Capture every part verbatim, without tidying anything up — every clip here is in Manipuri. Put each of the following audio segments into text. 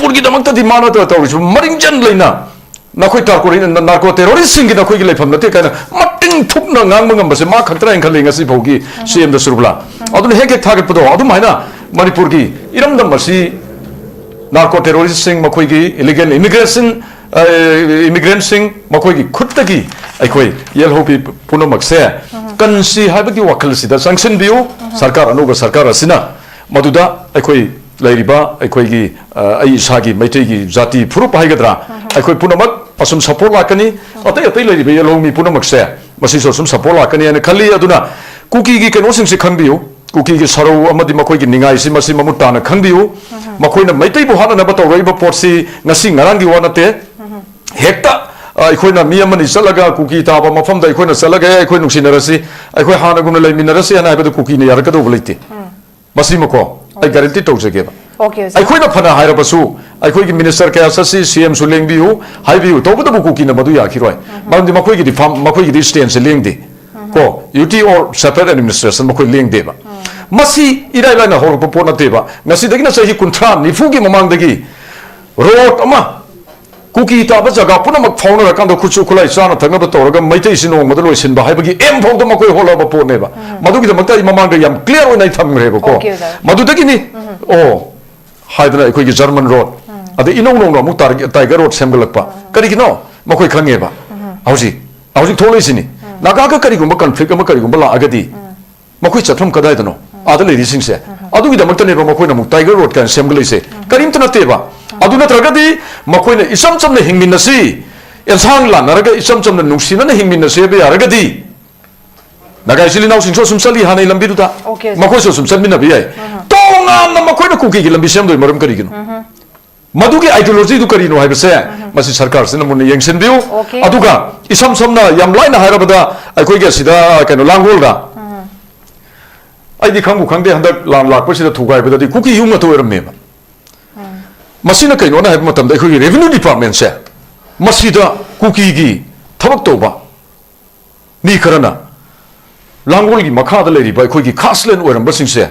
ꯃꯅꯤꯄꯨꯔꯒꯤꯗꯃꯛꯇꯗꯤ ꯃꯥꯅ ꯇꯧꯔꯤꯁꯤ ꯃꯔꯤꯡꯖꯟ ꯂꯩꯅ ꯅꯈꯣꯏ ꯇꯥꯔꯀꯣ-, ꯅꯥꯔꯀꯣ ꯇꯦꯔꯣꯔꯤꯁꯁꯤꯡꯒꯤ ꯅꯈꯣꯏꯒꯤ ꯂꯩꯐꯝ ꯅꯠꯇꯦ ꯀꯥꯏꯅ ꯃꯇꯤꯡ ꯊꯨꯞꯅ ꯉꯥꯡꯕ ꯉꯝꯕꯁꯦ ꯃꯥ ꯈꯛꯇꯅ ꯍꯥꯏꯅ ꯈꯜꯂꯤ ꯉꯁꯤ ꯐꯥꯎꯒꯤ ꯁꯤ ꯑꯦꯝꯗ ꯁꯨꯔꯨꯕꯂꯥ꯫ ꯑꯗꯨꯅ ꯍꯦꯛ ꯍꯦꯛ ꯊꯥꯒꯠꯄꯗꯣ ꯑꯗꯨꯝ ꯍꯥꯏꯅ ꯃꯅꯤꯄꯨꯔꯒꯤ ꯏꯔꯝꯗꯝ ꯑꯁꯤ ꯅꯥꯔꯀꯣ ꯇꯦꯔꯣꯔꯤꯁꯁꯤꯡ, ꯃꯈꯣꯏꯒꯤ ꯏꯂꯤꯒꯦꯜ ꯏꯃꯤꯒ꯭ꯔꯦꯁꯟ, ꯑ, ꯏꯃꯤꯒ꯭ꯔꯦꯟꯁꯤꯡ, ꯃꯈꯣꯏꯒꯤ ꯈꯨꯠꯇꯒꯤ ꯑꯩꯈꯣꯏ ꯌꯦꯜꯍꯧꯕꯤ ꯄꯨꯝꯅꯃꯛꯁꯦ ꯀꯟꯁꯤ ꯍꯥꯏꯕꯒꯤ ꯋꯥꯈꯜꯁꯤꯗ ꯆꯪꯁꯤꯟꯕꯤꯌꯨ꯫ ꯁꯔꯀꯥꯔ, ꯑꯅꯧꯕ ꯁꯔꯀꯥꯔ ꯑꯁꯤꯅ ꯃꯗꯨꯗ ꯑꯩꯈꯣꯏ ꯂꯩꯔꯤꯕ ꯑꯩꯈꯣꯏꯒꯤ, ꯑ, ꯑꯩ ꯏꯁꯥꯒꯤ ꯃꯩꯇꯩꯒꯤ ꯖꯥꯇꯤ ꯐꯨꯔꯨꯞ ꯍꯥꯏꯒꯗ꯭ꯔꯥ, ꯑꯩꯈꯣꯏ ꯄꯨꯝꯅꯃꯛ ꯑꯁꯨꯝ ꯁꯄꯣꯔꯠ ꯂꯥꯛꯀꯅꯤ꯫ ꯑꯇꯩ ꯑꯇꯩ ꯂꯩꯔꯤꯕ ꯌꯦꯜꯍꯧꯃꯤ ꯄꯨꯝꯅꯃꯛꯁꯦ ꯃꯁꯤꯁꯨ ꯑꯁꯨꯝ ꯁꯄꯣꯔꯠ ꯂꯥꯛꯀꯅꯤ ꯍꯥꯏꯅ ꯈꯜꯂꯤ꯫ ꯑꯗꯨꯅ ꯀꯨꯀꯤꯒꯤ ꯀꯩꯅꯣꯁꯤꯡꯁꯤ ꯈꯪꯕꯤꯌꯨ, ꯀꯨꯀꯤꯒꯤ ꯁꯔꯧ ꯑꯃꯗꯤ ꯃꯈꯣꯏꯒꯤ ꯅꯤꯡꯉꯥꯏꯁꯤ ꯃꯁꯤ ꯃꯃꯨꯠ ꯇꯥꯅ ꯈꯪꯕꯤꯌꯨ꯫ ꯃꯈꯣꯏꯅ ꯃꯩꯇꯩꯕꯨ ꯍꯥꯠꯅꯅꯕ ꯇꯧꯔꯛꯏꯕ ꯄꯣꯠꯁꯤ ꯉꯁꯤ ꯉꯔꯥꯡꯒꯤ ꯋꯥ ꯅꯠꯇꯦ꯫ ꯍꯦꯛꯇ, ꯑ, ꯑꯩꯈꯣꯏꯅ ꯃꯤ ꯑꯃꯅꯤ ꯆꯠꯂꯒ ꯀꯨꯀꯤ ꯇꯥꯕ ꯃꯐꯝꯗ ꯑꯩꯈꯣꯏꯅ ꯆꯠꯂꯒ "ꯑꯦ, ꯑꯩꯈꯣꯏ ꯅꯨꯡꯁꯤꯅꯔꯁꯤ, ꯑꯩꯈꯣꯏ ꯍꯥꯟꯅꯒꯨꯝꯅ ꯂꯩꯃꯤꯟꯅꯔꯁꯤ" ꯍꯥꯏꯅ ꯍꯥꯏꯕꯗ ꯀꯨꯀꯤꯅ ꯌꯥꯔꯛꯀꯗꯧꯕ ꯂꯩꯇꯦ꯫ ꯃꯁꯤꯃꯀꯣ ꯑꯩ ꯒꯥꯔꯦꯟꯇꯤ ꯇꯧꯖꯒꯦꯕ꯫ ꯑꯣꯀꯦ, ꯑꯣꯖꯥ꯫ ꯑꯩꯈꯣꯏꯅ ꯐꯅ ꯍꯥꯏꯔꯕꯁꯨ ꯑꯩꯈꯣꯏꯒꯤ ꯃꯤꯅꯤꯁꯇꯔ ꯀꯌꯥ ꯆꯠꯁꯤ, ꯁꯤ ꯑꯦꯝꯁꯨ ꯂꯦꯡꯕꯤꯌꯨ, ꯍꯥꯏꯕꯤꯌꯨ, ꯇꯧꯕꯇꯕꯨ ꯀꯨꯀꯤꯅ ꯃꯗꯨ ꯌꯥꯈꯤꯔꯣꯏ꯫ ꯃꯔꯝꯗꯤ ꯃꯈꯣꯏꯒꯤꯗꯤ ꯐꯥꯝ, ꯃꯈꯣꯏꯒꯤꯗꯤ ꯁ꯭ꯇꯦꯟꯁꯁꯦ ꯂꯦꯡꯗꯦ꯫ ꯀꯣ, ꯌꯨꯇꯤ ꯑꯣꯔ ꯁꯦꯄꯔꯦꯠ ꯑꯦꯗꯃꯤꯅꯤꯁꯇ꯭ꯔꯦꯁꯟ ꯃꯈꯣꯏ ꯂꯦꯡꯗꯦꯕ꯫ ꯃꯁꯤ ꯏꯔꯥꯏ ꯂꯥꯏꯅ ꯍꯧꯔꯛꯄ ꯄꯣꯠ ꯅꯠꯇꯦꯕ꯫ ꯉꯁꯤꯗꯒꯤꯅ ꯆꯍꯤ ꯀꯨꯟꯊ꯭ꯔꯥ ꯅꯤꯐꯨꯒꯤ ꯃꯃꯥꯡꯗꯒꯤ ꯔꯣꯗ ꯑꯃ ꯀꯨꯀꯤ ꯇꯥꯕ ꯖꯒꯥ ꯄꯨꯝꯅꯃꯛ ꯐꯥꯎꯅꯔꯀꯥꯟꯗ ꯈꯨꯠꯁꯨ ꯈꯨꯠꯂꯥꯏ ꯆꯥꯅ ꯊꯛꯅꯕ ꯇꯧꯔꯒ ꯃꯩꯇꯩꯁꯤ ꯅꯣꯡꯃꯗ ꯂꯣꯏꯁꯤꯟꯕ ꯍꯥꯏꯕꯒꯤ ꯑꯦꯝ ꯐꯥꯎꯗ ꯃꯈꯣꯏ ꯍꯣꯠꯅꯕ ꯄꯣꯠꯅꯦꯕ꯫ ꯃꯗꯨꯒꯤꯗꯃꯛꯇ ꯑꯩ ꯃꯃꯥꯡꯗ ꯌꯥꯝ ꯀ꯭ꯂꯤꯌꯥꯔ ꯑꯣꯏꯅ ꯑꯩ ꯊꯝꯈ꯭ꯔꯦꯕꯀꯣ꯫ ꯑꯣꯀꯦ, ꯑꯣꯖꯥ꯫ ꯃꯗꯨꯗꯒꯤꯅꯤ, ꯑꯣ, ꯍꯥꯏꯗꯅ ꯑꯩꯈꯣꯏꯒꯤ ꯖꯔꯃꯟ ꯔꯣꯗ, ꯑꯗꯩ ꯏꯅꯧ ꯅꯧꯅ ꯑꯃꯨꯛ ꯇꯥꯔ-, ꯇꯥꯏꯒꯔ ꯔꯣꯗ ꯁꯦꯝꯒꯠꯂꯛꯄ꯫ ꯀꯔꯤꯒꯤꯅꯣ? ꯃꯈꯣꯏ ꯈꯪꯉꯦꯕ꯫ ꯍꯧꯖꯤꯛ, ꯍꯧꯖꯤꯛ ꯊꯣꯛꯂꯛꯏꯁꯤꯅꯤ꯫ ꯅꯥꯒꯥꯒ ꯀꯔꯤꯒꯨꯝꯕ ꯀꯟꯐ꯭ꯂꯤꯛ ꯑꯃ ꯀꯔꯤꯒꯨꯝꯕ ꯂꯥꯛꯑꯒꯗꯤ ꯃꯈꯣꯏ ꯆꯠꯐꯝ ꯀꯗꯥꯏꯗꯅꯣ? ꯑꯥꯗ ꯂꯩꯔꯤꯁꯤꯡꯁꯦ꯫ ꯑꯗꯨꯒꯤꯗꯃꯛꯇꯅꯦꯕ ꯃꯈꯣꯏꯅ ꯑꯃꯨꯛ ꯇꯥꯏꯒꯔ ꯔꯣꯗ ꯀꯥꯏꯅ ꯁꯦꯝꯒꯠꯂꯛꯏꯁꯦ꯫ ꯀꯔꯤꯝꯇ ꯅꯠꯇꯦꯕ꯫ ꯑꯗꯨ ꯅꯠꯇ꯭ꯔꯒꯗꯤ ꯃꯈꯣꯏꯅ ꯏꯆꯝ ꯆꯝꯅ ꯍꯤꯡꯃꯤꯟꯅꯁꯤ, ꯑꯦꯟꯁꯥꯡ ꯂꯥꯟꯅꯔꯒ ꯏꯆꯝ ꯆꯝꯅ ꯅꯨꯡꯁꯤꯅꯅ ꯍꯤꯡꯃꯤꯟꯅꯁꯤ ꯍꯥꯏꯕ ꯌꯥꯔꯒꯗꯤ ꯅꯥꯒꯥ ꯏꯆꯤꯜ ꯏꯅꯥꯎꯁꯤꯡꯁꯨ ꯑꯁꯨꯝ ꯆꯠꯂꯤ ꯍꯥꯟꯅꯩ ꯂꯝꯕꯤꯗꯨꯗ꯫ ꯑꯣꯀꯦ, ꯁꯥꯔ꯫ ꯃꯈꯣꯏꯁꯨ ꯑꯁꯨꯝ ꯆꯠꯃꯤꯟꯅꯕ ꯌꯥꯏ꯫ ꯇꯣꯉꯥꯟꯅ ꯃꯈꯣꯏꯅ ꯀꯨꯀꯤꯒꯤ ꯂꯝꯕꯤ ꯁꯦꯝꯗꯣꯏ ꯃꯔꯝ ꯀꯔꯤꯒꯤꯅꯣ? ꯃꯗꯨꯒꯤ ꯑꯥꯏꯗꯤꯌꯣꯂꯣꯖꯤꯗꯨ ꯀꯔꯤꯅꯣ ꯍꯥꯏꯕꯁꯦ ꯃꯁꯤ ꯁꯔꯀꯥꯔꯁꯤꯅ ꯃꯨꯟꯅ ꯌꯦꯡꯁꯤꯟꯕꯤꯌꯨ꯫ ꯑꯣꯀꯦ꯫ ꯑꯗꯨꯒ ꯏꯁꯝ ꯁꯝꯅ ꯌꯥꯝ ꯂꯥꯏꯅ ꯍꯥꯏꯔꯕꯗ ꯑꯩꯈꯣꯏꯒꯤ ꯑꯁꯤꯗ ꯀꯩꯅꯣ ꯂꯥꯡꯒꯣꯜꯗ ꯑꯩꯗꯤ ꯈꯪꯕꯨ ꯈꯪꯗꯦ ꯍꯟꯗꯛ ꯂꯥꯟ ꯂꯥꯛꯄꯁꯤꯗ ꯊꯨꯒꯥꯏꯕꯗꯗꯤ ꯀꯨꯀꯤ ꯌꯨꯝ ꯉꯥꯛꯇ ꯑꯣꯏꯔꯝꯃꯦꯕ꯫ ꯃꯁꯤꯅ ꯀꯩꯅꯣꯅ ꯍꯥꯏꯕ ꯃꯇꯝꯗ ꯑꯩꯈꯣꯏꯒꯤ ꯔꯦꯚꯤꯅ꯭ꯌꯨ ꯗꯤꯄꯥꯔꯠꯃꯦꯟꯁꯦ ꯃꯁꯤꯗ ꯀꯨꯀꯤꯒꯤ ꯊꯕꯛ ꯇꯧꯕ ꯃꯤ ꯈꯔꯅ ꯂꯥꯡꯒꯣꯜꯒꯤ ꯃꯈꯥꯗ ꯂꯩꯔꯤꯕ ꯑꯩꯈꯣꯏꯒꯤ ꯈꯥꯁꯂꯦꯟ ꯑꯣꯏꯔꯝꯕꯁꯤꯡꯁꯦ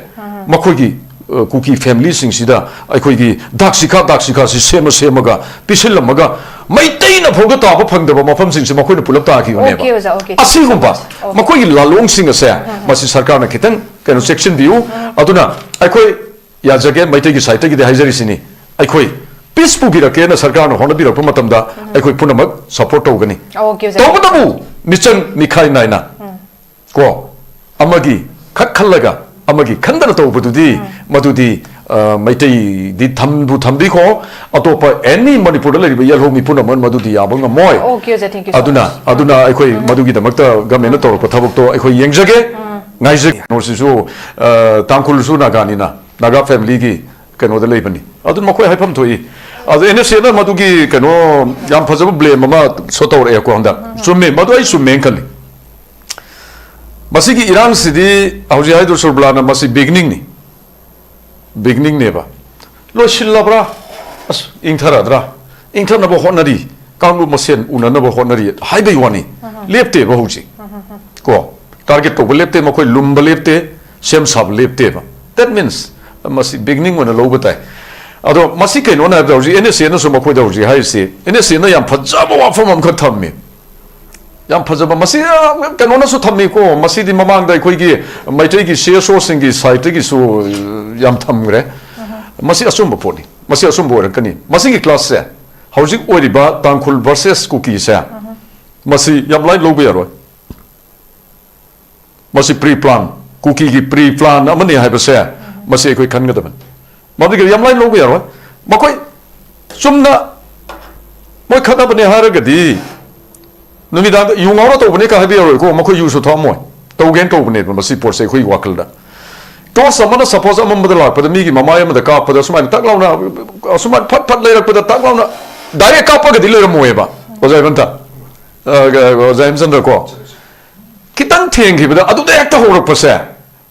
ꯃꯈꯣꯏꯒꯤ ꯑ, ꯀꯨꯀꯤ ꯐꯦꯃꯤꯂꯤꯁꯤꯡꯁꯤꯗ ꯑꯩꯈꯣꯏꯒꯤ ꯗꯥꯛꯁꯤꯈꯥ, ꯗꯥꯛꯁꯤꯈꯥꯁꯤ ꯁꯦꯝꯃ ꯁꯦꯝꯃꯒ ꯄꯤꯁꯤꯜꯂꯝꯃꯒ ꯃꯩꯇꯩꯅ ꯐꯥꯎꯗ ꯇꯥꯕ ꯐꯪꯗꯕ ꯃꯐꯝꯁꯤꯡꯁꯦ ꯃꯈꯣꯏꯅ ꯄꯨꯂꯞ ꯇꯥꯈꯤꯕꯅꯦꯕ꯫ Okay, ꯑꯣꯖꯥ, okay. ꯑꯁꯤꯒꯨꯝꯕ Okay. ꯃꯈꯣꯏꯒꯤ ꯂꯥꯂꯣꯡꯁꯤꯡ ꯑꯁꯦ ꯃꯁꯤ ꯁꯔꯀꯥꯔꯅ ꯈꯤꯇꯪ ꯀꯩꯅꯣ ꯆꯦꯛꯁꯤꯟꯕꯤꯌꯨ꯫ ꯑꯗꯨꯅ ꯑꯩꯈꯣꯏ ꯌꯥꯖꯒꯦ, ꯃꯩꯇꯩꯒꯤ ꯁꯥꯏꯠꯇꯒꯤꯗꯤ ꯍꯥꯏꯖꯔꯤꯁꯤꯅꯤ, ꯑꯩꯈꯣꯏ ꯄꯤꯁ ꯄꯨꯕꯤꯔꯛꯀꯦꯅ ꯁꯔꯀꯥꯔꯅ ꯍꯣꯠꯅꯕꯤꯔꯛꯄ ꯃꯇꯝꯗ ꯑꯩꯈꯣꯏ ꯄꯨꯝꯅꯃꯛ ꯁꯄꯣꯔꯠ ꯇꯧꯒꯅꯤ꯫ Okay, ꯑꯣꯖꯥ. ꯇꯧꯕꯇꯕꯨ ꯃꯤꯆꯪ ꯃꯤꯈꯥꯏ ꯅꯥꯏꯅ ꯀꯣ ꯑꯃꯒꯤ ꯈꯛ ꯈꯜꯂꯒ ꯑꯃꯒꯤ ꯈꯟꯗꯅ ꯇꯧꯕꯗꯨꯗꯤ ꯃꯗꯨꯗꯤ ꯑ, ꯃꯩꯇꯩꯗꯤ ꯊꯝꯕꯨ ꯊꯝꯕꯤꯈꯣ, ꯑꯇꯣꯞꯄ ꯑꯦꯅꯤ ꯃꯅꯤꯄꯨꯔꯗ ꯂꯩꯔꯤꯕ ꯌꯦꯜꯍꯧꯃꯤ ꯄꯨꯝꯅꯃꯛ ꯃꯗꯨꯗꯤ ꯌꯥꯕ ꯉꯝꯃꯣꯏ꯫ Okay, ꯑꯣꯖꯥ, thank you so ꯑꯗꯨꯅ much. ꯑꯗꯨꯅ ꯑꯩꯈꯣꯏ ꯃꯗꯨꯒꯤꯗꯃꯛꯇ ꯒꯃꯦꯟꯅ ꯇꯧꯔꯛꯄ ꯊꯕꯛꯇꯣ ꯑꯩꯈꯣꯏ ꯌꯦꯡꯖꯒꯦ, ꯉꯥꯏꯖꯒꯦ꯫ ꯀꯩꯅꯣꯁꯤꯁꯨ ꯑ, ꯇꯥꯡꯈꯨꯜꯁꯨ ꯅꯥꯒꯥꯅꯤꯅ, ꯅꯥꯒꯥ ꯐꯦꯃꯤꯂꯤꯒꯤ ꯀꯩꯅꯣꯗ ꯂꯩꯕꯅꯤ꯫ ꯑꯗꯨꯅ ꯃꯈꯣꯏ ꯍꯥꯏꯐꯝ ꯊꯣꯛꯏ꯫ ꯑꯗꯨ ꯑꯦꯟ ꯑꯦꯁ ꯑꯦꯅ ꯃꯗꯨꯒꯤ ꯀꯩꯅꯣ ꯌꯥꯝ ꯐꯖꯕ ꯕ꯭ꯂꯦꯝ ꯑꯃ ꯁꯣ ꯇꯧꯔꯛꯑꯦꯀꯣ ꯍꯟꯗꯛ꯫ ꯆꯨꯝꯃꯤ, ꯃꯗꯨ ꯑꯩ ꯆꯨꯝꯃꯦꯅ ꯈꯜꯂꯤ꯫ ꯃꯁꯤꯒꯤ ꯏꯔꯥꯡꯁꯤꯗꯤ ꯍꯧꯖꯤꯛ ꯍꯥꯏꯗꯣ ꯁꯨꯔꯕꯂꯥꯅ ꯃꯁꯤ ꯕꯤꯒꯤꯅꯤꯡꯅꯤ, ꯕꯤꯒꯤꯅꯤꯡꯅꯦꯕ꯫ ꯂꯣꯏꯁꯤꯜꯂꯕ꯭ꯔꯥ? ꯑꯁ, ꯏꯪꯊꯔꯗ꯭ꯔꯥ? ꯏꯪꯊꯅꯕ ꯍꯣꯠꯅꯔꯤ, ꯀꯥꯡꯂꯨꯞ ꯃꯁꯦꯟ ꯎꯅꯅꯕ ꯍꯣꯠꯅꯔꯤ ꯍꯥꯏꯕꯩ ꯋꯥꯅꯤ꯫ ꯂꯦꯞꯇꯦꯕ ꯍꯧꯖꯤꯛ ꯀꯣ꯫ ꯇꯥꯔꯒꯦꯠ ꯇꯧꯕ ꯂꯦꯞꯇꯦ, ꯃꯈꯣꯏ ꯂꯨꯝꯕ ꯂꯦꯞꯇꯦ, ꯁꯦꯝ ꯁꯥꯕ ꯂꯦꯞꯇꯦꯕ꯫ That means ꯃꯁꯤ ꯕꯤꯒꯤꯅꯤꯡ ꯑꯣꯏꯅ ꯂꯧꯕ ꯇꯥꯏ꯫ ꯑꯗꯣ ꯃꯁꯤ ꯀꯩꯅꯣꯅ ꯍꯥꯏꯕꯗ ꯍꯧꯖꯤꯛ ꯑꯦꯟ ꯑꯦꯁ ꯑꯦꯅꯁꯨ ꯃꯈꯣꯏꯗ ꯍꯧꯖꯤꯛ ꯍꯥꯏꯔꯤꯁꯤ, ꯑꯦꯟ ꯑꯦꯁ ꯑꯦꯅ ꯌꯥꯝ ꯐꯖꯕ ꯋꯥꯐꯝ ꯑꯃꯈꯛ ꯊꯝꯃꯤ꯫ ꯌꯥꯝ ꯐꯖꯕ꯫ ꯃꯁꯤ, ꯑ, ꯀꯩꯅꯣꯅꯁꯨ ꯊꯝꯃꯤꯀꯣ, ꯃꯁꯤꯗꯤ ꯃꯃꯥꯡꯗ ꯑꯩꯈꯣꯏꯒꯤ ꯃꯩꯇꯩꯒꯤ ꯁꯤ ꯑꯦꯁ ꯑꯣꯁꯤꯡꯒꯤ ꯁꯥꯏꯠꯇꯒꯤꯁꯨ, ꯑ, ꯌꯥꯝ ꯊꯝꯈ꯭ꯔꯦ꯫ ꯃꯁꯤ ꯑꯆꯨꯝꯕ ꯄꯣꯠꯅꯤ, ꯃꯁꯤ ꯑꯆꯨꯝꯕ ꯑꯣꯏꯔꯛꯀꯅꯤ꯫ ꯃꯁꯤꯒꯤ ꯀ꯭ꯂꯥꯁꯁꯦ ꯍꯧꯖꯤꯛ ꯑꯣꯏꯔꯤꯕ ꯇꯥꯡꯈꯨꯜ ꯚꯔꯁꯦꯁ ꯀꯨꯀꯤꯁꯦ ꯃꯁꯤ ꯌꯥꯝ ꯂꯥꯏꯅ ꯂꯧꯕ ꯌꯥꯔꯣꯏ꯫ ꯃꯁꯤ ꯄ꯭ꯔꯤ ꯄ꯭ꯂꯥꯟ, ꯀꯨꯀꯤꯒꯤ ꯄ꯭ꯔꯤ ꯄ꯭ꯂꯥꯟ ꯑꯃꯅꯤ ꯍꯥꯏꯕꯁꯦ ꯃꯁꯤ ꯑꯩꯈꯣꯏ ꯈꯟꯒꯗꯕꯅꯤ꯫ ꯃꯗꯨꯒꯤ ꯌꯥꯝ ꯂꯥꯏꯅ ꯂꯧꯕ ꯌꯥꯔꯣꯏ꯫ ꯃꯈꯣꯏ ꯆꯨꯝꯅ ꯃꯣꯏ ꯈꯠꯅꯕꯅꯦ ꯍꯥꯏꯔꯒꯗꯤ ꯅꯨꯃꯤꯗꯥꯡꯗ ꯌꯨ ꯉꯥꯎꯔ ꯇꯧꯕꯅꯦ ꯀ ꯍꯥꯏꯕ ꯌꯥꯔꯣꯏꯀꯣ꯫ ꯃꯈꯣꯏ ꯌꯨꯁꯨ ꯊꯛꯑꯝꯃꯣꯏ꯫ ꯇꯧꯒꯦꯅ ꯇꯧꯕꯅꯦꯕ ꯃꯁꯤ ꯄꯣꯠꯁꯦ ꯑꯩꯈꯣꯏꯒꯤ ꯋꯥꯈꯜꯗ꯫ ꯇꯣꯔꯆ ꯑꯃꯅ ꯁꯄꯣꯁ ꯑꯃꯝꯕꯗ ꯂꯥꯛꯄꯗ ꯃꯤꯒꯤ ꯃꯃꯥꯏ ꯑꯃꯗ ꯀꯥꯞꯄꯗ ꯑꯁꯨꯃꯥꯏꯅ ꯇꯛ ꯂꯥꯎꯅ, ꯑꯁꯨꯃꯥꯏꯅ ꯐꯠ ꯐꯠ ꯂꯩꯔꯛꯄꯗ ꯇꯛ ꯂꯥꯎꯅ ꯗꯥꯏꯔꯦꯛ ꯀꯥꯞꯄꯒꯗꯤ ꯂꯩꯔꯝꯃꯣꯏꯕ ꯑꯣꯖꯥ ꯍꯦꯃꯟꯇ, ꯑ, ꯑꯣꯖꯥ ꯍꯦꯃꯆꯟꯗ꯭ꯔ ꯀꯣ꯫ ꯈꯤꯇꯪ ꯊꯦꯡꯈꯤꯕꯗ ꯑꯗꯨꯗ ꯍꯦꯛꯇ ꯍꯧꯔꯛꯄꯁꯦ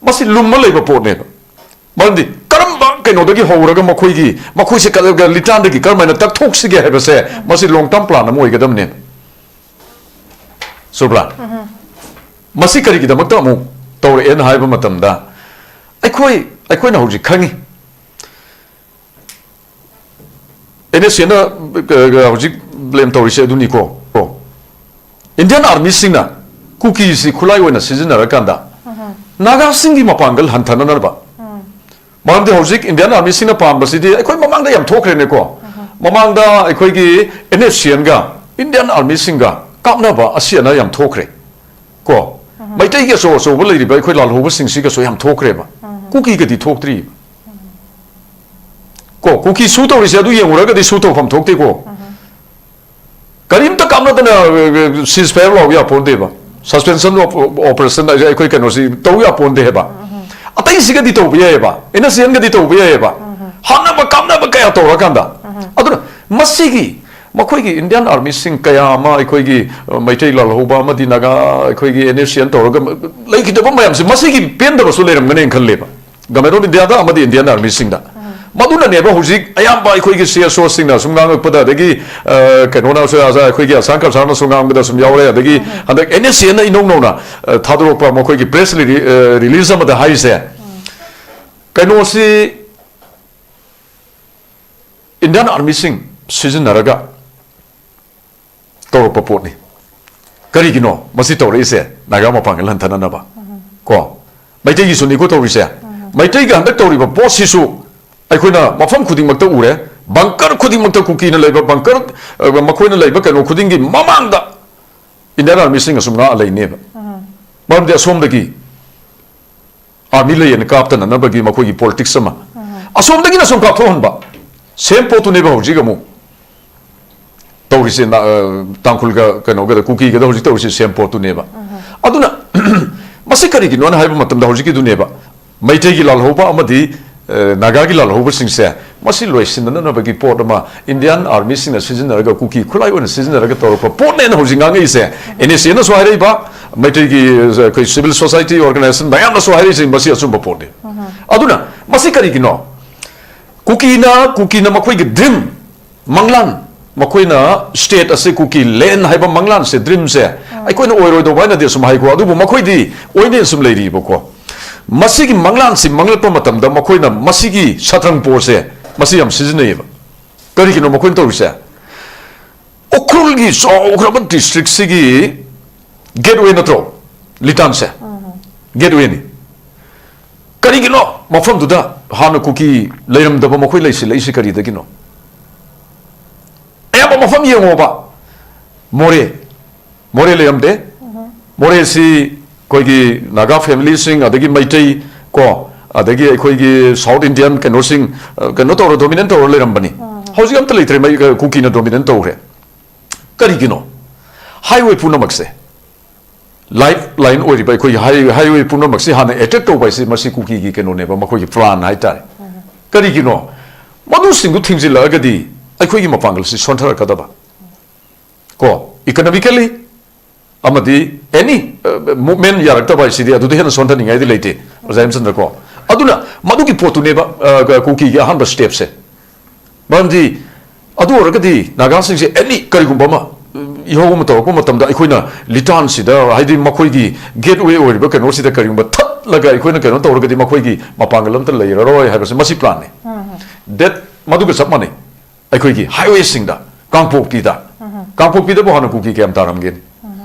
ꯃꯁꯤ ꯂꯨꯝꯃ ꯂꯩꯕ ꯄꯣꯠꯅꯦꯕ꯫ ꯃꯔꯝꯗꯤ ꯀꯔꯝꯕ ꯀꯩꯅꯣꯗꯒꯤ ꯍꯧꯔꯒ ꯃꯈꯣꯏꯒꯤ, ꯃꯈꯣꯏꯁꯦ ꯀ-, ꯀ-, ꯂꯤꯇꯥꯟꯗꯒꯤ ꯀꯔꯝꯍꯥꯏꯅ ꯇꯛꯊꯣꯛꯁꯤꯒꯦ ꯍꯥꯏꯕꯁꯦ ꯃꯁꯤ ꯂꯣꯡ ꯇꯔꯝ ꯄ꯭ꯂꯥꯟ ꯑꯃ ꯑꯣꯏꯒꯗꯕꯅꯦꯕ꯫ ꯁꯨꯔꯕ꯭ꯂꯥ? ꯃꯁꯤ ꯀꯔꯤꯒꯤꯗꯃꯛꯇ ꯑꯃꯨꯛ ꯇꯧꯔꯛꯑꯦꯅ ꯍꯥꯏꯕ ꯃꯇꯝꯗ ꯑꯩꯈꯣꯏ ꯑꯩꯈꯣꯏꯅ ꯍꯧꯖꯤꯛ ꯈꯪꯉꯤ, ꯑꯦꯟ ꯑꯦꯁ ꯑꯦꯅ ꯍꯧꯖꯤꯛ ꯕ꯭ꯂꯦꯝ ꯇꯧꯔꯤꯁꯦ ꯑꯗꯨꯅꯤꯀꯣ꯫ ꯀꯣ, ꯏꯟꯗꯤꯌꯥꯟ ꯑꯥꯔꯃꯤꯁꯤꯡꯅ ꯀꯨꯀꯤꯁꯤ ꯈꯨꯠꯂꯥꯏ ꯑꯣꯏꯅ ꯁꯤꯖꯤꯟꯅꯔꯀꯥꯟꯗ ꯅꯥꯒꯥꯁꯤꯡꯒꯤ ꯃꯄꯥꯡꯒꯜ ꯍꯟꯊꯅꯅꯕ, ꯃꯔꯝꯗꯤ ꯍꯧꯖꯤꯛ ꯏꯟꯗꯤꯌꯥꯟ ꯑꯥꯔꯃꯤꯁꯤꯡꯅ ꯄꯥꯝꯕꯁꯤꯗꯤ ꯑꯩꯈꯣꯏ ꯃꯃꯥꯡꯗ ꯌꯥꯝ ꯊꯣꯛꯈ꯭ꯔꯦꯅꯦꯀꯣ꯫ ꯃꯃꯥꯡꯗ ꯑꯩꯈꯣꯏꯒꯤ ꯑꯦꯟ ꯑꯦꯁ ꯁꯤ ꯑꯦꯟꯒ ꯏꯟꯗꯤꯌꯥꯟ ꯑꯥꯔꯃꯤꯁꯤꯡꯒ ꯀꯥꯞꯅꯕ ꯑꯁꯤ ꯑꯅꯥ ꯌꯥꯝ ꯊꯣꯛꯈ꯭ꯔꯦ꯫ ꯀꯣ, ꯃꯩꯇꯩꯒꯤ ꯑꯆꯧ ꯑꯆꯧꯕ ꯂꯩꯔꯤꯕ ꯑꯩꯈꯣꯏ ꯂꯥꯜꯍꯧꯕꯁꯤꯡꯁꯤꯒꯁꯨ ꯌꯥꯝ ꯊꯣꯛꯈ꯭ꯔꯦꯕ꯫ ꯀꯨꯀꯤꯒꯗꯤ ꯊꯣꯛꯇ꯭ꯔꯤꯕ꯫ ꯀꯣ, ꯀꯨꯀꯤ ꯁꯨ ꯇꯧꯔꯤꯁꯦ ꯑꯗꯨ ꯌꯦꯡꯉꯨꯔꯒꯗꯤ ꯁꯨ ꯇꯧꯐꯝ ꯊꯣꯛꯇꯦꯀꯣ꯫ ꯀꯔꯤꯝꯇ ꯀꯥꯞꯅꯗꯅ ꯁꯤꯖ ꯐꯌꯔ ꯂꯥꯎꯕ ꯌꯥꯄꯣꯟꯇꯦꯕ꯫ ꯁꯁꯄꯦꯟꯁꯟ ꯑꯣꯄꯔꯦꯁꯟ ꯑꯩꯈꯣꯏ ꯀꯩꯅꯣꯁꯤ ꯇꯧ ꯌꯥꯄꯣꯟꯇꯦ ꯍꯥꯏꯕ꯫ ꯑꯇꯩꯁꯤꯒꯗꯤ ꯇꯧꯕ ꯌꯥꯏꯑꯕ, ꯑꯦꯟ ꯑꯦꯁ ꯑꯦꯟꯒꯗꯤ ꯇꯧꯕ ꯌꯥꯏꯑꯕ꯫ ꯍꯥꯠꯅꯕ ꯀꯥꯞꯅꯕ ꯀꯌꯥ ꯇꯧꯔꯀꯥꯟꯗ꯫ ꯑꯗꯨꯅ ꯃꯁꯤꯒꯤ ꯃꯈꯣꯏꯒꯤ ꯏꯟꯗꯤꯌꯥꯟ ꯑꯥꯔꯃꯤꯁꯤꯡ ꯀꯌꯥ ꯑꯃ ꯑꯩꯈꯣꯏꯒꯤ, ꯑ, ꯃꯩꯇꯩ ꯂꯥꯜꯍꯧꯕ ꯑꯃꯗꯤ ꯅꯥꯒꯥ ꯑꯩꯈꯣꯏꯒꯤ ꯑꯦꯟ ꯑꯦꯁ ꯁꯤ ꯑꯦꯟ ꯇꯧꯔꯒ ꯂꯩꯈꯤꯗꯕ ꯃꯌꯥꯝꯁꯦ, ꯃꯁꯤꯒꯤ ꯄꯦꯟꯗꯕꯁꯨ ꯂꯩꯔꯝꯒꯅꯦꯅ ꯈꯜꯂꯦꯕ꯫ ꯒꯃꯦꯟ ꯑꯣꯐ ꯏꯟꯗꯤꯌꯥꯗ ꯑꯃꯗꯤ ꯏꯟꯗꯤꯌꯥꯟ ꯑꯥꯔꯃꯤꯁꯤꯡꯗ꯫ ꯃꯗꯨꯅꯅꯦꯕ ꯍꯧꯖꯤꯛ ꯑꯌꯥꯝꯕ ꯑꯩꯈꯣꯏꯒꯤ ꯁꯤ ꯑꯦꯁ ꯑꯣꯁꯤꯡꯅ ꯁꯨꯝ ꯉꯥꯡꯉꯛꯄꯗ, ꯑꯗꯒꯤ, ꯑ, ꯀꯩꯅꯣꯅꯁꯨ, ꯑꯩꯈꯣꯏꯒꯤ ꯑꯁꯥꯡ ꯀꯁꯥꯔꯅꯁꯨ ꯉꯥꯡꯕꯗ ꯁꯨꯝ ꯌꯥꯎꯔꯦ, ꯑꯗꯒꯤ ꯍꯟꯗꯛ ꯑꯦꯟ ꯑꯦꯁ ꯁꯤ ꯑꯦꯟꯅ ꯏꯅꯧ ꯅꯧꯅ, ꯑ, ꯊꯥꯗꯣꯔꯛꯄ ꯃꯈꯣꯏꯒꯤ ꯄ꯭ꯔꯦꯁ ꯔꯤꯂꯤꯖ ꯑꯃꯗ ꯍꯥꯏꯔꯤꯁꯦ, ꯀꯩꯅꯣꯁꯤ ꯏꯟꯗꯤꯌꯥꯟ ꯑꯥꯔꯃꯤꯁꯤꯡ ꯁꯤꯖꯤꯟꯅꯔꯒ ꯇꯧꯔꯛꯄ ꯄꯣꯠꯅꯤ꯫ ꯀꯔꯤꯒꯤꯅꯣ ꯃꯁꯤ ꯇꯧꯔꯛꯏꯁꯦ? ꯅꯥꯒꯥ ꯃꯄꯥꯡꯒꯜ ꯍꯟꯊꯅꯅꯕ꯫ ꯀꯣ, ꯃꯩꯇꯩꯒꯤꯁꯨꯅꯤꯀꯣ ꯇꯧꯔꯤꯁꯦ꯫ ꯃꯩꯇꯩꯒ ꯍꯟꯗꯛ ꯇꯧꯔꯤꯕ ꯄꯣꯠꯁꯤꯁꯨ ꯑꯩꯈꯣꯏꯅ ꯃꯐꯝ ꯈꯨꯗꯤꯡꯃꯛꯇ ꯎꯔꯦ꯫ ꯕꯪꯀꯔ ꯈꯨꯗꯤꯡꯃꯛꯇ ꯀꯨꯀꯤꯅ ꯂꯩꯕ ꯕꯪꯀꯔ, ꯑ, ꯃꯈꯣꯏꯅ ꯂꯩꯕ ꯀꯩꯅꯣ ꯈꯨꯗꯤꯡꯒꯤ ꯃꯃꯥꯡꯗ ꯏꯟꯗꯤꯌꯥꯟ ꯑꯥꯔꯃꯤꯁꯤꯡ ꯑꯁꯨꯝ ꯉꯥꯛꯑ ꯂꯩꯅꯦꯕ꯫ ꯃꯔꯝꯗꯤ ꯑꯁꯣꯝꯗꯒꯤ ꯑꯥꯔꯃꯤ ꯂꯩꯌꯦꯅ ꯀꯥꯞꯇꯅꯅꯕꯒꯤ ꯃꯈꯣꯏꯒꯤ ꯄꯣꯂꯤꯇꯤꯛꯁ ꯑꯃ꯫ ꯑꯁꯣꯝꯗꯒꯤꯅ ꯁꯨꯝ ꯀꯥꯞꯊꯣꯛꯍꯟꯕ꯫ ꯁꯦꯝ ꯄꯣꯠꯇꯨꯅꯦꯕ ꯍꯧꯖꯤꯛ ꯑꯃꯨꯛ ꯇꯧꯔꯤꯁꯦ, ꯅ-, ꯑ, ꯇꯥꯡꯈꯨꯜꯒ ꯀꯩꯅꯣꯒꯗ, ꯀꯨꯀꯤꯒꯗ ꯍꯧꯖꯤꯛ ꯇꯧꯔꯤꯁꯦ ꯁꯦꯝ ꯄꯣꯠꯇꯨꯅꯦꯕ꯫ ꯑꯗꯨꯅ ꯃꯁꯤ ꯀꯔꯤꯒꯤꯅꯣꯅ ꯍꯥꯏꯕ ꯃꯇꯝꯗ ꯍꯧꯖꯤꯛꯀꯤꯗꯨꯅꯦꯕ꯫ ꯃꯩꯇꯩꯒꯤ ꯂꯥꯜꯍꯧꯕ ꯑꯃꯗꯤ, ꯑ, ꯅꯥꯒꯥꯒꯤ ꯂꯥꯜꯍꯧꯕꯁꯤꯡꯁꯦ ꯃꯁꯤ ꯂꯣꯏꯁꯤꯟꯅꯅꯕꯒꯤ ꯄꯣꯠ ꯑꯃ ꯏꯟꯗꯤꯌꯥꯟ ꯑꯥꯔꯃꯤꯁꯤꯡꯅ ꯁꯤꯖꯤꯟꯅꯔꯒ, ꯀꯨꯀꯤ ꯈꯨꯠꯂꯥꯏ ꯑꯣꯏꯅ ꯁꯤꯖꯤꯟꯅꯔꯒ ꯇꯧꯔꯛꯄ ꯄꯣꯠꯅꯦꯅ ꯍꯧꯖꯤꯛ ꯉꯥꯡꯉꯛꯏꯁꯦ꯫ ꯑꯦꯟ ꯑꯦꯁ ꯑꯦꯅꯁꯨ ꯍꯥꯏꯔꯛꯏꯕ, ꯃꯩꯇꯩꯒꯤ, ꯑ, ꯑꯩꯈꯣꯏ ꯁꯤꯚꯤꯜ ꯁꯣꯁꯥꯏꯇꯤ ꯑꯣꯔꯒꯅꯥꯏꯖꯦꯁꯟ ꯃꯌꯥꯝꯅꯁꯨ ꯍꯥꯏꯔꯛꯏꯁꯦ ꯃꯁꯤ ꯑꯆꯨꯝꯕ ꯄꯣꯠꯅꯤ꯫ ꯑꯗꯨꯅ ꯃꯁꯤ ꯀꯔꯤꯒꯤꯅꯣ? ꯀꯨꯀꯤꯅ, ꯀꯨꯀꯤꯅ ꯃꯈꯣꯏꯒꯤ ꯗ꯭ꯔꯤꯝ, ꯃꯪꯂꯥꯟ, ꯃꯈꯣꯏꯅ ꯁ꯭ꯇꯦꯠ ꯑꯁꯤ ꯀꯨꯀꯤ ꯂꯦꯟ ꯍꯥꯏꯕ ꯃꯪꯂꯥꯟꯁꯦ, ꯗ꯭ꯔꯤꯝꯁꯦ, ꯑꯩꯈꯣꯏꯅ ꯑꯣꯏꯔꯣꯏꯗꯧꯕ ꯍꯥꯏꯅꯗꯤ ꯑꯁꯨꯝ ꯍꯥꯏꯀꯣ, ꯑꯗꯨꯕꯨ ꯃꯈꯣꯏꯗꯤ ꯑꯣꯏꯅ ꯁꯨꯝ ꯂꯩꯔꯤꯕꯀꯣ꯫ ꯃꯁꯤꯒꯤ ꯃꯪꯂꯥꯟꯁꯤ ꯃꯪꯂꯛꯄ ꯃꯇꯝꯗ ꯃꯈꯣꯏꯅ ꯃꯁꯤꯒꯤ ꯁꯇ꯭ꯔꯪ ꯄꯣꯔꯁꯦ ꯃꯁꯤ ꯌꯥꯝ ꯁꯤꯖꯤꯟꯅꯩꯌꯦꯕ꯫ ꯀꯔꯤꯒꯤꯅꯣ ꯃꯈꯣꯏꯅ ꯇꯧꯔꯤꯁꯦ? ꯎꯈ꯭ꯔꯨꯜꯒꯤ ꯆꯥꯎꯈ꯭ꯔꯕ ꯗꯤꯁꯇ꯭ꯔꯤꯛꯁꯤꯒꯤ ꯒꯦꯠꯋꯦ ꯅꯠꯇ꯭ꯔꯣ ꯂꯤꯇꯥꯟꯁꯦ? ꯒꯦꯠꯋꯦꯅꯤ꯫ ꯀꯔꯤꯒꯤꯅꯣ ꯃꯐꯝꯗꯨꯗ ꯍꯥꯟꯅ ꯀꯨꯀꯤ ꯂꯩꯔꯝꯗꯕ ꯃꯈꯣꯏ ꯂꯩꯁꯤꯜꯂꯛꯏꯁꯤ ꯀꯔꯤꯗꯒꯤꯅꯣ? ꯑꯌꯥꯝꯕ ꯃꯐꯝ ꯌꯦꯡꯉꯣꯕ꯫ ꯃꯣꯔꯦ, ꯃꯣꯔꯦ ꯂꯩꯔꯝꯗꯦ꯫ ꯃꯣꯔꯦꯁꯤ ꯑꯩꯈꯣꯏꯒꯤ ꯅꯥꯒꯥ ꯐꯦꯃꯤꯂꯤꯁꯤꯡ, ꯑꯗꯒꯤ ꯃꯩꯇꯩ ꯀꯣ, ꯑꯗꯒꯤ ꯑꯩꯈꯣꯏꯒꯤ ꯁꯥꯎꯠ ꯏꯟꯗꯤꯌꯟ ꯀꯩꯅꯣꯁꯤꯡ, ꯑ, ꯀꯩꯅꯣ ꯇꯧꯔ, ꯗꯣꯃꯤꯅꯦꯠ ꯇꯧꯔ ꯂꯩꯔꯝꯕꯅꯤ꯫ ꯍꯧꯖꯤꯛ ꯑꯝꯇ ꯂꯩꯇ꯭ꯔꯦ, ꯃꯩ-, ꯀꯨꯀꯤꯅ ꯗꯣꯃꯤꯅꯦꯠ ꯇꯧꯈ꯭ꯔꯦ꯫ ꯀꯔꯤꯒꯤꯅꯣ? ꯍꯥꯏꯋꯦ ꯄꯨꯝꯅꯃꯛꯁꯦ, ꯂꯥꯏꯐ ꯂꯥꯏꯟ ꯑꯣꯏꯔꯤꯕ ꯑꯩꯈꯣꯏꯒꯤ ꯍꯥꯏ-, ꯍꯥꯏꯋꯦ ꯄꯨꯝꯅꯃꯛꯁꯤ ꯍꯥꯟꯅ ꯑꯦꯇꯦꯛ ꯇꯧꯕ ꯍꯥꯏꯁꯤ ꯃꯁꯤ ꯀꯨꯀꯤꯒꯤ ꯀꯩꯅꯣꯅꯦꯕ, ꯃꯈꯣꯏꯒꯤ ꯄ꯭ꯂꯥꯟ ꯍꯥꯏꯇꯥꯔꯦ꯫ ꯀꯔꯤꯒꯤꯅꯣ? ꯃꯗꯨꯁꯤꯡꯗꯨ ꯊꯤꯡꯖꯤꯜꯂꯛꯑꯒꯗꯤ ꯑꯩꯈꯣꯏꯒꯤ ꯃꯄꯥꯡꯒꯜꯁꯤ ꯁꯣꯟꯊꯔꯛꯀꯗꯕ꯫ ꯀꯣ, ꯏꯀꯅꯣꯃꯤꯀꯦꯜꯂꯤ ꯑꯃꯗꯤ ꯑꯦꯅꯤ, ꯑ, ꯃꯨꯚꯃꯦꯟ ꯌꯥꯔꯛꯇꯕ ꯍꯥꯏꯁꯤꯗꯤ ꯑꯗꯨꯗ ꯍꯦꯟꯅ ꯁꯣꯟꯊꯅꯤꯡꯉꯥꯏꯗꯤ ꯂꯩꯇꯦ, ꯑꯣꯖꯥ ꯍꯦꯃꯆꯟꯗ꯭ꯔ ꯀꯣ꯫ ꯑꯗꯨꯅ ꯃꯗꯨꯒꯤ ꯄꯣꯠꯇꯨꯅꯦꯕ, ꯑ, ꯀꯨꯀꯤꯒꯤ ꯑꯍꯥꯟꯕ ꯁ꯭ꯇꯦꯞꯁꯦ꯫ ꯃꯔꯝꯗꯤ ꯑꯗꯨ ꯑꯣꯏꯔꯒꯗꯤ ꯅꯥꯒꯥꯁꯤꯡꯁꯦ ꯑꯦꯅꯤ ꯀꯔꯤꯒꯨꯝꯕ ꯑꯃ, ꯎꯝ, ꯏꯍꯧ ꯑꯃ ꯇꯧꯔꯛꯄ ꯃꯇꯝꯗ ꯑꯩꯈꯣꯏꯅ ꯂꯤꯇꯥꯟꯁꯤꯗ, ꯍꯥꯏꯗꯤ ꯃꯈꯣꯏꯒꯤ ꯒꯦꯠꯋꯦ ꯑꯣꯏꯔꯤꯕ ꯀꯩꯅꯣꯁꯤꯗ ꯀꯔꯤꯒꯨꯝꯕ ꯊꯠꯂꯒ ꯑꯩꯈꯣꯏꯅ ꯀꯩꯅꯣ ꯇꯧꯔꯒꯗꯤ ꯃꯈꯣꯏꯒꯤ ꯃꯄꯥꯡꯒꯜ ꯑꯝꯇ ꯂꯩꯔꯔꯣꯏ ꯍꯥꯏꯕꯁꯦ ꯃꯁꯤ ꯄ꯭ꯂꯥꯟꯅꯤ꯫ ꯗꯦꯠ ꯃꯗꯨꯒ ꯆꯞ ꯃꯥꯟꯅꯩ꯫ ꯑꯩꯈꯣꯏꯒꯤ ꯍꯥꯏꯋꯦꯁꯤꯡꯗ, ꯀꯥꯡꯄꯣꯛꯄꯤꯗ, ꯀꯥꯡꯄꯣꯛꯄꯤꯗꯕꯨ ꯍꯥꯟꯅ ꯀꯨꯀꯤ ꯀꯌꯥꯝ ꯇꯥꯔꯝꯒꯦꯅꯤ?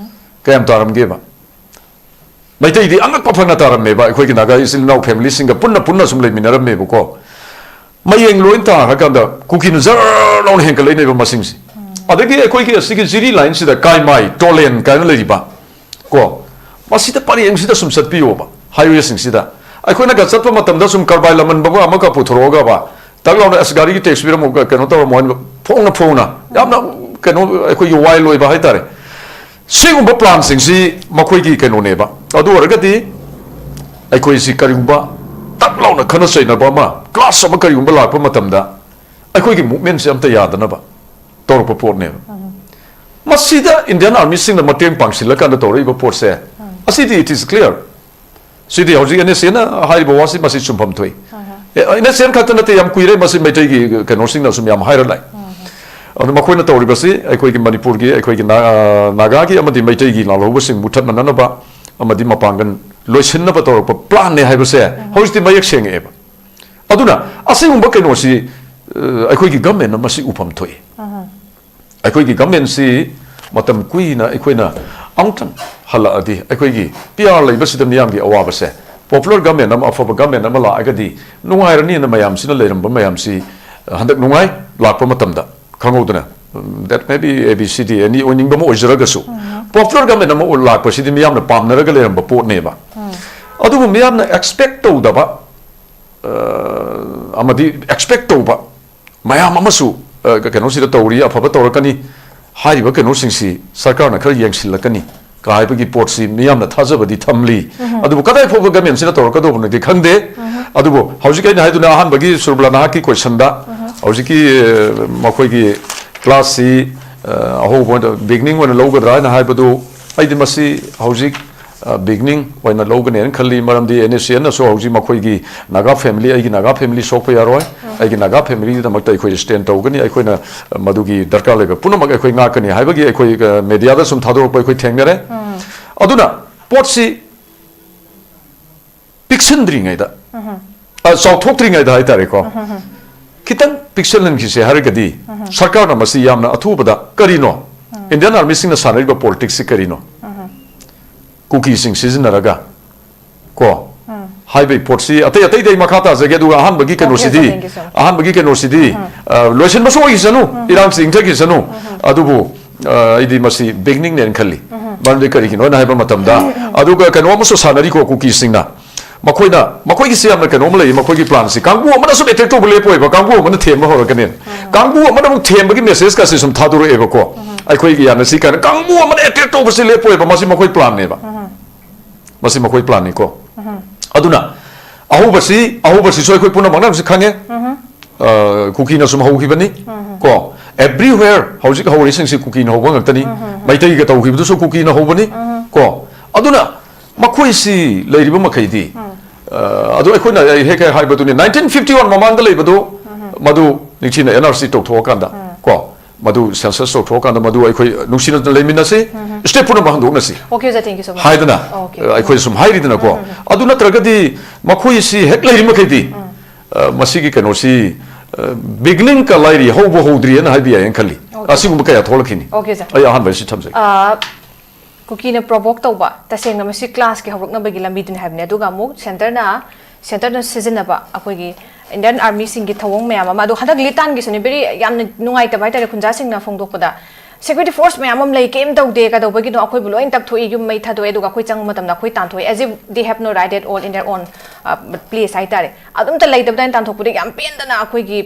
ꯀꯌꯥꯝ ꯇꯥꯔꯝꯒꯦꯕ? ꯃꯩꯇꯩꯗꯤ ꯑꯉꯛꯄ ꯐꯪꯅ ꯇꯥꯔꯝꯃꯦꯕ꯫ ꯑꯩꯈꯣꯏꯒꯤ ꯅꯥꯒꯥ ꯏꯆꯤꯜ ꯏꯅꯥꯎ ꯐꯦꯃꯤꯂꯤꯁꯤꯡꯒ ꯄꯨꯟꯅ ꯄꯨꯟꯅ ꯁꯨꯝ ꯂꯩꯃꯤꯟꯅꯔꯝꯃꯦꯕꯀꯣ꯫ ꯃꯌꯦꯡ ꯂꯣꯏ ꯇꯥꯔꯀꯥꯟꯗ ꯀꯨꯀꯤꯅ ꯖꯔ ꯂꯥꯎꯅ ꯍꯦꯟꯒꯠꯂꯛꯏꯅꯦꯕ ꯃꯁꯤꯡꯁꯦ꯫ ꯑꯗꯒꯤ ꯑꯩꯈꯣꯏꯒꯤ ꯑꯁꯤꯒꯤ ꯖꯤꯔꯤ ꯂꯥꯏꯟꯁꯤꯗ ꯀꯥꯏꯃꯥꯏ, ꯇꯣꯂꯦꯟ ꯀꯥꯏꯅ ꯂꯩꯔꯤꯕ ꯀꯣ, ꯃꯁꯤꯗ ꯄꯔꯦꯡꯁꯤꯗ ꯁꯨꯝ ꯆꯠꯄꯤꯌꯣꯕ, ꯍꯥꯏꯋꯦꯁꯤꯡꯁꯤꯗ꯫ ꯑꯩꯈꯣꯏꯅꯒ ꯆꯠꯄ ꯃꯇꯝꯗ ꯁꯨꯝ ꯀꯔꯕꯥꯏ ꯂꯃꯟꯕꯒ ꯑꯃꯒ ꯄꯨꯊꯣꯔꯛꯑꯒꯕ, ꯇꯛ ꯂꯥꯎꯅ "ꯑꯁ, ꯒꯥꯔꯤꯒꯤ ꯇꯦꯛꯁ ꯄꯤꯔꯝꯃꯨ", ꯀꯩꯅꯣ ꯇꯧꯔꯝꯃꯣ ꯍꯥꯏꯅ ꯐꯣꯡꯅ ꯐꯣꯡꯅ, ꯌꯥꯝꯅ ꯀꯩꯅꯣ, ꯑꯩꯈꯣꯏꯒꯤ ꯋꯥꯏꯜ ꯑꯣꯏꯕ ꯍꯥꯏꯇꯥꯔꯦ꯫ ꯁꯤꯒꯨꯝꯕ ꯄ꯭ꯂꯥꯟꯁꯤꯡꯁꯤ ꯃꯈꯣꯏꯒꯤ ꯀꯩꯅꯣꯅꯦꯕ꯫ ꯑꯗꯨ ꯑꯣꯏꯔꯒꯗꯤ ꯑꯩꯈꯣꯏꯁꯤ ꯀꯔꯤꯒꯨꯝꯕ ꯇꯛ ꯂꯥꯎꯅ ꯈꯠꯅ ꯆꯩꯅꯕ ꯑꯃ, ꯀ꯭ꯂꯥꯁ ꯑꯃ ꯀꯔꯤꯒꯨꯝꯕ ꯂꯥꯛꯄ ꯃꯇꯝꯗ ꯑꯩꯈꯣꯏꯒꯤ ꯃꯨꯚꯃꯦꯟꯁꯦ ꯑꯝꯇ ꯌꯥꯗꯅꯕ ꯇꯧꯔꯛꯄ ꯄꯣꯠꯅꯦꯕ꯫ ꯃꯁꯤꯗ ꯏꯟꯗꯤꯌꯟ ꯑꯥꯔꯃꯤꯁꯤꯡꯅ ꯃꯇꯦꯡ ꯄꯥꯡꯁꯤꯜꯂꯀꯥꯟꯗ ꯇꯧꯔꯛꯏꯕ ꯄꯣꯠꯁꯦ, ꯑꯁꯤꯗꯤ it is clear꯫ ꯁꯤꯗꯤ ꯍꯧꯖꯤꯛ ꯑꯦꯟ ꯑꯦꯁ ꯑꯦꯅ ꯍꯥꯏꯔꯤꯕ ꯋꯥꯁꯤ ꯃꯁꯤ ꯆꯨꯝꯐꯝ ꯊꯣꯛꯏ꯫ ꯑꯦ, ꯑꯦꯟ ꯑꯦꯁ ꯑꯦ ꯈꯛꯇ ꯅꯠꯇꯦ, ꯌꯥꯝ ꯀꯨꯏꯔꯦ ꯃꯁꯤ ꯃꯩꯇꯩꯒꯤ ꯀꯩꯅꯣꯁꯤꯡꯅ ꯁꯨꯝ ꯌꯥꯝ ꯍꯥꯏꯔ ꯂꯥꯛꯏ꯫ ꯑꯗꯨ ꯃꯈꯣꯏꯅ ꯇꯧꯔꯤꯕꯁꯤ ꯑꯩꯈꯣꯏꯒꯤ ꯃꯅꯤꯄꯨꯔꯒꯤ, ꯑꯩꯈꯣꯏꯒꯤ ꯅꯥ-, ꯅꯥꯒꯥꯒꯤ ꯑꯃꯗꯤ ꯃꯩꯇꯩꯒꯤ ꯂꯥꯜꯍꯧꯕꯁꯤꯡ ꯃꯨꯊꯠꯅꯅꯕ ꯑꯃꯗꯤ ꯃꯄꯥꯡꯒꯜ ꯂꯣꯏꯁꯤꯟꯅꯕ ꯇꯧꯔꯛꯄ ꯄ꯭ꯂꯥꯟꯅꯦ ꯍꯥꯏꯕꯁꯦ ꯍꯧꯖꯤꯛꯇꯤ ꯃꯌꯦꯛ ꯁꯦꯡꯉꯛꯑꯦꯕ꯫ ꯑꯗꯨꯅ ꯑꯁꯤꯒꯨꯝꯕ ꯀꯩꯅꯣꯁꯤ, ꯑ, ꯑꯩꯈꯣꯏꯒꯤ ꯒꯃꯦꯟꯅ ꯃꯁꯤ ꯎꯐꯝ ꯊꯣꯛꯏ꯫ ꯑꯩꯈꯣꯏꯒꯤ ꯒꯃꯦꯟꯁꯤ ꯃꯇꯝ ꯀꯨꯏꯅ ꯑꯩꯈꯣꯏꯅ ꯑꯃꯨꯛꯇꯪ ꯍꯜꯂꯛꯑꯗꯤ, ꯑꯩꯈꯣꯏꯒꯤ ꯄꯤ ꯑꯥꯔ ꯂꯩꯕꯁꯤꯗ ꯃꯤꯌꯥꯝꯒꯤ ꯑꯋꯥꯕꯁꯦ, ꯄꯣꯄꯨꯂꯔ ꯒꯃꯦꯟ ꯑꯃ, ꯑꯐꯕ ꯒꯃꯦꯟ ꯑꯃ ꯂꯥꯛꯑꯒꯗꯤ ꯅꯨꯡꯉꯥꯏꯔꯅꯤꯅ ꯃꯌꯥꯝꯁꯤꯅ ꯂꯩꯔꯝꯕ ꯃꯌꯥꯝꯁꯤ ꯍꯟꯗꯛ ꯅꯨꯡꯉꯥꯏ ꯂꯥꯛꯄ ꯃꯇꯝꯗ ꯈꯪꯍꯧꯗꯅ, ꯎꯝ, that may be A B C D any ꯑꯣꯏꯅꯤꯡꯕ ꯑꯃ ꯑꯣꯏꯖꯔꯒꯁꯨ, ꯄꯣꯄꯨꯂꯔ ꯒꯃꯦꯟ ꯑꯃ ꯂꯥꯛꯄꯁꯤꯗꯤ ꯃꯤꯌꯥꯝꯅ ꯄꯥꯝꯅꯔꯒ ꯂꯩꯔꯝꯕ ꯄꯣꯠꯅꯦꯕ꯫ ꯑꯗꯨꯕꯨ ꯃꯤꯌꯥꯝꯅ ꯑꯦꯛꯁꯄꯦꯛ ꯇꯧꯗꯕ, ꯑ, ꯑꯃꯗꯤ ꯑꯦꯛꯁꯄꯦꯛ ꯇꯧꯕ ꯃꯌꯥꯝ ꯑꯃꯁꯨ, ꯑ, ꯀꯩꯅꯣꯁꯤꯗ ꯇꯧꯔꯤ, ꯑꯐꯕ ꯇꯧꯔꯛꯀꯅꯤ, ꯍꯥꯏꯔꯤꯕ ꯀꯩꯅꯣꯁꯤꯡꯁꯤ ꯁꯔꯀꯥꯔꯅ ꯈꯔ ꯌꯦꯡꯁꯤꯜꯂꯛꯀꯅꯤ ꯀ ꯍꯥꯏꯕꯒꯤ ꯄꯣꯠꯁꯤ ꯃꯤꯌꯥꯝꯅ ꯊꯥꯖꯕꯗꯤ ꯊꯝꯂꯤ꯫ ꯑꯗꯨꯕꯨ ꯀꯗꯥꯏ ꯐꯥꯎꯕ ꯒꯃꯦꯟꯁꯤꯅ ꯇꯧꯔꯛꯀꯗꯧꯕꯅꯣꯗꯤ ꯈꯪꯗꯦ꯫ ꯑꯗꯨꯕꯨ ꯍꯧꯖꯤꯛ ꯑꯩꯅ ꯍꯥꯏꯗꯨꯅ ꯑꯍꯥꯟꯕꯒꯤ ꯁꯨꯔꯕꯂꯥ ꯅꯍꯥꯛꯀꯤ ꯀꯣꯏꯁꯟꯗ ꯍꯧꯖꯤꯛꯀꯤ, ꯑ, ꯃꯈꯣꯏꯒꯤ ꯀ꯭ꯂꯥꯁꯁꯤ, ꯑ, ꯑꯍꯧꯕ ꯑꯣꯏꯅ ꯕꯤꯒꯤꯅꯤꯡ ꯑꯣꯏꯅ ꯂꯧꯒꯗ꯭ꯔꯥ ꯍꯥꯏꯅ ꯍꯥꯏꯕꯗꯨ, ꯑꯩꯗꯤ ꯃꯁꯤ ꯍꯧꯖꯤꯛ, ꯑ, ꯕꯤꯒꯤꯅꯤꯡ ꯑꯣꯏꯅ ꯂꯧꯒꯅꯦꯅ ꯈꯜꯂꯤ꯫ ꯃꯔꯝꯗꯤ ꯑꯦꯟ ꯑꯦꯁ ꯁꯤ ꯑꯦꯟꯅꯁꯨ ꯍꯧꯖꯤꯛ ꯃꯈꯣꯏꯒꯤ ꯅꯥꯒꯥ ꯐꯦꯃꯤꯂꯤ, ꯑꯩꯒꯤ ꯅꯥꯒꯥ ꯐꯦꯃꯤꯂꯤ ꯁꯣꯛꯄ ꯌꯥꯔꯣꯏ, ꯑꯩꯒꯤ ꯅꯥꯒꯥ ꯐꯦꯃꯤꯂꯤꯒꯤꯗꯃꯛꯇ ꯑꯩꯈꯣꯏ ꯁ꯭ꯇꯦꯟ ꯇꯧꯒꯅꯤ, ꯑꯩꯈꯣꯏꯅ ꯃꯗꯨꯒꯤ ꯗꯔꯀꯥꯔ ꯂꯩꯕ ꯄꯨꯝꯅꯃꯛ ꯑꯩꯈꯣꯏ ꯉꯥꯛꯀꯅꯤ ꯍꯥꯏꯕꯒꯤ ꯑꯩꯈꯣꯏ, ꯑ, ꯃꯦꯗꯤꯌꯥꯗ ꯁꯨꯝ ꯊꯥꯗꯣꯔꯛꯄ ꯑꯩꯈꯣꯏ ꯊꯦꯡꯅꯔꯦ꯫ ꯑꯗꯨꯅ ꯄꯣꯠꯁꯤ ꯄꯤꯛꯁꯤꯟꯗ꯭ꯔꯤꯉꯩꯗ, ꯑ, ꯆꯥꯎꯊꯣꯛꯇ꯭ꯔꯤꯉꯩꯗ ꯍꯥꯏꯇꯥꯔꯦꯀꯣ, ꯈꯤꯇꯪ ꯄꯤꯛꯁꯤꯜꯍꯟꯈꯤꯁꯦ ꯍꯥꯏꯔꯒꯗꯤ, ꯁꯔꯀꯥꯔꯅ ꯃꯁꯤ ꯌꯥꯝꯅ ꯑꯊꯨꯕꯗ ꯀꯔꯤꯅꯣ? ꯏꯟꯗꯤꯌꯟ ꯑꯥꯔꯃꯤꯁꯤꯡꯅ ꯁꯥꯟꯅꯔꯤꯕ ꯄꯣꯂꯤꯇꯤꯛꯁꯁꯤ ꯀꯔꯤꯅꯣ? ꯀꯨꯀꯤꯁꯤꯡ ꯁꯤꯖꯤꯟꯅꯔꯒ, ꯀꯣ, ꯍꯥꯏꯕꯒꯤ ꯄꯣꯠꯁꯤ ꯑꯇꯩ ꯑꯇꯩꯗꯤ ꯑꯩ ꯃꯈꯥ ꯇꯥꯖꯒꯦ꯫ ꯑꯗꯨꯒ ꯑꯍꯥꯟꯕꯒꯤ ꯀꯩꯅꯣꯁꯤꯗꯤ, ꯇꯥꯛꯄꯤꯌꯨ, ꯇꯥꯛꯄꯤꯌꯨ꯫ ꯑꯍꯥꯟꯕꯒꯤ ꯀꯩꯅꯣꯁꯤꯗꯤ, ꯑ, ꯂꯣꯏꯁꯤꯟꯕꯁꯨ ꯑꯣꯏꯈꯤꯁꯅꯨ, ꯏꯔꯥꯡꯁꯤ ꯏꯪꯊꯈꯤꯁꯅꯨ꯫ ꯑꯗꯨꯕꯨ, ꯑ, ꯑꯩꯗꯤ ꯃꯁꯤ ꯕꯤꯒꯤꯅꯤꯡꯅꯦꯅ ꯈꯜꯂꯤ꯫ ꯃꯔꯝꯗꯤ ꯀꯔꯤꯒꯤꯅꯣ ꯍꯥꯏꯅ ꯍꯥꯏꯕ ꯃꯇꯝꯗ, ꯑꯗꯨꯒ ꯀꯩꯅꯣ ꯑꯃꯁꯨ ꯁꯥꯟꯅꯔꯤꯀꯣ ꯀꯨꯀꯤꯁꯤꯡꯅ꯫ ꯃꯈꯣꯏꯅ, ꯃꯈꯣꯏꯒꯤꯁꯤ ꯌꯥꯝꯅ ꯀꯩꯅꯣ ꯑꯃ ꯂꯩꯌꯦ, ꯃꯈꯣꯏꯒꯤ ꯄ꯭ꯂꯥꯟꯁꯤ꯫ ꯀꯥꯡꯕꯨ ꯑꯃꯅ ꯁꯨꯝ ꯑꯦꯇꯦꯛ ꯇꯧꯕ ꯂꯦꯞꯄꯣꯏꯕ, ꯀꯥꯡꯕꯨ ꯑꯃꯅ ꯊꯦꯝꯕ ꯍꯧꯔꯛꯀꯅꯤ꯫ ꯀꯥꯡꯕꯨ ꯑꯃꯅ ꯑꯃꯨꯛ ꯊꯦꯝꯕꯒꯤ ꯃꯦꯁꯦꯖꯀꯁꯦ ꯁꯨꯝ ꯊꯥꯗꯣꯔꯛꯑꯦꯕꯀꯣ꯫ ꯑꯩꯈꯣꯏꯒꯤ ꯌꯥꯅꯁꯤ ꯀꯥꯏꯅ ꯀꯥꯡꯕꯨ ꯑꯃꯅ ꯑꯦꯇꯦꯛ ꯇꯧꯕꯁꯤ ꯂꯦꯞꯄꯣꯏꯕ, ꯃꯁꯤ ꯃꯈꯣꯏ ꯄ꯭ꯂꯥꯟꯅꯦꯕ꯫ ꯃꯁꯤ ꯃꯈꯣꯏ ꯄ꯭ꯂꯥꯟꯅꯤꯀꯣ꯫ ꯑꯗꯨꯅ ꯑꯍꯧꯕꯁꯤ, ꯑꯍꯧꯕꯁꯤꯁꯨ ꯑꯩꯈꯣꯏ ꯄꯨꯝꯅꯃꯛꯅ ꯍꯧꯖꯤꯛ ꯈꯪꯉꯦ꯫ ꯑ, ꯀꯨꯀꯤꯅ ꯁꯨꯝ ꯍꯧꯈꯤꯕꯅꯤ꯫ ꯀꯣ, everywhere ꯍꯧꯖꯤꯛ ꯍꯧꯔꯤꯁꯤꯡꯁꯤ ꯀꯨꯀꯤꯅ ꯍꯧꯕ ꯉꯥꯛꯇꯅꯤ꯫ ꯃꯩꯇꯩꯒ ꯇꯧꯈꯤꯕꯗꯨꯁꯨ ꯀꯨꯀꯤꯅ ꯍꯧꯕꯅꯤ꯫ ꯀꯣ, ꯑꯗꯨꯅ ꯃꯈꯣꯏꯁꯤ ꯂꯩꯔꯤꯕ ꯃꯈꯩꯗꯤ, ꯑ, ꯑꯗꯨ ꯑꯩꯈꯣꯏꯅ ꯍꯦꯛ ꯍꯦꯛ ꯍꯥꯏꯕꯗꯨꯅꯤ, nineteen fifty one ꯃꯃꯥꯡꯗ ꯂꯩꯕꯗꯨ, ꯃꯗꯨ ꯅꯤꯡꯊꯤꯅ N R C ꯇꯧꯊꯣꯛꯑꯀꯥꯟꯗ, ꯀꯣ, ꯃꯗꯨ census ꯇꯧꯊꯣꯛꯑꯀꯥꯟꯗ ꯃꯗꯨ ꯑꯩꯈꯣꯏ ꯅꯨꯡꯁꯤꯅꯅ ꯂꯩꯃꯤꯟꯅꯁꯤ, state ꯄꯨꯝꯅꯃꯛ ꯍꯟꯗꯣꯛꯅꯁꯤ Okay, ꯑꯣꯖꯥ, thank you so much. ꯍꯥꯏꯗꯅ Okay. ꯑ, ꯑꯩꯈꯣꯏ ꯁꯨꯝ ꯍꯥꯏꯔꯤꯗꯅꯀꯣ꯫ ꯑꯗꯨ ꯅꯠꯇ꯭ꯔꯒꯗꯤ ꯃꯈꯣꯏꯁꯤ ꯍꯦꯛ ꯂꯩꯔꯤꯃꯈꯩꯗꯤ ꯑ, ꯃꯁꯤꯒꯤ ꯀꯩꯅꯣꯁꯤ beginning ꯀ ꯂꯥꯏꯔꯤ, ꯍꯧꯕ ꯍꯧꯗ꯭ꯔꯤꯑꯅ ꯍꯥꯏꯕ ꯌꯥꯏꯅ ꯈꯜꯂꯤ꯫ Okay. ꯑꯁꯤꯒꯨꯝꯕ ꯀꯌꯥ ꯊꯣꯛꯂꯛꯈꯤꯅꯤ꯫ Okay, sir. ꯑꯩ ꯑꯍꯥꯟꯕ ꯑꯁꯤ ꯊꯝꯖꯒꯦ꯫ ꯑ, ꯀꯨꯀꯤꯅ provoke ꯇꯧꯕ, ꯇꯁꯦꯡꯅ ꯃꯁꯤ class ꯀꯤ ꯍꯧꯔꯛꯅꯕꯒꯤ ꯂꯝꯕꯤꯗꯨꯅꯤ ꯍꯥꯏꯕꯅꯤ꯫ ꯑꯗꯨꯒ ꯑꯃꯨꯛ centre ꯅ centre ꯅ ꯁꯤꯖꯤꯟꯅꯕ ꯑꯩꯈꯣꯏꯒꯤ Indian Army ꯁꯤꯡꯒꯤ ꯊꯧꯑꯣꯡ ꯃꯌꯥꯝ ꯑꯃ, ꯑꯗꯣ ꯍꯟꯗꯛ ꯂꯤꯇꯥꯟꯒꯤꯁꯨꯅꯦ, very ꯌꯥꯝꯅ ꯅꯨꯡꯉꯥꯏꯇꯕ ꯍꯥꯏꯇꯥꯔꯦ, ꯈꯨꯟꯖꯥꯁꯤꯡꯅ ꯐꯣꯡꯗꯣꯛꯄꯗ security force ꯃꯌꯥꯝ ꯑꯃ ꯂꯩ, ꯀꯩꯝ ꯇꯧꯗꯦ, ꯀꯩꯗꯧꯕꯒꯤꯅꯣ, ꯑꯩꯈꯣꯏꯕꯨ ꯂꯣꯏ ꯇꯛꯊꯣꯛꯏ, ꯌꯨꯝ ꯃꯩ ꯊꯥꯗꯣꯛꯑꯦ, ꯑꯗꯨꯒ ꯑꯩꯈꯣꯏ ꯆꯪꯕ ꯃꯇꯝꯗ ꯑꯩꯈꯣꯏ ꯇꯥꯟꯊꯣꯛꯑꯦ, as if they have no right at all in their own place ꯍꯥꯏꯇꯥꯔꯦ꯫ ꯑꯗꯨꯝꯇ ꯂꯩꯇꯕꯗ ꯑꯩꯅ ꯇꯥꯟꯊꯣꯛꯄꯗ ꯌꯥꯝ ꯄꯦꯟꯗꯅ ꯑꯩꯈꯣꯏꯒꯤ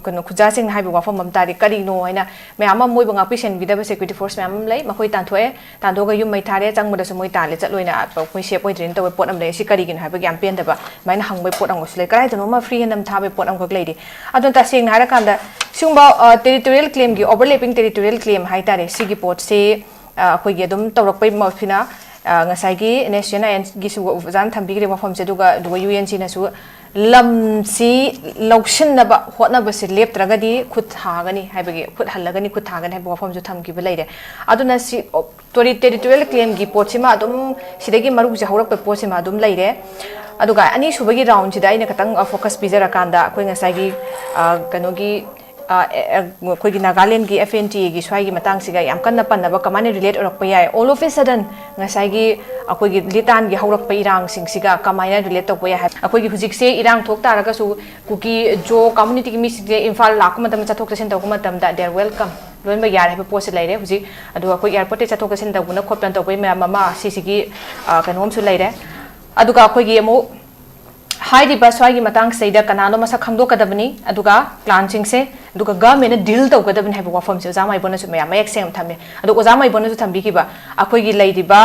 ꯀꯩꯅꯣ ꯈꯨꯟꯖꯥꯁꯤꯡꯅ ꯍꯥꯏꯕ ꯋꯥꯐꯝ ꯑꯃ ꯇꯥꯔꯦ꯫ ꯀꯔꯤꯅꯣ ꯍꯥꯏꯅ ꯃꯌꯥꯝ ꯑꯃ ꯃꯣꯏꯕꯨ ꯉꯥꯛꯄꯤ ꯁꯦꯟꯕꯤꯗꯕ security force ꯃꯌꯥꯝ ꯑꯃ ꯂꯩ, ꯃꯈꯣꯏ ꯇꯥꯟꯊꯣꯛꯑꯦ, ꯇꯥꯟꯊꯣꯛꯑꯒ ꯌꯨꯝ ꯃꯩ ꯊꯥꯔꯦ, ꯆꯪꯕꯗꯁꯨ ꯃꯣꯏ ꯇꯥꯜꯂꯦ, ꯆꯠꯂꯣꯏꯅ ꯑꯩꯈꯣꯏ safe ꯑꯣꯏꯗ꯭ꯔꯦꯅ ꯇꯧꯕ ꯄꯣꯠ ꯑꯃ ꯂꯩ꯫ ꯁꯤ ꯀꯔꯤꯒꯤꯅꯣ ꯍꯥꯏꯕꯒꯤ ꯌꯥꯝ ꯄꯦꯟꯗꯕ ꯑꯗꯨꯃꯥꯏꯅ ꯍꯪꯕꯒꯤ ꯄꯣꯠ ꯑꯃꯁꯨ ꯂꯩ꯫ ꯀꯗꯥꯏꯗꯅꯣ ꯑꯃ free hand ꯑꯃ ꯊꯥꯕꯒꯤ ꯄꯣꯠ ꯑꯃꯈꯛ ꯂꯩꯔꯤ꯫ ꯑꯗꯨꯅ ꯇꯁꯦꯡꯅ ꯍꯥꯏꯔꯀꯥꯟꯗ ꯁꯤꯒꯨꯝꯕ territorial claim ꯒꯤ, overlapping territorial claim ꯍꯥꯏꯇꯥꯔꯦ, ꯁꯤꯒꯤ ꯄꯣꯠꯁꯤ ꯑꯩꯈꯣꯏꯒꯤ ꯑꯗꯨꯝ ꯇꯧꯔꯛꯄꯩ ꯃꯁꯤꯅ ꯉꯁꯥꯏꯒꯤ NSCN INꯒꯤꯁꯨ ꯑꯣꯖꯥꯅ ꯊꯝꯕꯤꯈ꯭ꯔꯦ ꯋꯥꯐꯝꯁꯦ, ꯑꯗꯨꯒ ꯑꯗꯨꯒ UNCꯅꯁꯨ ꯂꯝꯁꯤ ꯂꯧꯁꯤꯟꯅꯕ ꯍꯣꯠꯅꯕꯁꯤ ꯂꯦꯞꯇ꯭ꯔꯒꯗꯤ ꯈꯨꯠ ꯊꯥꯒꯅꯤ ꯍꯥꯏꯕꯒꯤ, ꯈꯨꯠ ꯍꯜꯂꯒꯅꯤ, ꯈꯨꯠ ꯊꯥꯒꯅꯤ ꯍꯥꯏꯕ ꯋꯥꯐꯝꯁꯨ ꯊꯝꯈꯤꯕ ꯂꯩꯔꯦ꯫ ꯑꯗꯨꯅ ꯁꯤ territorial claim ꯒꯤ ꯄꯣꯠꯁꯤꯃ ꯑꯗꯨꯝ, ꯁꯤꯗꯒꯤ ꯃꯔꯨꯁꯦ ꯍꯧꯔꯛꯄ ꯄꯣꯠꯁꯤꯃ ꯑꯗꯨꯝ ꯂꯩꯔꯦ꯫ ꯑꯗꯨꯒ ꯑꯅꯤꯁꯨꯕꯒꯤ round ꯁꯤꯗ ꯑꯩꯅ ꯈꯤꯇꯪ focus ꯄꯤꯖꯔꯀꯥꯟꯗ ꯑꯩꯈꯣꯏ ꯉꯁꯥꯏꯒꯤ ꯀꯩꯅꯣꯒꯤ ꯑꯩꯈꯣꯏꯒꯤ ꯅꯥꯒꯥꯂꯦꯟꯒꯤ FNTA ꯒꯤ ꯁ꯭ꯋꯥꯏꯒꯤ ꯃꯇꯥꯡꯁꯤꯒ ꯌꯥꯝ ꯀꯟꯅ ꯄꯟꯅꯕ ꯀꯃꯥꯏꯅ relate ꯑꯣꯏꯔꯛꯄ ꯌꯥꯏ, all of a sudden ꯉꯁꯥꯏꯒꯤ ꯑꯩꯈꯣꯏꯒꯤ ꯂꯤꯇꯥꯟꯒꯤ ꯍꯧꯔꯛꯄ ꯏꯔꯥꯡꯁꯤꯡꯁꯤꯒ ꯀꯃꯥꯏꯅ relate ꯇꯧꯕ ꯌꯥꯏ ꯍꯥꯏꯕ꯫ ꯑꯩꯈꯣꯏꯒꯤ ꯍꯧꯖꯤꯛꯁꯦ ꯏꯔꯥꯡ ꯊꯣꯛ ꯇꯥꯔꯒꯁꯨ ꯀꯨꯀꯤ ꯖꯣ community ꯒꯤ ꯃꯤꯁꯤꯡꯁꯦ ꯏꯝꯐꯥꯜ ꯂꯥꯛꯄ ꯃꯇꯝꯗ, ꯆꯠꯊꯣꯛ ꯆꯠꯁꯤꯟ ꯇꯧꯕ ꯃꯇꯝꯗ they are welcome, ꯂꯣꯏꯅꯃꯛ ꯌꯥꯔꯦ ꯍꯥꯏꯕ ꯄꯣꯠꯁꯦ ꯂꯩꯔꯦ꯫ ꯍꯧꯖꯤꯛ ꯑꯗꯨꯒ ꯑꯩꯈꯣꯏ airport ꯇꯒꯤ ꯆꯠꯊꯣꯛ ꯆꯠꯁꯤꯟ ꯇꯧꯕꯅ ꯈꯣꯠꯄꯅ ꯇꯧꯕꯒꯤ ꯃꯌꯥꯝ ꯑꯃ ꯁꯤꯁꯤꯒꯤ ꯀꯩꯅꯣꯝꯁꯨ ꯂꯩꯔꯦ꯫ ꯑꯗꯨꯒ ꯑꯩꯈꯣꯏꯒꯤ ꯑꯃꯨꯛ ꯍꯥꯏꯔꯤꯕ ꯁ꯭ꯋꯥꯏꯒꯤ ꯃꯇꯥꯡꯁꯤꯗꯩꯗ ꯀꯅꯥꯅꯣ ꯃꯁꯛ ꯈꯪꯗꯣꯛꯀꯗꯕꯅꯤ, ꯑꯗꯨꯒ clan ꯁꯤꯡꯁꯦ, ꯑꯗꯨꯒ government ꯅ deal ꯇꯧꯒꯗꯕꯅꯤ ꯍꯥꯏꯕ ꯋꯥꯐꯝꯁꯦ ꯑꯣꯖꯥ ꯃꯥꯏꯕꯣꯟꯅꯁꯨ ꯃꯌꯥꯝ ꯃꯌꯦꯛ ꯁꯦꯡꯅ ꯊꯝꯃꯦ꯫ ꯑꯗꯣ ꯑꯣꯖꯥ ꯃꯥꯏꯕꯣꯟꯅꯁꯨ ꯊꯝꯕꯤꯈꯤꯕ ꯑꯩꯈꯣꯏꯒꯤ ꯂꯩꯔꯤꯕ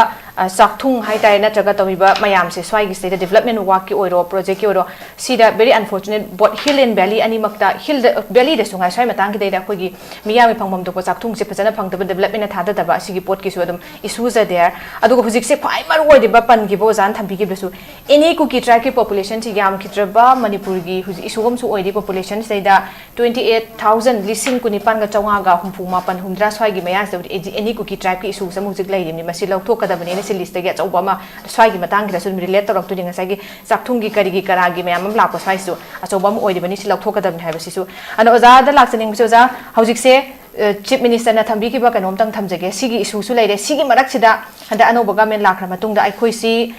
ꯆꯥꯛꯊꯨꯡ ꯍꯥꯏꯇꯥꯔꯦ, ꯅꯠꯇ꯭ꯔꯒ ꯇꯧꯔꯤꯕ ꯃꯌꯥꯝꯁꯦ, ꯁ꯭ꯋꯥꯏꯒꯤ ꯁꯤꯗꯩꯗ development work ꯀꯤ ꯑꯣꯏꯔꯣ, project ꯀꯤ ꯑꯣꯏꯔꯣ, ꯁꯤꯗ very unfortunate, both hill and valley ꯑꯅꯤꯃꯛꯇ, hill ꯗ, valley ꯗꯁꯨ ꯉꯥꯏ, ꯁ꯭ꯋꯥꯏ ꯃꯇꯥꯡꯒꯤꯗꯩꯗ ꯑꯩꯈꯣꯏꯒꯤ ꯃꯤꯌꯥꯝꯒꯤ ꯐꯪꯐꯝ ꯊꯣꯛꯄ ꯆꯥꯛꯊꯨꯡꯁꯦ ꯐꯖꯅ ꯐꯪꯗꯕ, development ꯅ ꯊꯥꯗꯗꯕ, ꯑꯁꯤꯒꯤ ꯄꯣꯠꯀꯤꯁꯨ ꯑꯗꯨꯝ issue ꯁꯦ there꯫ ꯑꯗꯨꯒ ꯍꯧꯖꯤꯛꯁꯦ ꯈ꯭ꯋꯥꯏ ꯃꯔꯨ ꯑꯣꯏꯔꯤꯕ ꯄꯟꯈꯤꯕ ꯑꯣꯖꯥꯅ ꯊꯝꯕꯤꯈꯤꯕꯗꯁꯨ, any Kuki tribe ꯀꯤ population ꯁꯤ ꯌꯥꯝꯈꯤꯗ꯭ꯔꯕ ꯃꯅꯤꯄꯨꯔꯒꯤ ꯍꯧꯖꯤꯛ issue ꯑꯃꯁꯨ ꯑꯣꯏꯔꯤ, population ꯁꯤꯗꯩꯗ twenty eight ꯊꯥꯎꯖꯟ, ꯂꯤꯁꯤꯡ ꯀꯨꯟꯅꯤꯄꯥꯟꯒ ꯆꯥꯝꯃꯉꯥ ꯍꯨꯝꯐꯨ ꯃꯥꯄꯟ, ꯍꯨꯝꯗ꯭ꯔꯥ ꯁ꯭ꯋꯥꯏꯒꯤ ꯃꯌꯥꯁꯤꯗꯕꯨꯗꯤ ꯑꯦꯅꯤ ꯀꯨꯀꯤ ꯇ꯭ꯔꯥꯏꯕꯀꯤ ꯏꯁꯨꯁꯦ ꯑꯃꯨꯛ ꯍꯧꯖꯤꯛ ꯂꯩꯔꯤꯕꯅꯤ꯫ ꯃꯁꯤ ꯂꯧꯊꯣꯛꯀꯗꯕꯅꯦꯅ ꯁꯤ ꯂꯤꯁꯇꯒꯤ ꯑꯆꯧꯕ ꯑꯃ, ꯁ꯭ꯋꯥꯏꯒꯤ ꯃꯇꯥꯡꯒꯤꯗꯁꯨ ꯑꯗꯨꯝ ꯔꯤꯂꯦꯠ ꯇꯧꯔꯛꯇꯣꯏꯅꯤ꯫ ꯉꯁꯥꯏꯒꯤ ꯆꯥꯛꯊꯨꯡꯒꯤ ꯀꯔꯤꯒꯤ ꯀꯔꯥꯒꯤ ꯃꯌꯥꯝ ꯑꯃ ꯂꯥꯛꯄ ꯁ꯭ꯋꯥꯏꯁꯤꯁꯨ ꯑꯆꯧꯕ ꯑꯃ ꯑꯣꯏꯔꯤꯕꯅꯤ꯫ ꯁꯤ ꯂꯧꯊꯣꯛꯀꯗꯕꯅꯤ ꯍꯥꯏꯕꯁꯤꯁꯨ꯫ ꯑꯗꯣ ꯑꯣꯖꯥꯗ ꯂꯥꯛꯆꯅꯤꯡꯕꯁꯦ, ꯑꯣꯖꯥ, ꯍꯧꯖꯤꯛꯁꯦ, ꯑ, ꯆꯤꯐ ꯃꯤꯅꯤꯁꯇꯔꯅ ꯊꯝꯕꯤꯈꯤꯕ ꯀꯩꯅꯣꯝꯇꯪ ꯊꯝꯖꯒꯦ꯫ ꯁꯤꯒꯤ ꯏꯁꯨꯁꯨ ꯂꯩꯔꯦ꯫ ꯁꯤꯒꯤ ꯃꯔꯛꯁꯤꯗ ꯍꯟꯗꯛ ꯑꯅꯧꯕ ꯒꯚꯔꯟꯃꯦꯟ ꯂꯥꯛꯈ꯭ꯔ ꯃꯇꯨꯡꯗ ꯑꯩꯈꯣꯏꯁꯤ,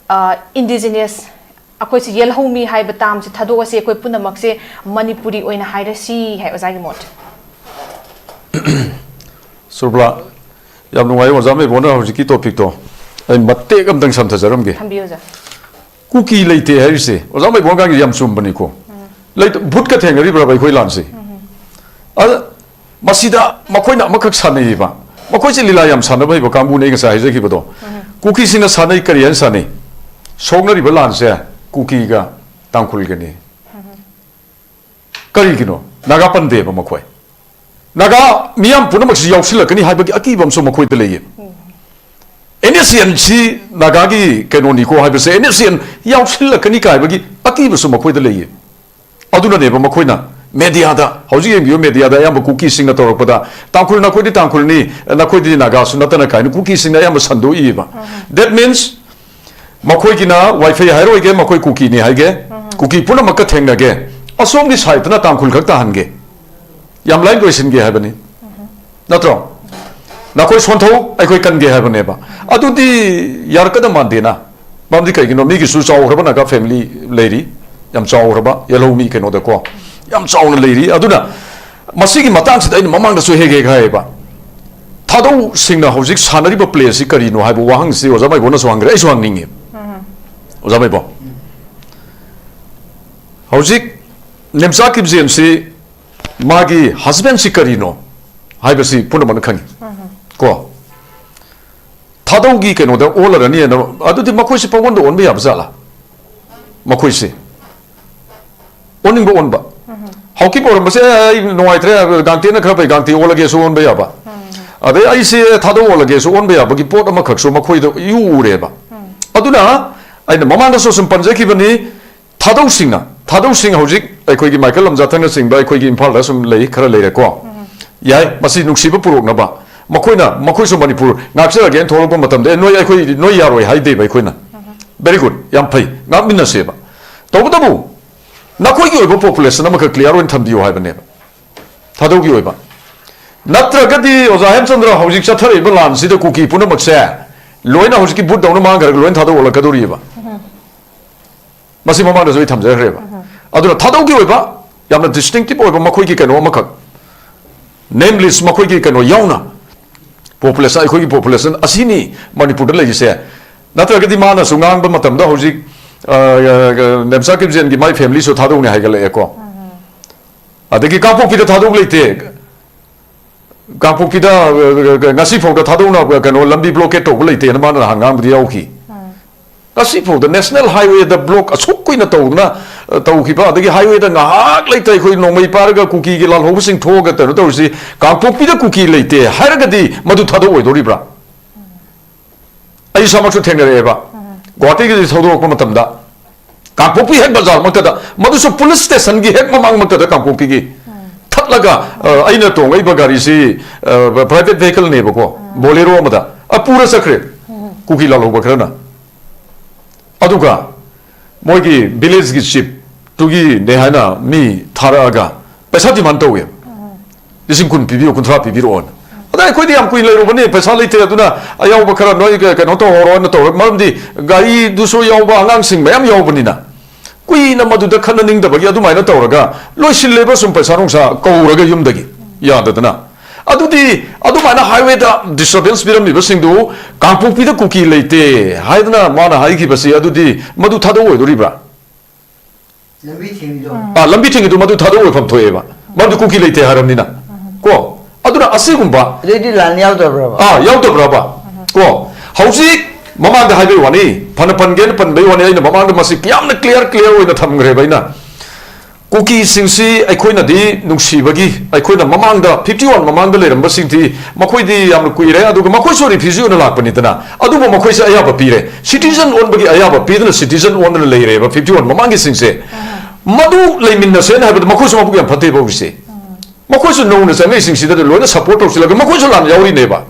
ꯑ, ꯏꯟꯗꯤꯖꯤꯅꯁ, ꯑꯩꯈꯣꯏꯁꯤ ꯌꯦꯜꯍꯧꯃꯤ ꯍꯥꯏꯕ ꯇꯥꯝꯁꯦ ꯊꯥꯗꯣꯛꯑꯁꯤ, ꯑꯩꯈꯣꯏ ꯄꯨꯝꯅꯃꯛꯁꯦ ꯃꯅꯤꯄꯨꯔꯤ ꯑꯣꯏꯅ ꯍꯥꯏꯔꯁꯤ ꯍꯥꯏ꯫ ꯑꯣꯖꯥꯒꯤ ꯃꯣꯠ꯫ ꯁꯨꯔꯕꯂꯥ, ꯌꯥꯝ ꯅꯨꯡꯉꯥꯏ ꯑꯣꯖꯥ ꯃꯩꯕꯣꯅ ꯍꯧꯖꯤꯛꯀꯤ ꯇꯣꯄꯤꯛꯇꯣ꯫ ꯑꯩ ꯃꯇꯦꯛ ꯑꯃꯇꯪ ꯁꯝꯊꯖꯔꯝꯒꯦ꯫ ꯊꯝꯕꯤꯌꯨ ꯑꯣꯖꯥ꯫ ꯀꯨꯀꯤ ꯂꯩꯇꯦ ꯍꯥꯏꯔꯤꯁꯦ ꯑꯣꯖꯥ ꯃꯩꯕꯣꯟꯒꯥꯡꯒꯤ ꯌꯥꯝ ꯆꯨꯝꯕꯅꯤꯀꯣ꯫ ꯂꯩꯇ-, ꯚꯨꯠꯀ ꯊꯦꯡꯅꯔꯤꯕ꯭ꯔꯕ ꯑꯩꯈꯣꯏ ꯂꯥꯟꯁꯦ? ꯑꯗ ꯃꯁꯤꯗ ꯃꯈꯣꯏꯅ ꯑꯃꯈꯛ ꯁꯥꯟꯅꯩꯌꯦꯕ꯫ ꯃꯈꯣꯏꯁꯦ ꯂꯤꯂꯥ ꯌꯥꯝ ꯁꯥꯟꯅꯕ ꯍꯩꯕ ꯀꯥꯡꯕꯨꯅꯦ ꯑꯩ ꯉꯁꯥꯏ ꯍꯥꯏꯖꯈꯤꯕꯗꯣ꯫ ꯀꯨꯀꯤꯁꯤꯡꯅ ꯁꯥꯟꯅꯩ, ꯀꯔꯤ ꯍꯥꯏꯅ ꯁꯥꯟꯅꯩ? ꯁꯣꯛꯅꯔꯤꯕ ꯂꯥꯟꯁꯦ ꯀꯨꯀꯤꯒ ꯇꯥꯡꯈꯨꯜꯒꯅꯤ꯫ ꯀꯔꯤꯒꯤꯅꯣ? ꯅꯥꯒꯥ ꯄꯟꯗꯦꯕ ꯃꯈꯣꯏ꯫ ꯅꯥꯒꯥ ꯃꯤꯌꯥꯝ ꯄꯨꯝꯅꯃꯛꯁꯤ ꯌꯥꯎꯁꯤꯜꯂꯛꯀꯅꯤ ꯍꯥꯏꯕꯒꯤ ꯑꯀꯤꯕ ꯑꯃꯁꯨ ꯃꯈꯣꯏꯗ ꯂꯩꯌꯦ꯫ And S C N C ꯅꯥꯒꯥꯒꯤ ꯀꯩꯅꯣꯅꯤꯀꯣ ꯍꯥꯏꯕꯁꯦ, ꯑꯦꯟ ꯑꯦꯁ ꯁꯤ ꯑꯦꯟ ꯌꯥꯎꯁꯤꯜꯂꯛꯀꯅꯤ ꯀꯥꯏꯕꯒꯤ ꯑꯀꯤꯕꯁꯨ ꯃꯈꯣꯏꯗ ꯂꯩꯌꯦ꯫ ꯑꯗꯨꯅꯅꯦꯕ ꯃꯈꯣꯏꯅ ꯃꯦꯗꯤꯌꯥꯗ, ꯍꯧꯖꯤꯛ ꯌꯦꯡꯕꯤꯌꯨ, ꯃꯦꯗꯤꯌꯥꯗ ꯑꯌꯥꯝꯕ ꯀꯨꯀꯤꯁꯤꯡꯅ ꯇꯧꯔꯛꯄꯗ, "ꯇꯥꯡꯈꯨꯜ, ꯅꯈꯣꯏꯗꯤ ꯇꯥꯡꯈꯨꯜꯅꯤ, ꯅꯈꯣꯏꯗꯤ ꯅꯥꯒꯥꯁꯨ ꯅꯠꯇꯅ" ꯀꯥꯏꯅ ꯀꯨꯀꯤꯁꯤꯡꯅ ꯑꯌꯥꯝꯕ ꯁꯟꯗꯣꯛꯏꯕ꯫ That means ꯃꯈꯣꯏꯒꯤꯅ ꯋꯥꯏꯐꯩ ꯍꯥꯏꯔꯣꯏꯒꯦ, ꯃꯈꯣꯏ ꯀꯨꯀꯤꯅꯤ ꯍꯥꯏꯒꯦ, ꯀꯨꯀꯤ ꯄꯨꯝꯅꯃꯛꯀ ꯊꯦꯡꯅꯒꯦ, ꯑꯁꯣꯝꯒꯤ ꯁꯥꯏꯠꯇꯅ ꯇꯥꯡꯈꯨꯜ ꯈꯛ ꯇꯥꯍꯟꯒꯦ, ꯌꯥꯝ ꯂꯥꯏꯅ ꯂꯣꯏꯁꯤꯟꯒꯦ ꯍꯥꯏꯕꯅꯤ꯫ ꯅꯠꯇ꯭ꯔꯣ? ꯅꯈꯣꯏ ꯁꯣꯟꯊꯧ, ꯑꯩꯈꯣꯏ ꯀꯟꯒꯦ ꯍꯥꯏꯕꯅꯦꯕ꯫ ꯑꯗꯨꯗꯤ ꯌꯥꯔꯛꯀꯗꯕ ꯃꯥꯟꯗꯦꯅ꯫ ꯃꯔꯝꯗꯤ ꯀꯩꯒꯤꯅꯣ? ꯃꯤꯒꯤꯁꯨ ꯆꯥꯎꯈ꯭ꯔꯕ ꯅꯥꯒꯥ ꯐꯦꯃꯤꯂꯤ ꯂꯩꯔꯤ, ꯌꯥꯝ ꯆꯥꯎꯈ꯭ꯔꯕ ꯌꯦꯜꯍꯧꯃꯤ ꯀꯩꯅꯣꯗꯀꯣ, ꯌꯥꯝ ꯆꯥꯎꯅ ꯂꯩꯔꯤ꯫ ꯑꯗꯨꯅ ꯃꯁꯤꯒꯤ ꯃꯇꯥꯡꯁꯤꯗ ꯑꯩꯅ ꯃꯃꯥꯡꯗꯁꯨ ꯍꯦꯛ ꯍꯦꯛ ꯍꯥꯏꯌꯦꯕ, ꯊꯥꯗꯧꯁꯤꯡꯅ ꯍꯧꯖꯤꯛ ꯁꯥꯟꯅꯔꯤꯕ ꯄ꯭ꯂꯦꯁꯤ ꯀꯔꯤꯅꯣ ꯍꯥꯏꯕ ꯋꯥꯍꯪꯁꯤ ꯑꯣꯖꯥ ꯃꯥꯏꯕꯣꯟꯅꯁꯨ ꯍꯪꯈ꯭ꯔꯦ, ꯑꯩꯁꯨ ꯍꯪꯅꯤꯡꯉꯦ꯫ ꯑꯣꯖꯥ ꯃꯥꯏꯕꯣꯟ, ꯍꯧꯖꯤꯛ ꯅꯤꯝꯆꯥ ꯀꯤꯞꯖꯦꯟꯁꯤ ꯃꯥꯒꯤ ꯍꯁꯕꯦꯟꯁꯤ ꯀꯔꯤꯅꯣ ꯍꯥꯏꯕꯁꯤ ꯄꯨꯝꯅꯃꯛꯅ ꯈꯪꯉꯤ꯫ ꯀꯣ? ꯊꯥꯗꯧꯒꯤ ꯀꯩꯅꯣꯗ ꯑꯣꯜꯂꯔꯅꯤꯅ, ꯑꯗꯨꯗꯤ ꯃꯈꯣꯏꯁꯤ ꯄꯪꯑꯣꯟꯗ ꯑꯣꯟꯕ ꯌꯥꯕ ꯖꯥꯠꯂꯥ? ꯃꯈꯣꯏꯁꯤ ꯑꯣꯟꯅꯤꯡꯕ ꯑꯣꯟꯕ꯫ ꯍꯧꯀꯤꯞ ꯑꯣꯏꯔꯝꯕꯁꯦ, "ꯑꯩ ꯅꯨꯡꯉꯥꯏꯇ꯭ꯔꯦ, ꯒꯥꯡꯇꯦꯅ ꯈꯔ ꯐꯩ, ꯒꯥꯡꯇꯦ ꯑꯣꯜꯂꯒꯦꯁꯨ" ꯑꯣꯟꯕ ꯌꯥꯕ꯫ ꯑꯗꯩ "ꯑꯩꯁꯦ ꯊꯥꯗꯧ ꯑꯣꯜꯂꯒꯦꯁꯨ" ꯑꯣꯟꯕ ꯌꯥꯕꯒꯤ ꯄꯣꯠ ꯑꯃꯈꯛꯁꯨ ꯃꯈꯣꯏꯗ ꯏꯎ ꯎꯔꯦꯕ꯫ ꯑꯗꯨꯅ ꯑꯩꯅ ꯃꯃꯥꯡꯗꯁꯨ ꯁꯨꯝ ꯄꯟꯖꯈꯤꯕꯅꯤ, ꯊꯥꯗꯧꯁꯤꯡꯅ ꯊꯥꯗꯧꯁꯤꯡ ꯍꯧꯖꯤꯛ ꯑꯩꯈꯣꯏꯒꯤ ꯃꯥꯏꯀꯦꯜ ꯂꯝꯖꯥꯊꯪꯅꯆꯤꯡꯕ ꯑꯩꯈꯣꯏꯒꯤ ꯏꯝꯐꯥꯜꯗ ꯁꯨꯝ ꯂꯩ, ꯈꯔ ꯂꯩꯔꯦꯀꯣ꯫ ꯌꯥꯏ, ꯃꯁꯤ ꯅꯨꯡꯁꯤꯕ ꯄꯨꯔꯛꯅꯕ꯫ ꯃꯈꯣꯏꯅ, ꯃꯈꯣꯏꯁꯨ ꯃꯅꯤꯄꯨꯔ ꯉꯥꯛꯆꯔꯒꯦꯅ ꯊꯣꯛꯂꯛꯄ ꯃꯇꯝꯗ, "ꯑꯦ, ꯅꯣꯏ, ꯑꯩꯈꯣꯏ, ꯅꯣꯏ ꯌꯥꯔꯣꯏ" ꯍꯥꯏꯗꯦꯕ ꯑꯩꯈꯣꯏꯅ꯫ ꯚꯦꯔꯤ ꯒꯨꯗ, ꯌꯥꯝ ꯐꯩ, ꯉꯥꯛꯃꯤꯟꯅꯁꯦꯕ꯫ ꯇꯧꯕꯇꯕꯨ ꯅꯈꯣꯏꯒꯤ ꯑꯣꯏꯕ ꯄꯣꯄꯨꯂꯦꯁꯟ ꯑꯃꯈꯛ ꯀ꯭ꯂꯤꯌꯥꯔ ꯑꯣꯏꯅ ꯊꯝꯕꯤꯌꯨ ꯍꯥꯏꯕꯅꯦꯕ, ꯊꯥꯗꯧꯒꯤ ꯑꯣꯏꯕ꯫ ꯅꯠꯇ꯭ꯔꯒꯗꯤ ꯑꯣꯖꯥ ꯍꯦꯝꯆꯟꯗ꯭ꯔ, ꯍꯧꯖꯤꯛ ꯆꯠꯊꯔꯛꯏꯕ ꯂꯥꯟꯁꯤꯗ ꯀꯨꯀꯤ ꯄꯨꯝꯅꯃꯛꯁꯦ ꯂꯣꯏꯅ ꯍꯧꯖꯤꯛꯀꯤ ꯕꯨꯠ ꯗꯧꯅ ꯃꯥꯡꯈ꯭ꯔꯒ ꯂꯣꯏꯅ ꯊꯥꯗꯣꯛꯂꯛꯀꯗꯧꯔꯤꯑꯕ꯫ ꯃꯁꯤ ꯃꯃꯥꯡꯗꯁꯨ ꯑꯩ ꯊꯝꯖꯈ꯭ꯔꯦꯕ꯫ ꯑꯗꯨꯅ ꯊꯥꯗꯧꯒꯤ ꯑꯣꯏꯕ ꯌꯥꯝꯅ ꯗꯤꯁꯇꯤꯡꯇꯤꯞ ꯑꯣꯏꯕ ꯃꯈꯣꯏꯒꯤ ꯀꯩꯅꯣ ꯑꯃꯈꯛ, ꯅꯦꯝ ꯂꯤꯁ ꯃꯈꯣꯏꯒꯤ ꯀꯩꯅꯣ ꯌꯥꯎꯅ, ꯄꯣꯄꯨꯂꯦꯁꯟ, ꯑꯩꯈꯣꯏꯒꯤ ꯄꯣꯄꯨꯂꯦꯁꯟ ꯑꯁꯤꯅꯤ ꯃꯅꯤꯄꯨꯔꯗ ꯂꯩꯔꯤꯁꯦ꯫ ꯅꯠꯇ꯭ꯔꯒꯗꯤ ꯃꯥꯅꯁꯨ ꯉꯥꯡꯕ ꯃꯇꯝꯗ ꯍꯧꯖꯤꯛ, ꯑ, ꯑ, ꯅꯦꯝꯆꯥ ꯀꯤꯞꯖꯦꯟꯒꯤ ꯃꯥꯏ ꯐꯦꯃꯤꯂꯤꯁꯨ ꯊꯥꯗꯣꯛꯅꯤ ꯍꯥꯏꯒꯠꯂꯛꯑꯦꯀꯣ꯫ ꯑꯗꯒꯤ ꯀꯥꯡꯄꯣꯛꯄꯤꯗ ꯊꯥꯗꯣꯛ ꯂꯩꯇꯦ꯫ ꯀꯥꯡꯄꯣꯛꯄꯤꯗ, ꯑ, ꯑ, ꯉꯁꯤ ꯐꯥꯎꯗ ꯊꯥꯗꯣꯛꯅ, ꯑ, ꯀꯩꯅꯣ, ꯂꯝꯕꯤ ꯕ꯭ꯂꯣꯀꯦꯠ ꯇꯧꯕ ꯂꯩꯇꯦꯅ ꯃꯥꯅ ꯅꯍꯥꯟ ꯉꯥꯡꯕꯗꯤ ꯌꯥꯎꯈꯤ꯫ ꯉꯁꯤ ꯐꯥꯎꯗ ꯅꯦꯁꯅꯦꯜ ꯍꯥꯏꯋꯦꯗ ꯕ꯭ꯂꯣꯛ ꯑꯁꯨꯛ ꯀꯨꯏꯅ ꯇꯧꯗꯨꯅ, ꯑ, ꯇꯧꯈꯤꯕ, ꯑꯗꯒꯤ ꯍꯥꯏꯋꯦꯗ ꯉꯥꯏꯍꯥꯛ ꯂꯩꯇ ꯑꯩꯈꯣꯏ ꯅꯣꯡꯃꯩ ꯄꯥꯏꯔꯒ ꯀꯨꯀꯤꯒꯤ ꯂꯥꯜꯍꯧꯕꯁꯤꯡ ꯊꯣꯛꯑꯒ ꯀꯩꯅꯣ ꯇꯧꯔꯤꯁꯤ, ꯀꯥꯡꯄꯣꯛꯄꯤꯗ ꯀꯨꯀꯤ ꯂꯩꯇꯦ ꯍꯥꯏꯔꯒꯗꯤ ꯃꯗꯨ ꯊꯥꯗꯣꯛꯑꯣꯏꯗꯣꯔꯤꯕ꯭ꯔꯥ? ꯑꯩ ꯏꯁꯥꯃꯛꯁꯨ ꯊꯦꯡꯅꯔꯛꯑꯦꯕ꯫ ꯒꯨꯋꯥꯍꯥꯇꯤꯒꯤꯗꯤ ꯊꯧꯗꯣꯔꯛꯄ ꯃꯇꯝꯗ ꯀꯥꯡꯄꯣꯛꯄꯤ ꯍꯦꯛ ꯕꯖꯥꯔꯃꯛꯇꯗ, ꯃꯗꯨꯁꯨ ꯄꯨꯂꯤꯁ ꯁ꯭ꯇꯦꯁꯟꯒꯤ ꯍꯦꯛ ꯃꯃꯥꯡꯃꯛꯇꯗ ꯀꯥꯡꯄꯣꯛꯄꯤꯒꯤ ꯊꯠꯂꯒ, ꯑ, ꯑꯩꯅ ꯇꯣꯡꯉꯛꯏꯕ ꯒꯥꯔꯤꯁꯤ, ꯑ, ꯄ꯭ꯔꯥꯏꯚꯦꯠ ꯚꯦꯍꯤꯀꯜꯅꯦꯕꯀꯣ, ꯕꯣꯂꯦꯔꯣ ꯑꯃꯗ, ꯑ, ꯄꯨꯔ ꯆꯠꯈ꯭ꯔꯦ ꯀꯨꯀꯤ ꯂꯥꯜꯍꯧꯕ ꯈꯔꯅ꯫ ꯑꯗꯨꯒ ꯃꯣꯏꯒꯤ ꯚꯤꯂꯦꯖꯀꯤ ꯆꯤꯞꯇꯨꯒꯤꯅꯦ ꯍꯥꯏꯅ ꯃꯤ ꯊꯥꯔꯛꯑꯒ ꯄꯩꯁꯥ ꯗꯤꯃꯥꯟ ꯇꯧꯋꯦꯕ꯫ "ꯂꯤꯁꯤꯡ ꯀꯨꯟ ꯄꯤꯕꯤꯌꯨ, ꯀꯨꯟꯊ꯭ꯔꯥ ꯄꯤꯕꯤꯔꯛꯑꯣꯅ"꯫ ꯑꯗ ꯑꯩꯈꯣꯏꯗꯤ ꯌꯥꯝ ꯀꯨꯏ ꯂꯩꯔꯨꯕꯅꯤ, ꯄꯩꯁꯥ ꯂꯩꯇꯦ, ꯑꯗꯨꯅ ꯑꯌꯥꯎꯕ ꯈꯔ ꯅꯣꯏ ꯀ-, ꯀꯩꯅꯣ ꯇꯧꯍꯧꯔꯣꯅ ꯇꯧꯔ, ꯃꯔꯝꯗꯤ ꯒꯥꯔꯤꯗꯨꯁꯨ ꯌꯥꯎꯕ, ꯑꯉꯥꯡꯁꯤꯡ ꯃꯌꯥꯝ ꯌꯥꯎꯕꯅꯤꯅ꯫ ꯀꯨꯏꯅ ꯃꯗꯨꯗ ꯈꯟꯅꯅꯤꯡꯗꯕꯒꯤ ꯑꯗꯨꯃꯥꯏꯅ ꯇꯧꯔꯒ ꯂꯣꯏꯁꯤꯜꯂꯦꯕ, ꯁꯨꯝ ꯄꯩꯁꯥ ꯅꯨꯡꯁꯥ ꯀꯧꯔꯒ ꯌꯨꯝꯗꯒꯤ ꯌꯥꯗꯗꯅ꯫ ꯑꯗꯨꯗꯤ ꯑꯗꯨꯃꯥꯏꯅ ꯍꯥꯏꯋꯦꯗ ꯗꯤꯁꯇꯔꯕꯦꯟꯁ ꯄꯤꯔꯝꯃꯤꯕꯁꯤꯡꯗꯨ ꯀꯥꯡꯄꯣꯛꯄꯤꯗ ꯀꯨꯀꯤ ꯂꯩꯇꯦ ꯍꯥꯏꯗꯅ ꯃꯥꯅ ꯍꯥꯏꯈꯤꯕꯁꯤ, ꯑꯗꯨꯗꯤ ꯃꯗꯨ ꯊꯥꯗꯣꯛꯑꯣꯏꯗꯣꯔꯤꯕ꯭ꯔꯥ? ꯂꯝꯕꯤ ꯊꯤꯡꯉꯤꯗꯣ꯫ ꯑꯥ, ꯂꯝꯕꯤ ꯊꯤꯡꯉꯤꯗꯣ ꯃꯗꯨ ꯊꯥꯗꯣꯛꯑꯣꯏꯐꯝ ꯊꯣꯛꯑꯦꯕ, ꯃꯔꯝꯗꯤ ꯀꯨꯀꯤ ꯂꯩꯇꯦ ꯍꯥꯏꯔꯕꯅꯤꯅ꯫ ꯀꯣ, ꯑꯗꯨꯅ ꯑꯁꯤꯒꯨꯝꯕ ꯑꯗꯩꯗꯤ ꯂꯥꯟ ꯌꯥꯎꯗꯕ꯭ꯔꯕ? ꯑꯥ, ꯌꯥꯎꯗꯕ꯭ꯔꯕ? ꯀꯣ, ꯍꯧꯖꯤꯛ ꯃꯃꯥꯡꯗ ꯍꯥꯏꯕꯩ ꯋꯥꯅꯤ, ꯐꯅ ꯄꯟꯒꯦꯅ ꯄꯟꯕꯩ ꯋꯥꯅꯤ, ꯑꯩꯅ ꯃꯃꯥꯡꯗ ꯃꯁꯤ ꯌꯥꯝꯅ ꯀ꯭ꯂꯤꯌꯥꯔ, ꯀ꯭ꯂꯤꯌꯥꯔ ꯑꯣꯏꯅ ꯊꯝꯈ꯭ꯔꯦꯕ ꯑꯩꯅ꯫ ꯀꯨꯀꯤꯁꯤꯡꯁꯤ ꯑꯩꯈꯣꯏꯅꯗꯤ ꯅꯨꯡꯁꯤꯕꯒꯤ, ꯑꯩꯈꯣꯏꯅ ꯃꯃꯥꯡꯗ ꯐꯤꯐꯇꯤ ꯋꯥꯟ ꯃꯃꯥꯡꯗ ꯂꯩꯔꯝꯕꯁꯤꯡꯗꯤ ꯃꯈꯣꯏꯗꯤ ꯌꯥꯝꯅ ꯀꯨꯏꯔꯦ, ꯑꯗꯨꯒ ꯃꯈꯣꯏꯁꯨ ꯔꯤꯐ꯭ꯌꯨꯖꯤ ꯑꯣꯏꯅ ꯂꯥꯛꯄꯅꯤꯗꯅ, ꯑꯗꯨꯕꯨ ꯃꯈꯣꯏꯁꯦ ꯑꯌꯥꯕ ꯄꯤꯔꯦ, ꯁꯤꯇꯤꯖꯟ ꯑꯣꯟꯕꯒꯤ ꯑꯌꯥꯕ ꯄꯤꯗꯨꯅ ꯁꯤꯇꯤꯖꯟ ꯑꯣꯟꯗꯨꯅ ꯂꯩꯔꯦꯕ ꯐꯤꯐꯇꯤ ꯋꯥꯟ ꯃꯃꯥꯡꯒꯤꯁꯤꯡꯁꯦ꯫ ꯃꯗꯨ ꯂꯩꯃꯤꯟꯅꯁꯦꯅ ꯍꯥꯏꯕꯗ ꯃꯈꯣꯏꯁꯨ ꯃꯕꯨꯛ ꯌꯥꯝ ꯐꯠꯇꯦꯕ ꯍꯧꯖꯤꯛꯁꯦ꯫ ꯃꯈꯣꯏꯁꯨ ꯅꯧꯅ ꯆꯪꯉꯛꯏꯁꯤꯡꯁꯤꯗ ꯂꯣꯏꯅ ꯁꯞꯄꯣꯔꯠ ꯇꯧꯁꯤꯜꯂꯒ ꯃꯈꯣꯏꯁꯨ ꯂꯥꯟ ꯌꯥꯎꯔꯤꯅꯦꯕ꯫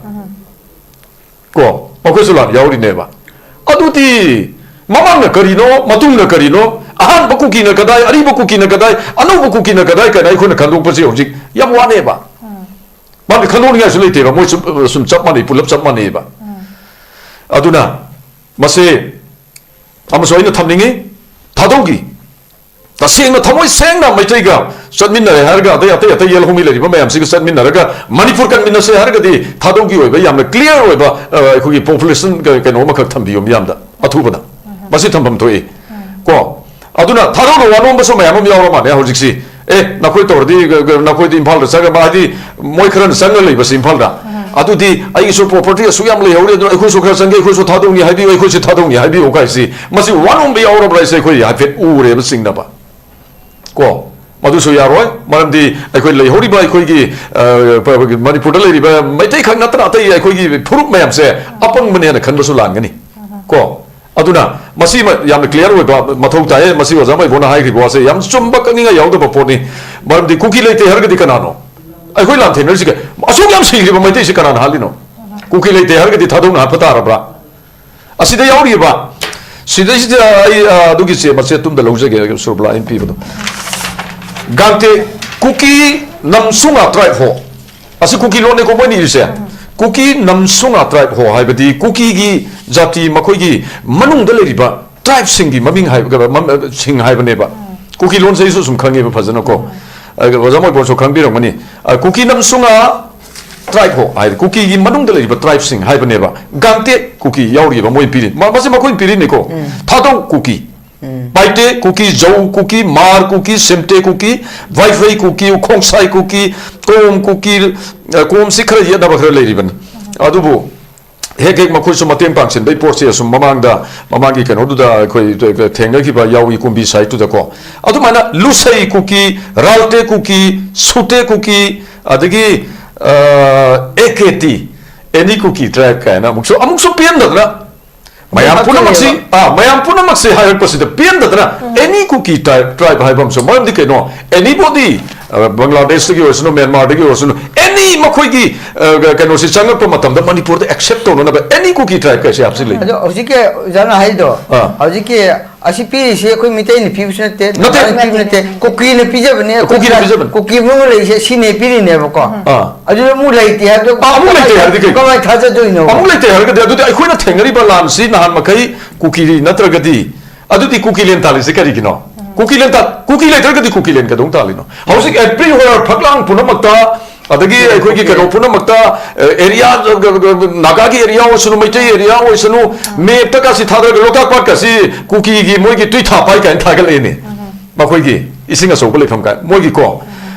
ꯀꯣ, ꯃꯈꯣꯏꯁꯨ ꯂꯥꯟ ꯌꯥꯎꯔꯤꯅꯦꯕ꯫ ꯑꯗꯨꯗꯤ ꯃꯃꯥꯡꯅ ꯀꯔꯤꯅꯣ, ꯃꯇꯨꯡꯅ ꯀꯔꯤꯅꯣ, ꯑꯍꯥꯟꯕ ꯀꯨꯀꯤꯅ ꯀꯗꯥꯏ, ꯑꯔꯤꯕ ꯀꯨꯀꯤꯅ ꯀꯗꯥꯏ, ꯑꯅꯧꯕ ꯀꯨꯀꯤꯅ ꯀꯗꯥꯏ ꯀꯥꯏꯅ ꯑꯩꯈꯣꯏꯅ ꯈꯟꯗꯣꯛꯄꯁꯦ ꯍꯧꯖꯤꯛ ꯌꯥꯝ ꯋꯥꯅꯦꯕ꯫ ꯃꯥꯗꯤ ꯈꯟꯗꯣꯛꯅꯤꯡꯉꯥꯏꯁꯨ ꯂꯩꯇꯦꯕ, ꯃꯣꯏ ꯁꯨꯝ, ꯁꯨꯝ ꯆꯞ ꯃꯥꯟꯅꯩ, ꯄꯨꯂꯞ ꯆꯞ ꯃꯥꯟꯅꯩꯕ꯫ ꯑꯗꯨꯅ ꯃꯁꯦ ꯑꯃꯁꯨ ꯑꯩꯅ ꯊꯝꯅꯤꯡꯉꯤ, ꯊꯥꯗꯧꯒꯤ ꯇꯁꯦꯡꯅ ꯊꯃꯣꯏ ꯁꯦꯡꯅ ꯃꯩꯇꯩꯒ ꯆꯠꯃꯤꯟꯅꯔꯦ ꯍꯥꯏꯔꯒ, ꯑꯇꯩ, ꯑꯇꯩ, ꯑꯇꯩ ꯌꯦꯜꯍꯧꯃꯤ ꯂꯩꯔꯤꯕ ꯃꯌꯥꯝꯁꯤꯒ ꯆꯠꯃꯤꯟꯅꯔꯒ ꯃꯅꯤꯄꯨꯔ ꯀꯟꯃꯤꯟꯅꯁꯦ ꯍꯥꯏꯔꯒꯗꯤ ꯊꯥꯗꯧꯒꯤ ꯑꯣꯏꯕ ꯌꯥꯝꯅ ꯀ꯭ꯂꯤꯌꯥꯔ ꯑꯣꯏꯕ, ꯑ, ꯑꯩꯈꯣꯏꯒꯤ ꯄꯣꯄꯨꯂꯦꯁꯟ ꯀ-, ꯀꯩꯅꯣ ꯑꯃꯈꯛ ꯊꯝꯕꯤꯌꯨ ꯃꯤꯌꯥꯝꯗ ꯑꯊꯨꯕꯗ꯫ ꯃꯁꯤ ꯊꯝꯐꯝ ꯊꯣꯛꯏ꯫ ꯀꯣ? ꯑꯗꯨꯅ ꯊꯥꯗꯧꯅ ꯋꯥ ꯅꯣꯝꯕꯁꯨ ꯃꯌꯥꯝ ꯑꯃ ꯌꯥꯎꯔ ꯃꯥꯜꯂꯦ ꯍꯧꯖꯤꯛꯁꯤ꯫ "ꯑꯦ, ꯅꯈꯣꯏ ꯇꯧꯔꯗꯤ, ꯒ-, ꯒ-, ꯅꯈꯣꯏꯗꯤ ꯏꯝꯐꯥꯜꯗ ꯆꯪꯉꯒ", ꯍꯥꯏꯗꯤ ꯃꯣꯏ ꯈꯔꯅ ꯆꯪꯉ ꯂꯩꯕꯁꯤ ꯏꯝꯐꯥꯜꯗ꯫ "ꯑꯗꯨꯗꯤ ꯑꯩꯒꯤꯁꯨ ꯄ꯭ꯔꯣꯄꯔꯇꯤ ꯑꯁꯨꯛ ꯌꯥꯝ ꯂꯩꯍꯧꯔꯤ, ꯑꯗꯨꯅ ꯑꯩꯈꯣꯏꯁꯨ ꯈꯔ ꯆꯪꯒꯦ, ꯑꯩꯈꯣꯏꯁꯨ ꯊꯥꯗꯧꯅꯤ ꯍꯥꯏꯕꯤꯌꯨ, ꯑꯩꯈꯣꯏꯁꯨ ꯊꯥꯗꯧꯅꯤ ꯍꯥꯏꯕꯤꯌꯨ" ꯀꯥꯏꯁꯤ, ꯃꯁꯤ ꯋꯥ ꯅꯣꯝꯕ ꯌꯥꯎꯔꯕ꯭ꯔꯥ ꯍꯥꯏꯁꯦ ꯑꯩꯈꯣꯏ ꯍꯥꯏꯐꯦꯠ ꯎꯔꯦꯕ ꯆꯤꯡꯅꯕ꯫ ꯀꯣ? ꯃꯗꯨꯁꯨ ꯌꯥꯔꯣꯏ, ꯃꯔꯝꯗꯤ ꯑꯩꯈꯣꯏ ꯂꯩꯍꯧꯔꯤꯕ ꯑꯩꯈꯣꯏꯒꯤ, ꯑ, ꯑꯩꯈꯣꯏꯒꯤ ꯃꯅꯤꯄꯨꯔꯗ ꯂꯩꯔꯤꯕ ꯃꯩꯇꯩ ꯈꯛ ꯅꯠꯇꯅ ꯑꯇꯩ ꯑꯩꯈꯣꯏꯒꯤ ꯐꯨꯔꯨꯞ ꯃꯌꯥꯝꯁꯦ ꯑꯄꯪꯕꯅꯦꯅ ꯈꯟꯕꯁꯨ ꯂꯥꯟꯒꯅꯤ꯫ ꯀꯣ? ꯑꯗꯨꯅ ꯃꯁꯤ ꯃ-, ꯌꯥꯝꯅ ꯀ꯭ꯂꯤꯌꯥꯔ ꯑꯣꯏꯕ ꯃꯊꯧ ꯇꯥꯏ꯫ ꯃꯁꯤ ꯑꯣꯖꯥ ꯃꯥꯏꯕꯣꯅ ꯍꯥꯏꯈ꯭ꯔꯤꯕ ꯋꯥꯁꯦ ꯌꯥꯝ ꯆꯨꯝꯕ, ꯀꯛꯅꯤꯡꯉꯥꯏ ꯌꯥꯎꯗꯕ ꯄꯣꯠꯅꯤ꯫ ꯃꯔꯝꯗꯤ ꯀꯨꯀꯤ ꯂꯩꯇꯦ ꯍꯥꯏꯔꯒꯗꯤ ꯀꯅꯥꯅꯣ? ꯑꯩꯈꯣꯏ ꯂꯥꯟ ꯊꯦꯡꯅꯔꯤꯁꯤ ꯀ-, ꯑꯁꯨꯛ ꯌꯥꯝ ꯁꯤꯈ꯭ꯔꯤꯕ ꯃꯩꯇꯩꯁꯤ ꯀꯅꯥꯅ ꯍꯥꯠꯂꯤꯅꯣ? ꯀꯨꯀꯤ ꯂꯩꯇꯦ ꯍꯥꯏꯔꯒꯗꯤ ꯊꯥꯗꯧꯅ ꯍꯥꯠꯄ ꯇꯥꯔꯕ꯭ꯔꯥ? ꯑꯁꯤꯗ ꯌꯥꯎꯔꯤꯕ, ꯁꯤꯗꯩꯁꯤꯗ ꯑꯩ, ꯑ, ꯑꯗꯨꯒꯤ ꯆꯦ ꯃꯆꯦꯠ ꯇꯨꯝꯗ ꯂꯧꯖꯒꯦ, ꯁꯨꯔꯕꯂꯥ ꯑꯩꯅ ꯄꯤꯕꯗꯣ꯫ ꯒꯥꯡꯇꯦ, ꯀꯨꯀꯤ ꯅꯝꯁꯨꯉꯥ ꯇ꯭ꯔꯥꯏꯕ ꯍꯣ꯫ ꯑꯁꯤ ꯀꯨꯀꯤ ꯂꯣꯟꯅꯤꯀꯣ ꯃꯣꯏꯅ ꯏꯔꯤꯁꯦ꯫ ꯀꯨꯀꯤ ꯅꯝꯁꯨꯉꯥ ꯇ꯭ꯔꯥꯏꯕ ꯍꯣ ꯍꯥꯏꯕꯗꯤ ꯀꯨꯀꯤꯒꯤ ꯖꯥꯇꯤ, ꯃꯈꯣꯏꯒꯤ ꯃꯅꯨꯡꯗ ꯂꯩꯔꯤꯕ ꯇ꯭ꯔꯥꯏꯕꯁꯤꯡꯒꯤ ꯃꯃꯤꯡ ꯍꯥꯏꯕ, ꯃ-, ꯁꯤꯡ ꯍꯥꯏꯕꯅꯦꯕ꯫ ꯀꯨꯀꯤ ꯂꯣꯟꯁꯦ ꯑꯩꯁꯨ ꯁꯨꯝ ꯈꯪꯉꯦꯕ ꯐꯖꯅꯀꯣ꯫ ꯑ, ꯑꯣꯖꯥ ꯃꯣꯏꯕꯣꯟꯁꯨ ꯈꯪꯕꯤꯔꯝꯒꯅꯤ꯫ ꯑ, ꯀꯨꯀꯤ ꯅꯝꯁꯨꯉꯥ ꯇ꯭ꯔꯥꯏꯕ ꯍꯣ ꯍꯥꯏꯗꯤ ꯀꯨꯀꯤꯒꯤ ꯃꯅꯨꯡꯗ ꯂꯩꯔꯤꯕ ꯇ꯭ꯔꯥꯏꯕꯁꯤꯡ ꯍꯥꯏꯕꯅꯦꯕ꯫ ꯒꯥꯡꯇꯦ ꯀꯨꯀꯤ ꯌꯥꯎꯔꯤꯕ ꯃꯣꯏ ꯄꯤꯔꯤ꯫ ꯃ-, ꯃꯁꯤ ꯃꯈꯣꯏꯅ ꯄꯤꯔꯤꯅꯤꯀꯣ꯫ ꯊꯥꯗꯧ ꯀꯨꯀꯤ, ꯄꯥꯏꯇꯦ ꯀꯨꯀꯤ, ꯖꯧ ꯀꯨꯀꯤ, ꯃꯥꯔ ꯀꯨꯀꯤ, ꯁꯦꯝꯇꯦ ꯀꯨꯀꯤ, ꯚꯥꯏꯐ꯭ꯔꯩ ꯀꯨꯀꯤ, ꯎꯈꯣꯡꯁꯥꯏ ꯀꯨꯀꯤ, ꯀꯣꯝ ꯀꯨꯀꯤ, ꯑ, ꯀꯣꯝꯁꯤ ꯈꯔ ꯌꯦꯠꯅꯕ ꯈꯔ ꯂꯩꯔꯤꯕꯅꯤ꯫ ꯑꯗꯨꯕꯨ ꯍꯦꯛ ꯍꯦꯛ ꯃꯈꯣꯏꯁꯨ ꯃꯇꯦꯡ ꯄꯥꯡꯁꯤꯟꯕꯒꯤ ꯄꯣꯠꯁꯦ ꯑꯁꯨꯝ ꯃꯃꯥꯡꯗ, ꯃꯃꯥꯡꯒꯤ ꯀꯩꯅꯣꯗꯨꯗ ꯑꯩꯈꯣꯏ ꯊꯦꯡꯅꯈꯤꯕ ꯌꯥꯎꯏ ꯀꯨꯝꯕꯤ ꯁꯥꯏꯠꯇꯨꯗꯀꯣ꯫ ꯑꯗꯨꯃꯥꯏꯅ ꯂꯨꯁꯩ ꯀꯨꯀꯤ, ꯔꯥꯜꯇꯦ ꯀꯨꯀꯤ, ꯁꯨꯇꯦ ꯀꯨꯀꯤ, ꯑꯗꯒꯤ, ꯑ, ꯑꯦ ꯀꯦ ꯇꯤ, ꯑꯦꯅꯤ ꯀꯨꯀꯤ ꯇ꯭ꯔꯥꯏꯕ ꯀꯥꯏꯅ ꯑꯃꯨꯛꯁꯨ, ꯑꯃꯨꯛꯁꯨ ꯄꯦꯟꯗꯗꯅ ꯃꯌꯥꯝ ꯄꯨꯝꯅꯃꯛꯁꯤ ꯍꯥꯞꯆꯤꯜꯂꯦꯕ꯫ ꯑꯥ ꯃꯌꯥꯝ ꯄꯨꯝꯅꯃꯛꯁꯦ ꯍꯥꯏꯔꯛꯄꯁꯤꯗ ꯄꯦꯟꯗꯗꯅ, any Kuki tribe tribe ꯍꯥꯏꯕ ꯑꯃꯁꯨ, ꯃꯔꯝꯗꯤ ꯀꯩꯅꯣ, anybody, ꯑ, ꯕꯪꯒ꯭ꯂꯥꯗꯦꯁꯇꯒꯤ ꯑꯣꯏꯔꯁꯅꯨ, ꯃ꯭ꯌꯥꯟꯃꯥꯔꯗꯒꯤ ꯑꯣꯏꯔꯁꯅꯨ, any ꯃꯈꯣꯏꯒꯤ ꯑ, ꯀꯩꯅꯣꯁꯤ ꯆꯪꯉꯛꯄ ꯃꯇꯝꯗ ꯃꯅꯤꯄꯨꯔꯗ accept ꯇꯧꯅꯅꯕ any Kuki tribe ꯀꯥꯏꯁꯦ ꯍꯥꯞꯆꯤꯜꯂꯛꯏ꯫ ꯑꯗꯣ ꯍꯧꯖꯤꯛꯀꯤ ꯑꯣꯖꯥꯅ ꯍꯥꯏꯗꯣ, ꯑꯥ꯫ ꯍꯧꯖꯤꯛꯀꯤ ꯑꯁꯤ ꯄꯤꯔꯤꯁꯤ ꯑꯩꯈꯣꯏ ꯃꯤꯇꯩꯅ ꯄꯤꯕꯁꯨ ꯅꯠꯇꯦ, ꯅꯠꯇꯦ꯫ ꯅꯠꯇꯦ, ꯅꯠꯇꯦ, ꯀꯨꯀꯤꯅ ꯄꯤꯖꯕꯅꯦ꯫ ꯀꯨꯀꯤꯅ ꯄꯤꯖꯕꯅꯦ꯫ ꯀꯨꯀꯤ ꯑꯃ ꯂꯩꯔꯤꯁꯦ ꯁꯤꯅꯦ ꯄꯤꯔꯤꯅꯦꯕꯀꯣ꯫ ꯑꯥ꯫ ꯑꯗꯨꯗ ꯑꯃꯨꯛ ꯂꯩꯇꯦ ꯍꯥꯏꯕꯗꯣ ꯑꯥ, ꯑꯃꯨꯛ ꯂꯩꯇꯦ ꯍꯥꯏꯔꯗꯤ ꯀꯩ? ꯀꯃꯥꯏꯅ ꯊꯥꯖꯗꯣꯏꯅꯣ? ꯑꯃꯨꯛ ꯂꯩꯇꯦ ꯍꯥꯏꯔꯒꯗꯤ, ꯑꯗꯨꯗꯤ ꯑꯩꯈꯣꯏꯅ ꯊꯦꯡꯅꯔꯤꯕ ꯂꯥꯟꯁꯤ ꯅꯍꯥꯟ ꯃꯈꯩ ꯀꯨꯀꯤ ꯅꯠꯇ꯭ꯔꯒꯗꯤ, ꯑꯗꯨꯗꯤ ꯀꯨꯀꯤꯂꯦꯟ ꯇꯥꯜꯂꯤꯁꯦ ꯀꯔꯤꯒꯤꯅꯣ? ꯀꯨꯀꯤꯂꯦꯟ ꯇꯥ-, ꯀꯨꯀꯤ ꯂꯩꯇ꯭ꯔꯒꯗꯤ ꯀꯨꯀꯤꯂꯦꯟ ꯀꯩꯗꯧ ꯇꯥꯜꯂꯤꯅꯣ? ꯍꯧꯖꯤꯛ everywhere ꯐꯛꯂꯥꯡ ꯄꯨꯝꯅꯃꯛꯇ, ꯑꯗꯒꯤ ꯑꯩꯈꯣꯏꯒꯤ ꯀꯩꯅꯣ ꯄꯨꯝꯅꯃꯛꯇ, ꯑꯦꯔꯤꯌꯥ, ꯅꯥꯒꯥꯒꯤ ꯑꯦꯔꯤꯌꯥ ꯑꯣꯏꯁꯅꯨ, ꯃꯩꯇꯩ ꯑꯦꯔꯤꯌꯥ ꯑꯣꯏꯁꯅꯨ, ꯃꯦꯞꯇ ꯀꯥꯁꯤ ꯊꯥꯗꯔꯒ ꯂꯣꯛꯇꯥꯛ ꯄꯥꯠ ꯀꯥꯁꯤ ꯀꯨꯀꯤꯒꯤ ꯃꯣꯏꯒꯤ ꯇꯨꯏꯊꯥ ꯄꯥꯏ ꯀꯥꯏꯅ ꯊꯥꯒꯠꯂꯛꯏꯅꯦ꯫ ꯃꯈꯣꯏꯒꯤ ꯏꯁꯤꯡ ꯑꯆꯧꯕ ꯂꯩꯐꯝ ꯀꯥꯏ ꯃꯣꯏꯒꯤꯀꯣ꯫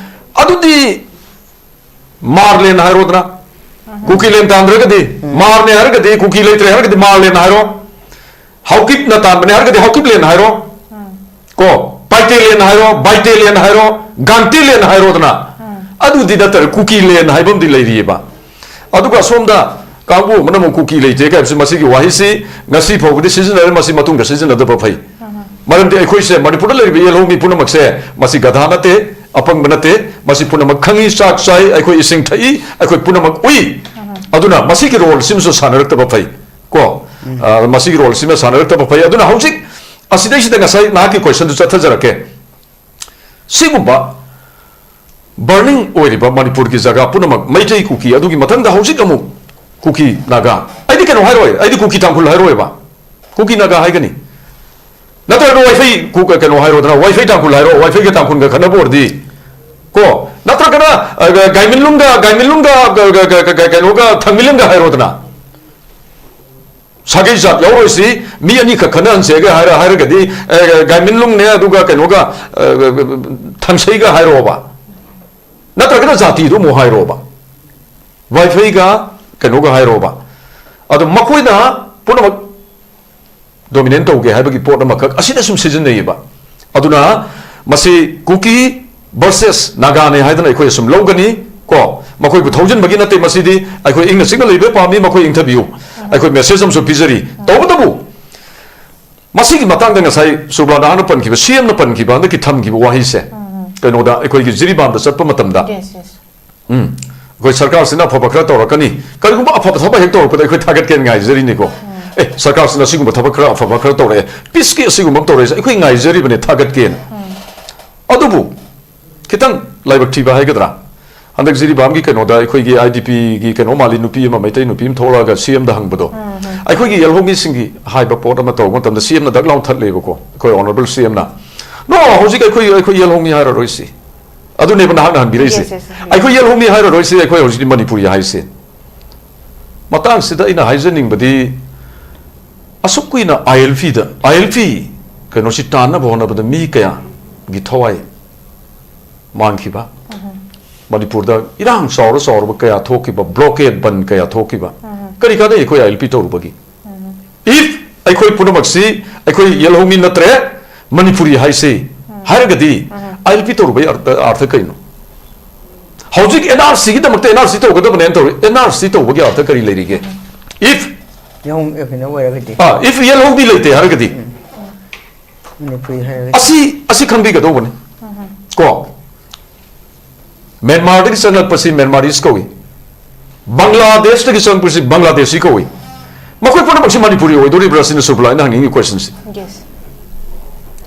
ꯑꯗꯨꯗꯤ ꯃꯥꯔꯂꯦꯟ ꯍꯥꯏꯔꯣꯗꯅ, ꯀꯨꯀꯤꯂꯦꯟ ꯇꯥꯟꯗ꯭ꯔꯒꯗꯤ, ꯃꯥꯔꯅꯦ ꯍꯥꯏꯔꯒꯗꯤ, ꯀꯨꯀꯤ ꯂꯩꯇ꯭ꯔꯦ ꯍꯥꯏꯔꯒꯗꯤ ꯃꯥꯔꯂꯦꯟ ꯍꯥꯏꯔꯣ, ꯍꯥꯎꯀꯤꯞꯅ ꯇꯥꯟꯕꯅꯦ ꯍꯥꯏꯔꯒꯗꯤ ꯍꯥꯎꯀꯤꯞꯂꯦꯟ ꯍꯥꯏꯔꯣ, ꯀꯣ, ꯄꯥꯏꯇꯦꯂꯦꯟ ꯍꯥꯏꯔꯣ, ꯕꯥꯏꯇꯦꯂꯦꯟ ꯍꯥꯏꯔꯣ, ꯒꯥꯟꯇꯦꯂꯦꯟ ꯍꯥꯏꯔꯣꯗꯅ꯫ ꯑꯗꯨꯗꯤ ꯅꯠꯇ꯭ꯔ ꯀꯨꯀꯤꯂꯦꯟ ꯍꯥꯏꯕ ꯑꯃꯗꯤ ꯂꯩꯔꯤꯑꯕ꯫ ꯑꯗꯨꯒ ꯑꯁꯣꯝꯗ ꯀꯥꯡꯕꯨ ꯑꯃꯅ ꯑꯃꯨꯛ ꯀꯨꯀꯤ ꯂꯩꯇꯦ ꯍꯥꯏꯕꯁꯤ, ꯃꯁꯤꯒꯤ ꯋꯥꯍꯩꯁꯤ ꯉꯁꯤ ꯐꯥꯎꯕꯗꯤ ꯁꯤꯖꯤꯟꯅꯔꯦ, ꯃꯁꯤ ꯃꯇꯨꯡꯗ ꯁꯤꯖꯤꯟꯅꯗꯕ ꯐꯩ꯫ ꯃꯔꯝꯗꯤ ꯑꯩꯈꯣꯏꯁꯦ ꯃꯅꯤꯄꯨꯔꯗ ꯂꯩꯔꯤꯕ ꯌꯦꯜꯍꯧꯃꯤ ꯄꯨꯝꯅꯃꯛꯁꯦ, ꯃꯁꯤ ꯒꯙꯥ ꯅꯠꯇꯦ, ꯑꯄꯪꯕ ꯅꯠꯇꯦ, ꯃꯁꯤ ꯄꯨꯝꯅꯃꯛ ꯈꯪꯏ, ꯆꯥꯛ ꯆꯥꯏ, ꯑꯩꯈꯣꯏ ꯏꯁꯤꯡ ꯊꯛꯏ, ꯑꯩꯈꯣꯏ ꯄꯨꯝꯅꯃꯛ ꯎꯏ꯫ ꯑꯗꯨꯅ ꯃꯁꯤꯒꯤ ꯔꯣꯜꯁꯤꯃꯁꯨ ꯁꯥꯟꯅꯔꯛꯇꯕ ꯐꯩ ꯀꯣ꯫ ꯑ, ꯃꯁꯤꯒꯤ ꯔꯣꯜꯁꯤꯃ ꯁꯥꯟꯅꯔꯛꯇꯕ ꯐꯩ꯫ ꯑꯗꯨꯅ ꯍꯧꯖꯤꯛ ꯑꯁꯤꯗꯩꯁꯤꯗ ꯉꯁꯥꯏ ꯅꯍꯥꯛꯀꯤ ꯀꯣꯏꯁꯟꯗꯨ ꯆꯠꯊꯖꯔꯛꯀꯦ꯫ ꯁꯤꯒꯨꯝꯕ ꯕꯔꯅꯤꯡ ꯑꯣꯏꯔꯤꯕ ꯃꯅꯤꯄꯨꯔꯒꯤ ꯖꯒꯥ ꯄꯨꯝꯅꯃꯛ, ꯃꯩꯇꯩ, ꯀꯨꯀꯤ, ꯑꯗꯨꯒꯤ ꯃꯊꯪꯗ ꯍꯧꯖꯤꯛ ꯑꯃꯨꯛ ꯀꯨꯀꯤ ꯅꯥꯒꯥ, ꯑꯩꯗꯤ ꯀꯩꯅꯣ ꯍꯥꯏꯔꯣꯏ, ꯑꯩꯗꯤ ꯀꯨꯀꯤ ꯇꯥꯡꯈꯨꯜ ꯍꯥꯏꯔꯣꯏꯕ, ꯀꯨꯀꯤ ꯅꯥꯒꯥ ꯍꯥꯏꯒꯅꯤ꯫ ꯅꯠꯇ꯭ꯔꯒ ꯋꯥꯏꯐꯩ ꯀꯨ-, ꯀꯩꯅꯣ ꯍꯥꯏꯔꯣꯗꯅ, ꯋꯥꯏꯐꯩ ꯇꯥꯡꯈꯨꯜ ꯍꯥꯏꯔꯣ, ꯋꯥꯏꯐꯩꯒ ꯇꯥꯡꯈꯨꯜꯒ ꯈꯠꯅꯕ ꯑꯣꯏꯔꯗꯤ ꯀꯣ꯫ ꯅꯠꯇ꯭ꯔꯒꯅ, ꯑ, ꯒꯥꯏꯃꯤꯟꯂꯨꯡꯒ, ꯒꯥꯏꯃꯤꯟꯂꯨꯡꯒ, ꯀ-, ꯀ-, ꯀ-, ꯀ-, ꯀꯩꯅꯣꯒ, ꯊꯥꯡꯃꯤꯂꯤꯡꯒ ꯍꯥꯏꯔꯣꯗꯅ꯫ ꯁꯥꯒꯩ ꯖꯥꯠ ꯌꯥꯎꯔꯣꯏꯁꯤ, ꯃꯤ ꯑꯅꯤꯈꯛ ꯈꯠꯅꯍꯟꯁꯦꯒ ꯍꯥꯏꯔ-, ꯍꯥꯏꯔꯒꯗꯤ, ꯑ, ꯒꯥꯏꯃꯤꯟꯂꯨꯡꯅꯦ, ꯑꯗꯨꯒ ꯀꯩꯅꯣꯒ, ꯑ, ꯊꯥꯡꯁꯩꯒ ꯍꯥꯏꯔꯣꯕ꯫ ꯅꯠꯇ꯭ꯔꯒꯅ ꯖꯥꯇꯤꯗꯨ ꯑꯃꯨꯛ ꯍꯥꯏꯔꯣꯕ꯫ ꯋꯥꯏꯐꯩꯒ ꯀꯩꯅꯣꯒ ꯍꯥꯏꯔꯣꯕ꯫ ꯑꯗꯣ ꯃꯈꯣꯏꯅ ꯄꯨꯝꯅꯃꯛ dominate ꯇꯧꯒꯦ ꯍꯥꯏꯕꯒꯤ ꯄꯣꯠ ꯑꯃꯈꯛ ꯑꯁꯤꯗ ꯁꯨꯝ ꯁꯤꯖꯤꯟꯅꯩꯌꯦꯕ꯫ ꯑꯗꯨꯅ ꯃꯁꯤ ꯀꯨꯀꯤ versus ꯅꯥꯒꯥꯅꯦ ꯍꯥꯏꯗꯅ ꯑꯩꯈꯣꯏ ꯁꯨꯝ ꯂꯧꯒꯅꯤ ꯀꯣ꯫ ꯃꯈꯣꯏꯕꯨ ꯊꯧꯖꯤꯟꯕꯒꯤ ꯅꯠꯇꯦ, ꯃꯁꯤꯗꯤ ꯑꯩꯈꯣꯏ ꯏꯪꯅ ꯆꯤꯛꯅ ꯂꯩꯕ ꯄꯥꯝꯃꯤ, ꯃꯈꯣꯏ ꯏꯪꯊꯕꯤꯌꯨ꯫ ꯑꯩꯈꯣꯏ ꯃꯦꯁꯦꯖ ꯑꯃꯁꯨ ꯄꯤꯖꯔꯤ꯫ ꯇꯧꯕꯇꯕꯨ ꯃꯁꯤꯒꯤ ꯃꯇꯥꯡꯗ ꯉꯁꯥꯏ ꯁꯨꯕ꯭ꯔꯥ ꯅꯍꯥꯟꯅ ꯄꯟꯈꯤꯕ, ꯁꯤ ꯑꯦꯝꯅ ꯄꯟꯈꯤꯕ ꯍꯟꯗꯛꯀꯤ ꯊꯝꯈꯤꯕ ꯋꯥꯍꯩꯁꯦ, ꯀꯩꯅꯣꯗ ꯑꯩꯈꯣꯏꯒꯤ ꯖꯤꯔꯤꯕꯥꯝꯗ ꯆꯠꯄ ꯃꯇꯝꯗ, Yes, yes. ꯎꯝ, ꯑꯩꯈꯣꯏ ꯁꯔꯀꯥꯔꯁꯤꯅ ꯑꯐꯕ ꯈꯔ ꯇꯧꯔꯛꯀꯅꯤ, ꯀꯔꯤꯒꯨꯝꯕ ꯑꯐꯕ ꯊꯕꯛ ꯍꯦꯛ ꯇꯧꯔꯛꯄꯗ ꯑꯩꯈꯣꯏ ꯊꯥꯒꯠꯀꯦꯅ ꯉꯥꯏꯖꯔꯤꯅꯤꯀꯣ꯫ ꯑꯦ, ꯁꯔꯀꯥꯔꯁꯤꯅ ꯑꯁꯤꯒꯨꯝꯕ ꯊꯕꯛ ꯈꯔ ꯑꯐꯕ ꯈꯔ ꯇꯧꯔꯛꯑꯦ, ꯄꯤꯁꯀꯤ ꯑꯁꯤꯒꯨꯝꯕ ꯑꯃ ꯇꯧꯔꯛꯑꯦ, ꯑꯩꯈꯣꯏ ꯉꯥꯏꯖꯔꯤꯕꯅꯦ, ꯊꯥꯒꯠꯀꯦꯅ꯫ ꯑꯗꯨꯕꯨ ꯈꯤꯇꯪ ꯂꯥꯏꯕꯛ ꯊꯤꯕ ꯍꯥꯏꯒꯗ꯭ꯔꯥ, ꯍꯟꯗꯛ ꯖꯤꯔꯤꯕꯥꯝꯒꯤ ꯀꯩꯅꯣꯗ ꯑꯩꯈꯣꯏꯒꯤ ꯑꯥꯏ ꯗꯤ ꯄꯤꯒꯤ ꯀꯩꯅꯣ ꯃꯥꯜꯂꯤ, ꯅꯨꯄꯤ ꯑꯃ, ꯃꯩꯇꯩ ꯅꯨꯄꯤ ꯑꯃ ꯊꯣꯛꯂꯛꯑꯒ ꯁꯤ ꯑꯦꯝꯗ ꯍꯪꯕꯗꯣ, ꯑꯩꯈꯣꯏꯒꯤ ꯌꯦꯜꯍꯧꯃꯤꯁꯤꯡꯒꯤ ꯍꯥꯏꯕ ꯄꯣꯠ ꯑꯃ ꯇꯧꯕ ꯃꯇꯝꯗ ꯁꯤ ꯑꯦꯝꯅ ꯗꯛ ꯂꯥꯎ ꯊꯠꯂꯦꯕꯀꯣ, ꯑꯩꯈꯣꯏ ꯑꯣꯅꯔꯦꯕꯜ ꯁꯤ ꯑꯦꯝꯅ꯫ "No, ꯍꯧꯖꯤꯛ ꯑꯩꯈꯣꯏ, ꯑꯩꯈꯣꯏ ꯌꯦꯜꯍꯧꯃꯤ ꯍꯥꯏꯔꯔꯣꯏꯁꯤ"꯫ ꯑꯗꯨꯅꯦꯕ ꯅꯍꯥꯛꯅ ꯍꯟꯕꯤꯔꯛꯏꯁꯦ꯫ Yes, yes, yes. "ꯑꯩꯈꯣꯏ ꯌꯦꯜꯍꯧꯃꯤ ꯍꯥꯏꯔꯔꯣꯏꯁꯤ, ꯑꯩꯈꯣꯏ ꯍꯧꯖꯤꯛꯇꯤ ꯃꯅꯤꯄꯨꯔꯤ ꯍꯥꯏꯁꯦ"꯫ ꯃꯇꯥꯡꯁꯤꯗ ꯑꯩꯅ ꯍꯥꯏꯖꯅꯤꯡꯕꯗꯤ, ꯑꯁꯨꯛ ꯀꯨꯏꯅ ꯑꯥꯏ ꯑꯦꯜ ꯄꯤꯗ, ꯑꯥꯏ ꯑꯦꯜ ꯄꯤ ꯀꯩꯅꯣꯁꯤ ꯇꯥꯟꯅꯕ ꯍꯣꯠꯅꯕꯗ ꯃꯤ ꯀꯌꯥꯒꯤ ꯊꯋꯥꯏ ꯃꯥꯡꯈꯤꯕ, ꯃꯅꯤꯄꯨꯔꯗ ꯏꯔꯥꯡ ꯆꯥꯎꯔ ꯆꯥꯎꯔꯕ ꯀꯌꯥ ꯊꯣꯛꯈꯤꯕ, ꯕ꯭ꯂꯣꯀꯦꯠ ꯕꯟ ꯀꯌꯥ ꯊꯣꯛꯈꯤꯕ, ꯀꯔꯤ ꯀꯥꯟꯅꯩ ꯑꯩꯈꯣꯏ ꯑꯥꯏ ꯑꯦꯜ ꯄꯤ ꯇꯧꯔꯨꯕꯒꯤ? If ꯑꯩꯈꯣꯏ ꯄꯨꯝꯅꯃꯛꯁꯤ ꯑꯩꯈꯣꯏ ꯌꯦꯜꯍꯧꯃꯤ ꯅꯠꯇ꯭ꯔꯦ, ꯃꯅꯤꯄꯨꯔꯤ ꯍꯥꯏꯁꯤ ꯍꯥꯏꯔꯒꯗꯤ, ꯑꯥꯏ ꯑꯦꯜ ꯄꯤ ꯇꯧꯔꯨꯕꯒꯤ ꯑꯔꯊ, ꯑꯔꯊ ꯀꯩꯅꯣ? ꯍꯧꯖꯤꯛ ꯑꯦꯟ ꯑꯥꯔ ꯁꯤꯒꯤꯗꯃꯛꯇ ꯑꯦꯟ ꯑꯥꯔ ꯁꯤ ꯇꯧꯒꯗꯕꯅꯦꯅ ꯇꯧꯔꯤ꯫ ꯑꯦꯟ ꯑꯥꯔ ꯁꯤ ꯇꯧꯕꯒꯤ ꯑꯔꯊ ꯀꯔꯤ ꯂꯩꯔꯤꯒꯦ? If, ꯌꯥꯍꯣꯡ ꯀꯩꯅꯣ ꯑꯣꯏꯔꯒꯗꯤ ꯑꯥ, if ꯌꯦꯜꯍꯧꯃꯤ ꯂꯩꯇꯦ ꯍꯥꯏꯔꯒꯗꯤ, ꯃꯅꯤꯄꯨꯔꯤ ꯍꯥꯏꯔꯒꯗꯤ ꯑꯁꯤ, ꯑꯁꯤ ꯈꯪꯕꯤꯒꯗꯧꯕꯅꯤ꯫ ꯀꯣ, ꯃ꯭ꯌꯥꯟꯃꯥꯔꯗꯒꯤ ꯆꯪꯂꯛꯄꯁꯤ ꯃ꯭ꯌꯥꯟꯃꯥꯔꯤꯁ ꯀꯧꯏ, ꯕꯪꯒ꯭ꯂꯥꯗꯦꯁꯇꯒꯤ ꯆꯪꯂꯛꯄꯁꯤ ꯕꯪꯒ꯭ꯂꯥꯗꯦꯁꯤ ꯀꯧꯏ꯫ ꯃꯈꯣꯏ ꯄꯨꯝꯅꯃꯛꯁꯤ ꯃꯅꯤꯄꯨꯔꯤ ꯑꯣꯏꯗꯣꯔꯤꯕ꯭ꯔꯥ ꯁꯤꯅ ꯁꯨꯕ꯭ꯂꯥ ꯑꯩꯅ ꯍꯪꯅꯤꯡꯉꯤ question ꯁꯤ꯫ Yes.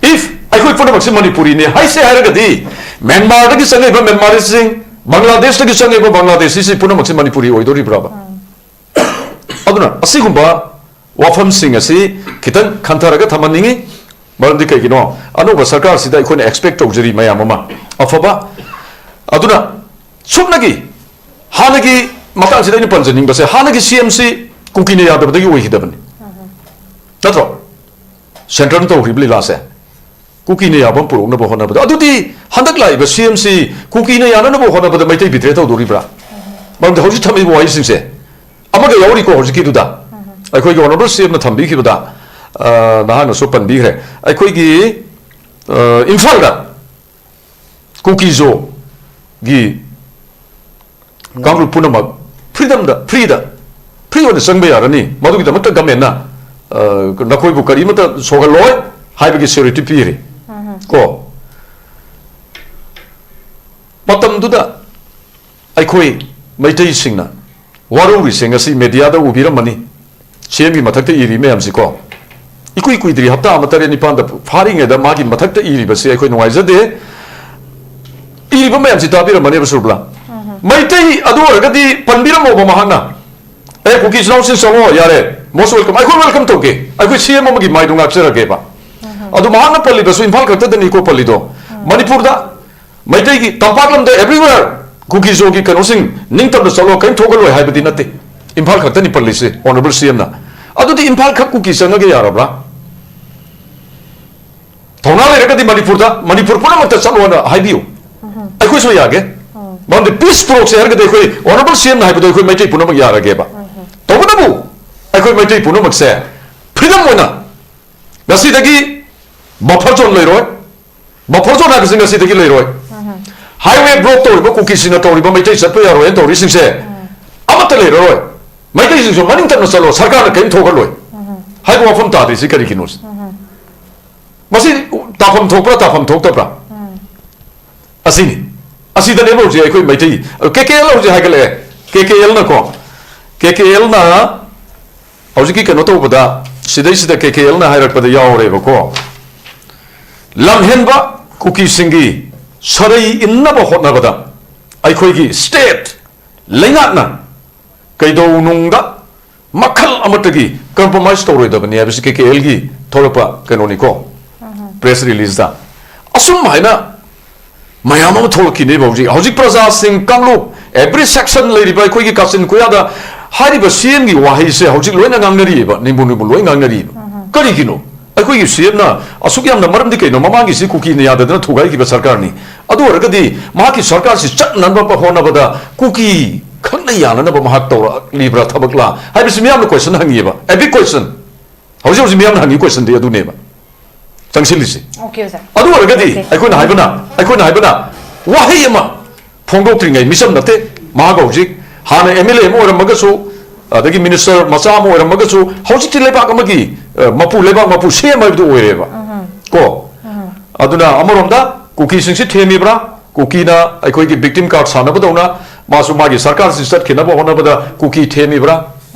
If ꯑꯩꯈꯣꯏ ꯄꯨꯝꯅꯃꯛꯁꯤ ꯃꯅꯤꯄꯨꯔꯤꯅꯤ ꯍꯥꯏꯁꯦ ꯍꯥꯏꯔꯒꯗꯤ, ꯃ꯭ꯌꯥꯟꯃꯥꯔꯗꯒꯤ ꯆꯪꯂꯛꯏꯕ ꯃ꯭ꯌꯥꯟꯃꯥꯔꯤꯁꯤꯡ, ꯕꯪꯒ꯭ꯂꯥꯗꯦꯁꯇꯒꯤ ꯆꯪꯂꯛꯏꯕ ꯕꯪꯒ꯭ꯂꯥꯗꯦꯁꯤꯁꯤ ꯄꯨꯝꯅꯃꯛꯁꯤ ꯃꯅꯤꯄꯨꯔꯤ ꯑꯣꯏꯗꯣꯔꯤꯕ꯭ꯔꯕ? ꯑꯗꯨꯅ ꯑꯁꯤꯒꯨꯝꯕ ꯋꯥꯐꯝꯁꯤꯡ ꯑꯁꯤ ꯈꯤꯇꯪ ꯈꯟꯊꯔꯒ ꯊꯝꯍꯟꯅꯤꯡꯉꯤ꯫ ꯃꯔꯝꯗꯤ ꯀꯩꯒꯤꯅꯣ? ꯑꯅꯧꯕ ꯁꯔꯀꯥꯔꯁꯤꯗ ꯑꯩꯈꯣꯏꯅ expect ꯇꯧꯖꯔꯤ ꯃꯌꯥꯝ ꯑꯃ ꯑꯐꯕ꯫ ꯑꯗꯨꯅ ꯁꯨꯞꯅꯒꯤ ꯍꯥꯟꯅꯒꯤ ꯃꯇꯥꯡꯁꯤꯗ ꯑꯩꯅ ꯄꯟꯖꯅꯤꯡꯕꯁꯦ, ꯍꯥꯟꯅꯒꯤ ꯁꯤ ꯑꯦꯝꯁꯤ ꯀꯨꯀꯤꯅ ꯌꯥꯗꯕꯗꯒꯤ ꯑꯣꯏꯈꯤꯗꯕꯅꯤ, ꯅꯠꯇ꯭ꯔꯣ? ꯁꯦꯟꯇꯔꯅ ꯇꯧꯈ꯭ꯔꯤꯕ ꯂꯤꯂꯥꯁꯦ, ꯀꯨꯀꯤꯅ ꯌꯥꯕ ꯑꯃ ꯄꯨꯔꯛꯅꯕ ꯍꯣꯠꯅꯕꯗ꯫ ꯑꯗꯨꯗꯤ ꯍꯟꯗꯛ ꯂꯥꯛꯏꯕ ꯁꯤ ꯑꯦꯝꯁꯤ ꯀꯨꯀꯤꯅ ꯌꯥꯅꯅꯕ ꯍꯣꯠꯅꯕꯗ ꯃꯩꯇꯩ ꯕꯤꯇ꯭ꯔꯦ ꯇꯧꯗꯣꯔꯤꯕ꯭ꯔꯥ? ꯃꯔꯝꯗꯤ ꯍꯧꯖꯤꯛ ꯊꯝꯃꯤꯕ ꯋꯥꯍꯩꯁꯤꯡꯁꯦ ꯑꯃꯒ ꯌꯥꯎꯔꯤꯀꯣ꯫ ꯍꯧꯖꯤꯛꯀꯤꯗꯨꯗ ꯑꯩꯈꯣꯏꯒꯤ ꯑꯣꯅꯔꯦꯕꯜ ꯁꯤ ꯑꯦꯝꯅ ꯊꯝꯕꯤꯈꯤꯕꯗ, ꯑ, ꯅꯍꯥꯛꯅꯁꯨ ꯄꯟꯕꯤꯈ꯭ꯔꯦ, ꯑꯩꯈꯣꯏꯒꯤ, ꯑ, ꯏꯝꯐꯥꯜꯗ ꯀꯨꯀꯤꯖꯣꯒꯤ ꯀꯥꯡꯂꯨꯞ ꯄꯨꯝꯅꯃꯛ ꯐ꯭ꯔꯤꯗꯝꯗ, ꯐ꯭ꯔꯤꯗ ꯐ꯭ꯔꯤ ꯑꯣꯏꯅ ꯆꯪꯕ ꯌꯥꯔꯅꯤ, ꯃꯗꯨꯒꯤꯗꯃꯛꯇ ꯒꯃꯦꯟꯅ, ꯑ, ꯅꯈꯣꯏꯕꯨ ꯀꯔꯤꯃꯠꯇ ꯁꯣꯛꯍꯜꯂꯣꯏ ꯍꯥꯏꯕꯒꯤ ꯁꯤꯌꯨꯔꯤꯇꯤ ꯄꯤꯔꯤ꯫ ꯀꯣ, ꯃꯇꯝꯗꯨꯗ ꯑꯩꯈꯣꯏ ꯃꯩꯇꯩꯁꯤꯡꯅ ꯋꯥꯔꯧꯔꯤꯁꯦ ꯉꯁꯤ ꯃꯦꯗꯤꯌꯥꯗ ꯎꯕꯤꯔꯝꯃꯅꯤ꯫ ꯁꯤ ꯑꯦꯝꯒꯤ ꯃꯊꯛꯇ ꯏꯔꯤ ꯃꯌꯥꯝꯁꯤꯀꯣ, ꯏꯀꯨꯏ ꯀꯨꯏꯗ꯭ꯔꯤ, ꯍꯞꯇꯥ ꯑꯃ ꯇꯔꯦꯠ ꯅꯤꯄꯥꯟꯗ ꯐꯥꯔꯤꯉꯩꯗ ꯃꯥꯒꯤ ꯃꯊꯛꯇ ꯏꯔꯤꯕꯁꯤ ꯑꯩꯈꯣꯏ ꯅꯨꯡꯉꯥꯏꯖꯗꯦ꯫ ꯏꯔꯤꯕ ꯃꯌꯥꯝꯁꯤ ꯇꯥꯕꯤꯔꯝꯃꯅꯦꯕ ꯁꯨꯔꯕꯂꯥ? ꯃꯩꯇꯩ ꯑꯗꯨ ꯑꯣꯏꯔꯒꯗꯤ ꯄꯟꯕꯤꯔꯝꯃꯣꯕ ꯃꯍꯥꯛꯅ꯫ ꯑꯦ, ꯀꯨꯀꯤ ꯏꯆꯤꯜ ꯏꯅꯥꯎꯁꯤꯡ ꯆꯪꯉꯣ, ꯌꯥꯔꯦ, most welcome, ꯑꯩꯈꯣꯏ welcome ꯇꯧꯒꯦ, ꯑꯩꯈꯣꯏ ꯁꯤ ꯑꯦꯝ ꯑꯃꯒꯤ ꯃꯥꯏꯗꯣ ꯉꯥꯛꯆꯔꯒꯦꯕ꯫ ꯑꯗꯨ ꯃꯍꯥꯛꯅ ꯄꯜꯂꯤꯕꯁꯨ ꯏꯝꯐꯥꯜ ꯈꯛꯇꯗꯅꯤꯀꯣ ꯄꯜꯂꯤꯗꯣ꯫ ꯃꯅꯤꯄꯨꯔꯗ ꯃꯩꯇꯩꯒꯤ ꯇꯝꯄꯥꯛ ꯂꯝꯗ everywhere ꯀꯨꯀꯤ ꯖꯣꯒꯤ ꯀꯩꯅꯣꯁꯤꯡ ꯅꯤꯡꯇꯝꯅ ꯆꯠꯂꯣ, ꯀꯔꯤꯝ ꯊꯣꯛꯍꯜꯂꯣꯏ ꯍꯥꯏꯕꯗꯤ ꯅꯠꯇꯦ꯫ ꯏꯝꯐꯥꯜ ꯈꯛꯇꯅꯤ ꯄꯜꯂꯤꯁꯦ ꯑꯣꯅꯔꯦꯕꯜ ꯁꯤ ꯑꯦꯝꯅ꯫ ꯑꯗꯨꯗꯤ ꯏꯝꯐꯥꯜ ꯈꯛ ꯀꯨꯀꯤ ꯆꯪꯉꯒ ꯌꯥꯔꯕ꯭ꯔꯥ? ꯊꯧꯅꯥ ꯂꯩꯔꯒꯗꯤ ꯃꯅꯤꯄꯨꯔꯗ, ꯃꯅꯤꯄꯨꯔ ꯄꯨꯝꯅꯃꯛꯇ ꯆꯠꯂꯣꯅ ꯍꯥꯏꯕꯤꯌꯨ꯫ ꯑꯩꯈꯣꯏꯁꯨ ꯌꯥꯒꯦ꯫ ꯃꯔꯝꯗꯤ ꯄꯤꯁ ꯄꯨꯔꯛꯁꯦ ꯍꯥꯏꯔꯒꯗꯤ ꯑꯩꯈꯣꯏ ꯑꯣꯅꯔꯦꯕꯜ ꯁꯤ ꯑꯦꯝꯅ ꯍꯥꯏꯕꯗꯣ ꯑꯩꯈꯣꯏ ꯃꯩꯇꯩ ꯄꯨꯝꯅꯃꯛ ꯌꯥꯔꯒꯦꯕ꯫ ꯇꯧꯕꯇꯕꯨ ꯑꯩꯈꯣꯏ ꯃꯩꯇꯩ ꯄꯨꯝꯅꯃꯛꯁꯦ ꯐ꯭ꯔꯤꯗꯝ ꯑꯣꯏꯅ ꯉꯁꯤꯗꯒꯤ ꯕꯐꯔ ꯖꯣꯟ ꯂꯩꯔꯣꯏ꯫ ꯕꯐꯔ ꯖꯣꯟ ꯍꯥꯏꯕꯁꯤ ꯉꯁꯤꯗꯒꯤ ꯂꯩꯔꯣꯏ꯫ ꯍꯥꯏꯋꯦ ꯕ꯭ꯂꯣꯛ ꯇꯧꯔꯤꯕ ꯀꯨꯀꯤꯁꯤꯡꯅ ꯇꯧꯔꯤꯕ ꯃꯩꯇꯩ ꯆꯠꯄ ꯌꯥꯔꯣꯏꯅ ꯇꯧꯔꯤꯁꯤꯡꯁꯦ ꯑꯃꯠꯇ ꯂꯩꯔꯔꯣꯏ꯫ ꯃꯩꯇꯩꯁꯤꯡꯁꯨ ꯃꯅꯤꯡ ꯇꯝꯅ ꯆꯠꯂꯣ, ꯁꯔꯀꯥꯔꯅ ꯀꯔꯤꯝ ꯊꯣꯛꯍꯜꯂꯣꯏ ꯍꯥꯏꯕ ꯋꯥꯐꯝ ꯇꯥꯗ꯭ꯔꯤꯁꯤ ꯀꯔꯤꯒꯤꯅꯣ? ꯃꯁꯤ ꯇꯥꯐꯝ ꯊꯣꯛꯄ꯭ꯔꯥ, ꯇꯥꯐꯝ ꯊꯣꯛꯇꯕ꯭ꯔꯥ? ꯑꯁꯤꯅꯤ꯫ ꯑꯁꯤꯗꯅꯦꯕ ꯍꯧꯖꯤꯛ ꯑꯩꯈꯣꯏ ꯃꯩꯇꯩ, ꯀꯦ ꯀꯦ ꯑꯦꯜ ꯍꯧꯖꯤꯛ ꯍꯥꯏꯒꯠꯂꯛꯑꯦ꯫ ꯀꯦ ꯀꯦ ꯑꯦꯜꯅꯀꯣ, ꯀꯦ ꯀꯦ ꯑꯦꯜꯅ ꯍꯧꯖꯤꯛꯀꯤ ꯀꯩꯅꯣ ꯇꯧꯕꯗ, ꯁꯤꯗꯩꯁꯤꯗ ꯀꯦ ꯀꯦ ꯑꯦꯜꯅ ꯍꯥꯏꯔꯛꯄꯗ ꯌꯥꯎꯔꯦꯕꯀꯣ, ꯂꯝꯍꯦꯟꯕ ꯀꯨꯀꯤꯁꯤꯡꯒꯤ ꯁꯔꯩ ꯏꯟꯅꯕ ꯍꯣꯠꯅꯕꯗ ꯑꯩꯈꯣꯏꯒꯤ ꯁ꯭ꯇꯦꯠ ꯂꯩꯉꯥꯛꯅ ꯀꯩꯗꯧꯅꯨꯡꯗ ꯃꯈꯜ ꯑꯃꯠꯇꯒꯤ ꯀꯝꯄ꯭ꯔꯣꯃꯥꯏꯁ ꯇꯧꯔꯣꯏꯗꯕꯅꯤ ꯍꯥꯏꯕꯁꯤ ꯀꯦ ꯀꯦ ꯑꯦꯜꯒꯤ ꯊꯣꯛꯂꯛꯄ ꯀꯩꯅꯣꯅꯤꯀꯣ, ꯄ꯭ꯔꯦꯁ ꯔꯤꯂꯤꯖꯇ꯫ ꯑꯁꯨꯝ ꯍꯥꯏꯅ ꯃꯌꯥꯝ ꯑꯃ ꯊꯣꯛꯂꯛꯈꯤꯅꯦꯕ ꯍꯧꯖꯤꯛ꯫ ꯍꯧꯖꯤꯛ ꯄ꯭ꯔꯖꯥꯁꯤꯡ ꯀꯥꯡꯂꯨꯞ, every section ꯂꯩꯔꯤꯕ ꯑꯩꯈꯣꯏꯒꯤ ꯀꯥꯆꯤꯟ ꯀꯣꯌꯥꯗ ꯍꯥꯏꯔꯤꯕ ꯁꯤ ꯑꯦꯝꯒꯤ ꯋꯥꯍꯩꯁꯦ ꯍꯧꯖꯤꯛ ꯂꯣꯏꯅ ꯉꯥꯡꯅꯔꯤꯑꯕ, ꯅꯤꯡꯕꯨ ꯅꯤꯡꯕꯨ ꯂꯣꯏ ꯉꯥꯡꯅꯔꯤꯑꯕ꯫ ꯀꯔꯤꯒꯤꯅꯣ? ꯑꯩꯈꯣꯏꯒꯤ ꯁꯤ ꯑꯦꯝꯅ ꯑꯁꯨꯛ ꯌꯥꯝꯅ ꯃꯔꯝꯗꯤ ꯀꯩꯅꯣ? ꯃꯃꯥꯡꯒꯤꯁꯤ ꯀꯨꯀꯤꯅ ꯌꯥꯗꯗꯅ ꯊꯨꯒꯥꯏꯈꯤꯕ ꯁꯔꯀꯥꯔꯅꯤ꯫ ꯑꯗꯨ ꯑꯣꯏꯔꯒꯗꯤ ꯃꯍꯥꯛꯀꯤ ꯁꯔꯀꯥꯔꯁꯤ ꯆꯠꯅꯅꯕ ꯍꯣꯠꯅꯕꯗ ꯀꯨꯀꯤ ꯈꯛꯅ ꯌꯥꯅꯅꯕ ꯃꯍꯥꯛ ꯇꯧꯔꯛꯂꯤꯕ꯭ꯔꯥ ꯊꯕꯛꯂꯥ ꯍꯥꯏꯕꯁꯤ ꯃꯤꯌꯥꯝꯅ ꯀꯣꯏꯁꯟ ꯍꯪꯉꯤꯑꯕ, ꯑꯦ ꯕꯤꯛ ꯀꯣꯏꯁꯟ꯫ ꯍꯧꯖꯤꯛ ꯍꯧꯖꯤꯛ ꯃꯤꯌꯥꯝꯅ ꯍꯪꯉꯤ ꯀꯣꯏꯁꯟꯗꯤ ꯑꯗꯨꯅꯦꯕ꯫ ꯆꯪꯁꯤꯜꯂꯤꯁꯦ꯫ ꯑꯣꯀꯦ, ꯑꯣꯖꯥ꯫ ꯑꯗꯨ ꯑꯣꯏꯔꯒꯗꯤ ꯑꯣꯀꯦ꯫ ꯑꯩꯈꯣꯏꯅ ꯍꯥꯏꯕꯅ, ꯑꯩꯈꯣꯏꯅ ꯍꯥꯏꯕꯅ ꯋꯥꯍꯩ ꯑꯃ ꯐꯣꯡꯗꯣꯛꯇ꯭ꯔꯤꯉꯩ ꯃꯤꯆꯝ ꯅꯠꯇꯦ꯫ ꯃꯍꯥꯛ ꯍꯧꯖꯤꯛ ꯍꯥꯟꯅ ꯑꯦꯝ ꯑꯦꯜ ꯑꯦ ꯑꯃ ꯑꯣꯏꯔꯝꯃꯒꯁꯨ, ꯑꯗꯒꯤ ꯃꯤꯅꯤꯁꯇꯔ ꯃꯆꯥ ꯑꯃ ꯑꯣꯏꯔꯝꯃꯒꯁꯨ ꯍꯧꯖꯤꯛꯇꯤ ꯂꯩꯕꯥꯛ ꯑꯃꯒꯤ, ꯑ, ꯃꯄꯨ, ꯂꯩꯕꯥꯛ ꯃꯄꯨ ꯁꯦꯝ ꯍꯥꯏꯕꯗꯨ ꯑꯣꯏꯔꯦꯕ꯫ ꯀꯣ? ꯑꯗꯨꯅ ꯑꯃꯔꯣꯝꯗ ꯀꯨꯀꯤꯁꯤꯡꯁꯤ ꯊꯦꯝꯃꯤꯕ꯭ꯔꯥ? ꯀꯨꯀꯤꯅ ꯑꯩꯈꯣꯏꯒꯤ victim card ꯁꯥꯟꯅꯕꯗꯧꯅ ꯃꯥꯁꯨ ꯃꯥꯒꯤ ꯁꯔꯀꯥꯔꯁꯤ ꯆꯠꯈꯤꯅꯕ ꯍꯣꯠꯅꯕꯗ ꯀꯨꯀꯤ ꯊꯦꯝꯃꯤꯕ꯭ꯔꯥ?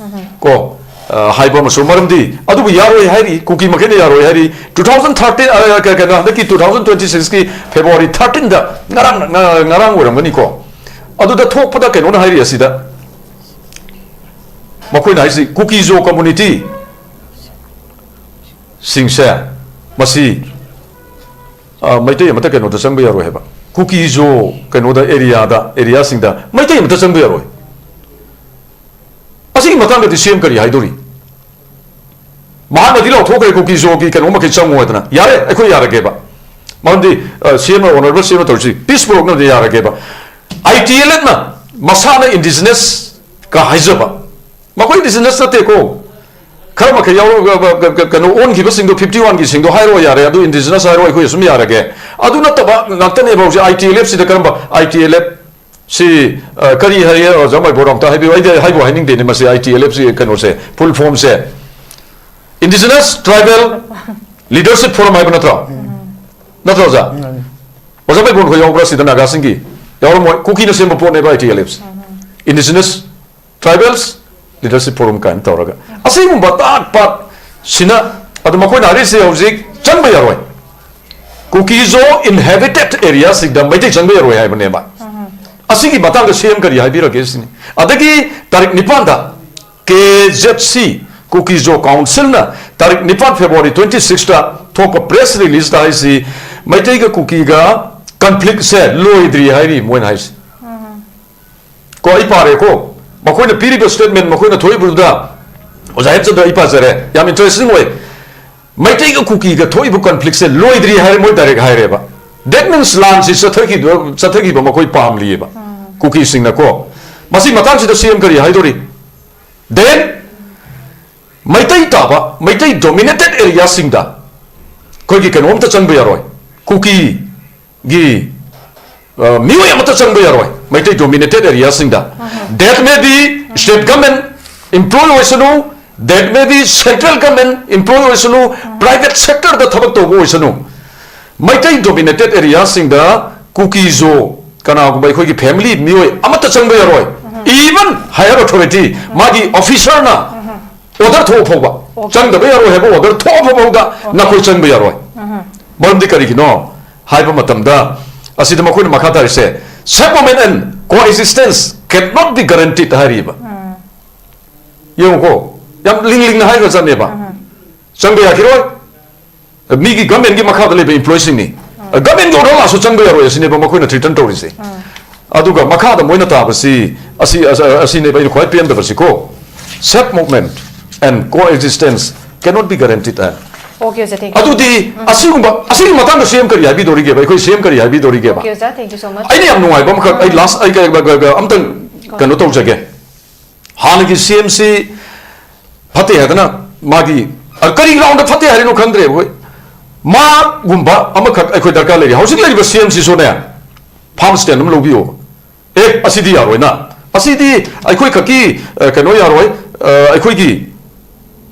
ꯀꯣ? ꯑ, ꯍꯥꯏꯕ ꯑꯃꯁꯨ, ꯃꯔꯝꯗꯤ ꯑꯗꯨꯕꯨ ꯌꯥꯔꯣꯏ ꯍꯥꯏꯔꯤ, ꯀꯨꯀꯤ ꯃꯈꯩꯅ ꯌꯥꯔꯣꯏ ꯍꯥꯏꯔꯤ꯫ Two thousand thirteen, ꯑ, ꯀ-, ꯀꯩꯅꯣ, ꯍꯟꯗꯛꯀꯤ two thousand twenty six ꯀꯤ February thirteen ꯗ, ꯉꯔꯥꯡ, ꯉ-, ꯉꯔꯥꯡ ꯑꯣꯏꯔꯝꯒꯅꯤꯀꯣ, ꯑꯗꯨꯗ ꯊꯣꯛꯄꯗ ꯀꯩꯅꯣꯅ ꯍꯥꯏꯔꯤ ꯑꯁꯤꯗ, ꯃꯈꯣꯏꯅ ꯍꯥꯏꯁꯤ ꯀꯨꯀꯤꯖꯣ community ꯁꯤꯡꯁꯦ, ꯃꯁꯤ, ꯑ, ꯃꯩꯇꯩ ꯑꯃꯠꯇ ꯀꯩꯅꯣꯗ ꯆꯪꯕ ꯌꯥꯔꯣꯏ ꯍꯥꯏꯕ꯫ ꯀꯨꯀꯤꯖꯣ ꯀꯩꯅꯣꯗ, area ꯗ, area ꯁꯤꯡꯗ ꯃꯩꯇꯩ ꯑꯃꯠꯇ ꯆꯪꯕ ꯌꯥꯔꯣꯏ꯫ ꯑꯁꯤꯒꯤ ꯃꯇꯥꯡꯗꯗꯤ ꯁꯤ ꯑꯦꯝ ꯀꯔꯤ ꯍꯥꯏꯗꯣꯔꯤ? ꯃꯍꯥꯛꯅꯗꯤ ꯂꯥꯎꯊꯣꯛꯈ꯭ꯔꯦ, ꯀꯨꯀꯤꯖꯣꯒꯤ ꯀꯩꯅꯣ ꯃꯈꯩ ꯆꯪꯉꯣ ꯍꯥꯏꯗꯅ꯫ ꯌꯥꯔꯦ, ꯑꯩꯈꯣꯏ ꯌꯥꯔꯒꯦꯕ꯫ ꯃꯔꯝꯗꯤ, ꯑ, ꯁꯤ ꯑꯦꯝ, honourable ꯁꯤ ꯑꯦꯝ ꯇꯧꯔꯤꯁꯤ peace ꯄꯨꯔꯛꯅꯕꯗꯤ ꯌꯥꯔꯒꯦꯕ꯫ ꯑꯥꯏ ꯇꯤ ꯑꯦꯜ ꯑꯦꯐꯅ ꯃꯁꯥꯅ indigenous ꯀ ꯍꯥꯏꯖꯕ, ꯃꯈꯣꯏ indigenous ꯅꯠꯇꯦꯀꯣ꯫ ꯈꯔ ꯃꯈꯩ ꯌꯥꯎꯔ-, ꯀ-, ꯀ-, ꯀ-, ꯀꯩꯅꯣ ꯑꯣꯟꯈꯤꯕꯁꯤꯡꯗꯣ, fifty one ꯒꯤ ꯁꯤꯡꯗꯣ ꯍꯥꯏꯔꯣ ꯌꯥꯔꯦ, ꯑꯗꯨ indigenous ꯍꯥꯏꯔꯣ, ꯑꯩꯈꯣꯏ ꯑꯁꯨꯝ ꯌꯥꯔꯒꯦ꯫ ꯑꯗꯨ ꯅꯠꯇꯕ ꯉꯥꯛꯇꯅꯦꯕ ꯍꯧꯖꯤꯛ ꯑꯥꯏ ꯇꯤ ꯑꯦꯜ ꯑꯦꯐ ꯁꯤꯗ ꯀꯔꯝꯕ ꯑꯥꯏ ꯇꯤ ꯑꯦꯜ ꯑꯦꯐ ꯁꯤ, ꯑ, ꯀꯔꯤ ꯍꯥꯏꯌꯦ, ꯑꯣꯖꯥ ꯃꯥꯏꯕꯣꯔ, ꯑꯝꯇ ꯍꯥꯏꯕꯤꯌꯨ꯫ ꯑꯩꯗꯤ ꯍꯥꯏꯕꯨ ꯍꯥꯏꯅꯤꯡꯗꯦꯅꯦ ꯃꯁꯤ ꯑꯥꯏ ꯇꯤ ꯑꯦꯜ ꯑꯦꯐ ꯁꯤ ꯀꯩꯅꯣꯁꯦ, full form ꯁꯦ꯫ Indigenous Tribal Leadership Forum ꯍꯥꯏꯕ ꯅꯠꯇ꯭ꯔꯣ? ꯅꯠꯇ꯭ꯔꯣ, ꯑꯣꯖꯥ? ꯎꯝ꯫ ꯑꯣꯖꯥ ꯃꯥꯏꯕꯣꯔ ꯈꯣꯏ ꯌꯥꯎꯕ꯭ꯔꯥ ꯁꯤꯗ, ꯅꯥꯒꯥꯁꯤꯡꯒꯤ? ꯌꯥꯎꯔꯝꯃꯣꯏ, ꯀꯨꯀꯤꯅ ꯁꯦꯝꯕ ꯄꯣꯠꯅꯦꯕ I T L F C. Indigenous Tribals Leadership Forum ꯀꯥꯏꯅ ꯇꯧꯔꯒ꯫ ꯑꯁꯤꯒꯨꯝꯕ ꯇꯥꯠ ꯄꯥꯠ ꯁꯤꯅ, ꯑꯗꯨ ꯃꯈꯣꯏꯅ ꯍꯥꯏꯔꯤꯁꯦ ꯍꯧꯖꯤꯛ ꯆꯪꯕ ꯌꯥꯔꯣꯏ꯫ ꯀꯨꯀꯤꯖꯣ inhabited area ꯁꯤꯡꯗ ꯃꯩꯇꯩ ꯆꯪꯕ ꯌꯥꯔꯣꯏ ꯍꯥꯏꯕꯅꯦꯕ꯫ ꯑꯁꯤꯒꯤ ꯃꯇꯥꯡꯗ ꯁꯤ ꯑꯦꯝ ꯀꯔꯤ ꯍꯥꯏꯕꯤꯔꯒꯦ ꯁꯤꯅꯤ꯫ ꯑꯗꯒꯤ ꯇꯥꯔꯤꯛ ꯅꯤꯄꯥꯟꯗ ꯀꯦ ꯖꯦꯠ ꯁꯤ, ꯀꯨꯀꯤꯖꯣ council ꯅ ꯇꯥꯔꯤꯛ ꯅꯤꯄꯥꯟ February twenty six ꯇ ꯊꯣꯛꯄ press release ꯇ ꯍꯥꯏꯁꯤ, ꯃꯩꯇꯩꯒ ꯀꯨꯀꯤꯒ conflict ꯁꯦ ꯂꯣꯏꯗ꯭ꯔꯤ ꯍꯥꯏꯔꯤ ꯃꯣꯏꯅ ꯍꯥꯏꯁꯤ꯫ ꯀꯣ, ꯑꯩ ꯄꯥꯔꯦꯀꯣ꯫ ꯃꯈꯣꯏꯅ ꯄꯤꯔꯤꯕ statement, ꯃꯈꯣꯏꯅ ꯊꯣꯛꯏꯕꯗꯨꯗ, ꯑꯣꯖꯥ ꯍꯦꯝꯆꯟꯗ꯭ꯔ, ꯑꯩ ꯄꯥꯖꯔꯦ, ꯌꯥꯝ interesting ꯑꯣꯏ꯫ ꯃꯩꯇꯩꯒ ꯀꯨꯀꯤꯒ ꯊꯣꯛꯏꯕ conflict ꯁꯦ ꯂꯣꯏꯗ꯭ꯔꯤ ꯍꯥꯏꯔꯦ, ꯃꯣꯏ direct ꯍꯥꯏꯔꯦꯕ꯫ That means ꯂꯥꯟꯁꯤ ꯆꯠꯊꯈꯤꯗ-, ꯆꯠꯊꯈꯤꯕ ꯃꯈꯣꯏ ꯄꯥꯝꯂꯤꯑꯕ, ꯀꯨꯀꯤꯁꯤꯡꯅꯀꯣ꯫ ꯃꯁꯤ ꯃꯇꯥꯡꯁꯤꯗ ꯁꯤ ꯑꯦꯝ ꯀꯔꯤ ꯍꯥꯏꯗꯣꯔꯤ? Then ꯃꯩꯇꯩ ꯇꯥꯕ, ꯃꯩꯇꯩ dominated area ꯁꯤꯡꯗ ꯑꯩꯈꯣꯏꯒꯤ ꯀꯩꯅꯣꯝꯇ ꯆꯪꯕ ꯌꯥꯔꯣꯏ, ꯀꯨꯀꯤꯒꯤ, ꯑ, ꯃꯤꯑꯣꯏ ꯑꯃꯠꯇ ꯆꯪꯕ ꯌꯥꯔꯣꯏ ꯃꯩꯇꯩ dominated area ꯁꯤꯡꯗ꯫ That may be state government Employee ꯑꯣꯏꯁꯅꯨ, that may be central government employee ꯑꯣꯏꯁꯅꯨ, private sector ꯗ ꯊꯕꯛ ꯇꯧꯕ ꯑꯣꯏꯁꯅꯨ, ꯃꯩꯇꯩ dominated area ꯁꯤꯡꯗ ꯀꯨꯀꯤ ꯖꯣ, ꯀꯅꯥꯒꯨꯝꯕ ꯑꯩꯈꯣꯏꯒꯤ family ꯃꯤꯑꯣꯏ ꯑꯃꯠꯇ ꯆꯪꯕ ꯌꯥꯔꯣꯏ꯫ Even higher authority, ꯃꯥꯒꯤ officer ꯅ order ꯊꯣꯛꯑ ꯐꯥꯎꯕ, ꯆꯪꯗꯕ ꯌꯥꯔꯣꯏ ꯍꯥꯏꯕ order ꯊꯣꯛꯑ ꯐꯥꯎꯕꯗ ꯅꯈꯣꯏ ꯆꯪꯕ ꯌꯥꯔꯣꯏ꯫ ꯃꯔꯝꯗꯤ ꯀꯔꯤꯒꯤꯅꯣ ꯍꯥꯏꯕ ꯃꯇꯝꯗ, ꯑꯁꯤꯗ ꯃꯈꯣꯏꯅ ꯃꯈꯥ ꯇꯥꯔꯤꯁꯦ, "Safe movement and coexistence cannot be guaranteed" ꯍꯥꯏꯔꯤꯕ꯫ ꯌꯦꯡꯉꯨꯀꯣ, ꯌꯥꯝ ꯂꯤꯡ ꯂꯤꯡꯅ ꯍꯥꯏꯈ꯭ꯔꯖꯥꯠꯅꯦꯕ꯫ ꯆꯪꯕ ꯌꯥꯈꯤꯔꯣꯏ꯫ ꯃꯤꯒꯤ government ꯀꯤ ꯃꯈꯥꯗ ꯂꯩꯕ employee ꯁꯤꯡꯅꯤ꯫ Government ꯀꯤ order ꯂꯥꯛꯑꯁꯨ ꯆꯪꯕ ꯌꯥꯔꯣꯏ ꯑꯁꯤꯅꯦꯕ ꯃꯈꯣꯏꯅ threaten ꯇꯧꯔꯤꯁꯦ꯫ ꯑꯗꯨꯒ ꯃꯈꯥꯗ ꯃꯣꯏꯅ ꯇꯥꯕꯁꯤ, ꯑꯁꯤ, ꯑꯁꯤꯅꯦꯕ ꯑꯩꯅ ꯈ꯭ꯋꯥꯏ ꯄꯦꯟꯗꯕꯁꯤꯀꯣ꯫ "Safe movement and coexistence cannot be guaranteed" high. Okay, sir, thank you. ꯑꯗꯨꯗꯤ ꯑꯁꯤꯒꯨꯝꯕ, ꯑꯁꯤꯒꯤ ꯃꯇꯥꯡꯗ CM ꯀꯔꯤ ꯍꯥꯏꯕꯤꯗꯧꯔꯤꯒꯦꯕ, ꯑꯩꯈꯣꯏ CM ꯀꯔꯤ ꯍꯥꯏꯕꯤꯗꯧꯔꯤꯒꯦꯕ? Okay, sir, thank you so much. ꯑꯩꯅ ꯌꯥꯝ ꯅꯨꯡꯉꯥꯏꯕ ꯑꯃꯈꯛ, ꯑꯩ last, ꯑꯩ ꯀ- ꯀ- ꯀ- ꯑꯝꯇꯪ ꯀꯩꯅꯣ ꯇꯧꯖꯒꯦ꯫ ꯍꯥꯟꯅꯒꯤ CM ꯁꯤ ꯐꯠꯇꯦ ꯍꯥꯏꯗꯅ, ꯃꯥꯒꯤ, ꯑ, ꯀꯔꯤ ground ꯗ ꯐꯠꯇꯦ ꯍꯥꯏꯔꯤꯅꯣ ꯈꯪꯗ꯭ꯔꯦ ꯑꯩꯈꯣꯏ꯫ ꯃꯥꯒꯨꯝꯕ ꯑꯃꯈꯛ ꯑꯩꯈꯣꯏ ꯗꯔꯀꯥꯔ ꯂꯩꯔꯤ꯫ ꯍꯧꯖꯤꯛ ꯂꯩꯔꯤꯕ CM ꯁꯤꯁꯨꯅꯦ, firm stand ꯑꯃ ꯂꯧꯕꯤꯌꯣꯕ꯫ ꯑꯦ, ꯑꯁꯤꯗꯤ ꯌꯥꯔꯣꯏꯅ, ꯑꯁꯤꯗꯤ ꯑꯩꯈꯣꯏ ꯈꯛꯀꯤ, ꯑ, ꯀꯩꯅꯣ ꯌꯥꯔꯣꯏ, ꯑ, ꯑꯩꯈꯣꯏꯒꯤ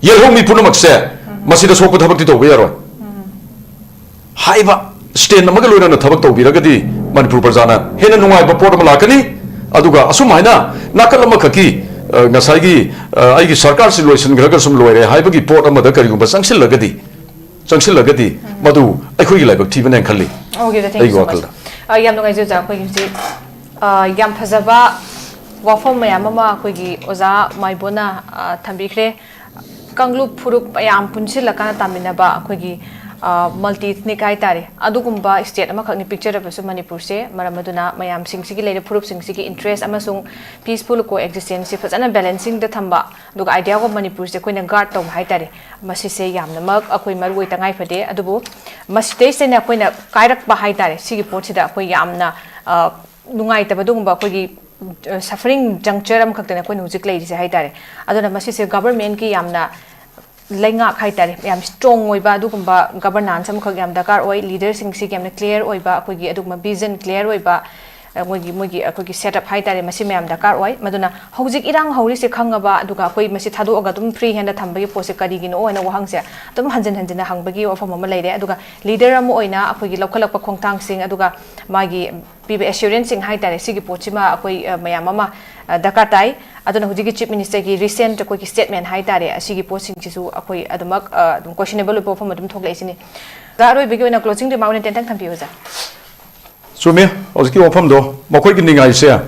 ꯌꯦꯜꯍꯧ ꯃꯤ ꯄꯨꯝꯅꯃꯛꯁꯦ ꯃꯁꯤꯗ ꯁꯣꯛꯄ ꯊꯕꯛꯇꯤ ꯇꯧꯕ ꯌꯥꯔꯣꯏ ꯍꯥꯏꯕ stand ꯑꯃꯒ ꯂꯣꯏꯅꯅ ꯊꯕꯛ ꯇꯧꯕꯤꯔꯒꯗꯤ ꯃꯅꯤꯄꯨꯔ ꯄ꯭ꯔꯖꯥꯅ ꯍꯦꯟꯅ ꯅꯨꯡꯉꯥꯏꯕ ꯄꯣꯠ ꯑꯃ ꯂꯥꯛꯀꯅꯤ꯫ ꯑꯗꯨꯒ ꯑꯁꯨꯝ ꯍꯥꯏꯅ ꯅꯥꯀꯜ ꯑꯃꯈꯛꯀꯤ, ꯑ, ꯉꯁꯥꯏꯒꯤ, ꯑ, "ꯑꯩꯒꯤ ꯁꯔꯀꯥꯔꯁꯤ ꯂꯣꯏꯁꯤꯟꯈ꯭ꯔꯒ ꯁꯨꯝ ꯂꯣꯏꯔꯦ" ꯍꯥꯏꯕꯒꯤ ꯄꯣꯠ ꯑꯃꯗ ꯀꯔꯤꯒꯨꯝꯕ ꯆꯪꯁꯤꯜꯂꯒꯗꯤ, ꯆꯪꯁꯤꯜꯂꯒꯗꯤ ꯃꯗꯨ ꯑꯩꯈꯣꯏꯒꯤ ꯂꯥꯏꯕꯛ ꯊꯤꯕꯅꯦꯅ ꯈꯜꯂꯤ꯫ Okay, sir, thank you ꯑꯩꯒꯤ so much. ꯋꯥꯈꯜꯗ꯫ ꯑ, ꯌꯥꯝ ꯅꯨꯡꯉꯥꯏꯖꯩ ꯑꯣꯖꯥ, ꯑꯩꯈꯣꯏꯒꯤ ꯍꯧꯖꯤꯛ, ꯑ, ꯌꯥꯝ ꯐꯖꯕ ꯋꯥꯐꯝ ꯃꯌꯥꯝ ꯑꯃ ꯑꯩꯈꯣꯏꯒꯤ ꯑꯣꯖꯥ ꯃꯥꯏꯕꯣꯟꯅ, ꯑ, ꯊꯝꯕꯤꯈ꯭ꯔꯦ꯫ ꯀꯥꯡꯂꯨꯞ ꯐꯨꯔꯨꯞ ꯃꯌꯥꯝ ꯄꯨꯟꯁꯤꯜꯂꯀꯥꯟꯗ ꯇꯥꯃꯤꯟꯅꯕ ꯑꯩꯈꯣꯏꯒꯤ, ꯑ, multi ethnic ꯍꯥꯏꯇꯥꯔꯦ, ꯑꯗꯨꯒꯨꯝꯕ state ꯑꯃꯈꯛꯅꯤ ꯄꯤꯛꯆꯔꯕꯁꯨ ꯃꯅꯤꯄꯨꯔꯁꯦ꯫ ꯃꯔꯝ ꯑꯗꯨꯅ ꯃꯌꯥꯝꯁꯤꯡꯁꯤꯒꯤ ꯂꯩꯔꯤꯕ ꯐꯨꯔꯨꯞꯁꯤꯡꯁꯤꯒꯤ interest ꯑꯃꯁꯨꯡ peaceful coexistence ꯁꯤ ꯐꯖꯅ balancing ꯗ ꯊꯝꯕ, ꯑꯗꯨꯒ Idea of Manipur ꯁꯦ ꯑꯩꯈꯣꯏꯅ guard ꯇꯧꯕ ꯍꯥꯏꯇꯥꯔꯦ꯫ ꯃꯁꯤꯁꯦ ꯌꯥꯝꯅꯃꯛ ꯑꯩꯈꯣꯏ ꯃꯔꯨ ꯑꯣꯏ ꯇꯉꯥꯏ ꯐꯗꯦ꯫ ꯑꯗꯨꯕꯨ ꯃꯁꯤꯗꯩꯁꯤꯗ ꯑꯩꯈꯣꯏꯅ ꯀꯥꯏꯔꯛꯄ ꯍꯥꯏꯇꯥꯔꯦ, ꯁꯤꯒꯤ ꯄꯣꯠꯁꯤꯗ ꯑꯩꯈꯣꯏ ꯌꯥꯝꯅ, ꯑ, ꯅꯨꯡꯉꯥꯏꯇꯕ ꯑꯗꯨꯒꯨꯝꯕ ꯑꯩꯈꯣꯏꯒꯤ, ꯑ, suffering juncture ꯑꯃꯈꯛꯇꯅꯦ ꯑꯩꯈꯣꯏꯅ ꯍꯧꯖꯤꯛ ꯂꯩꯔꯤꯁꯦ ꯍꯥꯏꯇꯥꯔꯦ꯫ ꯑꯗꯨꯅ ꯃꯁꯤꯁꯦ government ꯀꯤ ꯌꯥꯝꯅ ꯂꯩꯉꯥꯛ ꯍꯥꯏꯇꯥꯔꯦ, ꯌꯥꯝ strong ꯑꯣꯏꯕ ꯑꯗꯨꯒꯨꯝꯕ governance ꯑꯃꯈꯛ ꯌꯥꯝ ꯗꯔꯀꯥꯔ ꯑꯣꯏ꯫ Leader ꯁꯤꯡꯁꯤꯒꯤ ꯌꯥꯝꯅ clear ꯑꯣꯏꯕ, ꯑꯩꯈꯣꯏꯒꯤ ꯑꯗꯨꯒꯨꯝꯕ vision clear ꯑꯣꯏꯕ, ꯑ, ꯃꯣꯏꯒꯤ, ꯃꯣꯏꯒꯤ ꯑꯩꯈꯣꯏꯒꯤ setup ꯍꯥꯏꯇꯥꯔꯦ, ꯃꯁꯤ ꯃꯌꯥꯝ ꯗꯔꯀꯥꯔ ꯑꯣꯏ꯫ ꯃꯗꯨꯅ ꯍꯧꯖꯤꯛ ꯏꯔꯥꯡ ꯍꯧꯔꯤꯁꯦ ꯈꯪꯉꯕ, ꯑꯗꯨꯒ ꯑꯩꯈꯣꯏ ꯃꯁꯤ ꯊꯥꯗꯣꯛꯑꯒ ꯑꯗꯨꯝ free hand ꯊꯝꯕꯒꯤ ꯄꯣꯠꯁꯦ ꯀꯔꯤꯒꯤꯅꯣ ꯍꯥꯏꯅ ꯋꯥꯍꯪꯁꯦ ꯑꯗꯨꯝ ꯍꯟꯖꯤꯟ ꯍꯟꯖꯤꯟꯅ ꯍꯪꯕꯒꯤ ꯋꯥꯐꯝ ꯑꯃ ꯂꯩꯔꯦ꯫ ꯑꯗꯨꯒ leader ꯑꯃ ꯑꯣꯏꯅ ꯑꯩꯈꯣꯏꯒꯤ ꯂꯧꯈꯠꯂꯛꯄ ꯈꯣꯡꯊꯥꯡꯁꯤꯡ, ꯑꯗꯨꯒ ꯃꯥꯒꯤ ꯄꯤꯕ assuranceꯁꯤꯡ ꯍꯥꯏꯇꯥꯔꯦ, ꯁꯤꯒꯤ ꯄꯣꯠꯁꯤꯃ ꯑꯩꯈꯣꯏ, ꯑ, ꯃꯌꯥꯝ ꯑꯃ, ꯑ, ꯗꯔꯀꯥꯔ ꯇꯥꯏ꯫ ꯑꯗꯨꯅ ꯍꯧꯖꯤꯛꯀꯤ Chief Ministerꯒꯤ recent ꯑꯩꯈꯣꯏꯒꯤ statement ꯍꯥꯏꯇꯥꯔꯦ, ꯑꯁꯤꯒꯤ ꯄꯣꯠꯁꯤꯡꯁꯤꯁꯨ ꯑꯩꯈꯣꯏ ꯑꯗꯨꯃꯛ, ꯑ, ꯑꯗꯨꯝ questionable ꯑꯣꯏꯕ ꯋꯥꯐꯝ ꯑꯗꯨꯝ ꯊꯣꯛꯂꯛꯏꯁꯤꯅꯤ꯫ ꯑꯣꯖꯥ, ꯑꯔꯣꯏꯕꯒꯤ ꯑꯣꯏꯅ closing remark ꯑꯣꯏꯅ ꯇꯦꯟꯇꯪ ꯊꯝꯕꯤꯌꯨ, ꯑꯣꯖꯥ꯫ ꯆꯨꯝꯃꯤ꯫ ꯍꯧꯖꯤꯛꯀꯤ ꯋꯥꯐꯝꯗꯣ, ꯃꯈꯣꯏꯒꯤ ꯅꯤꯡꯉꯥꯏꯁꯦ,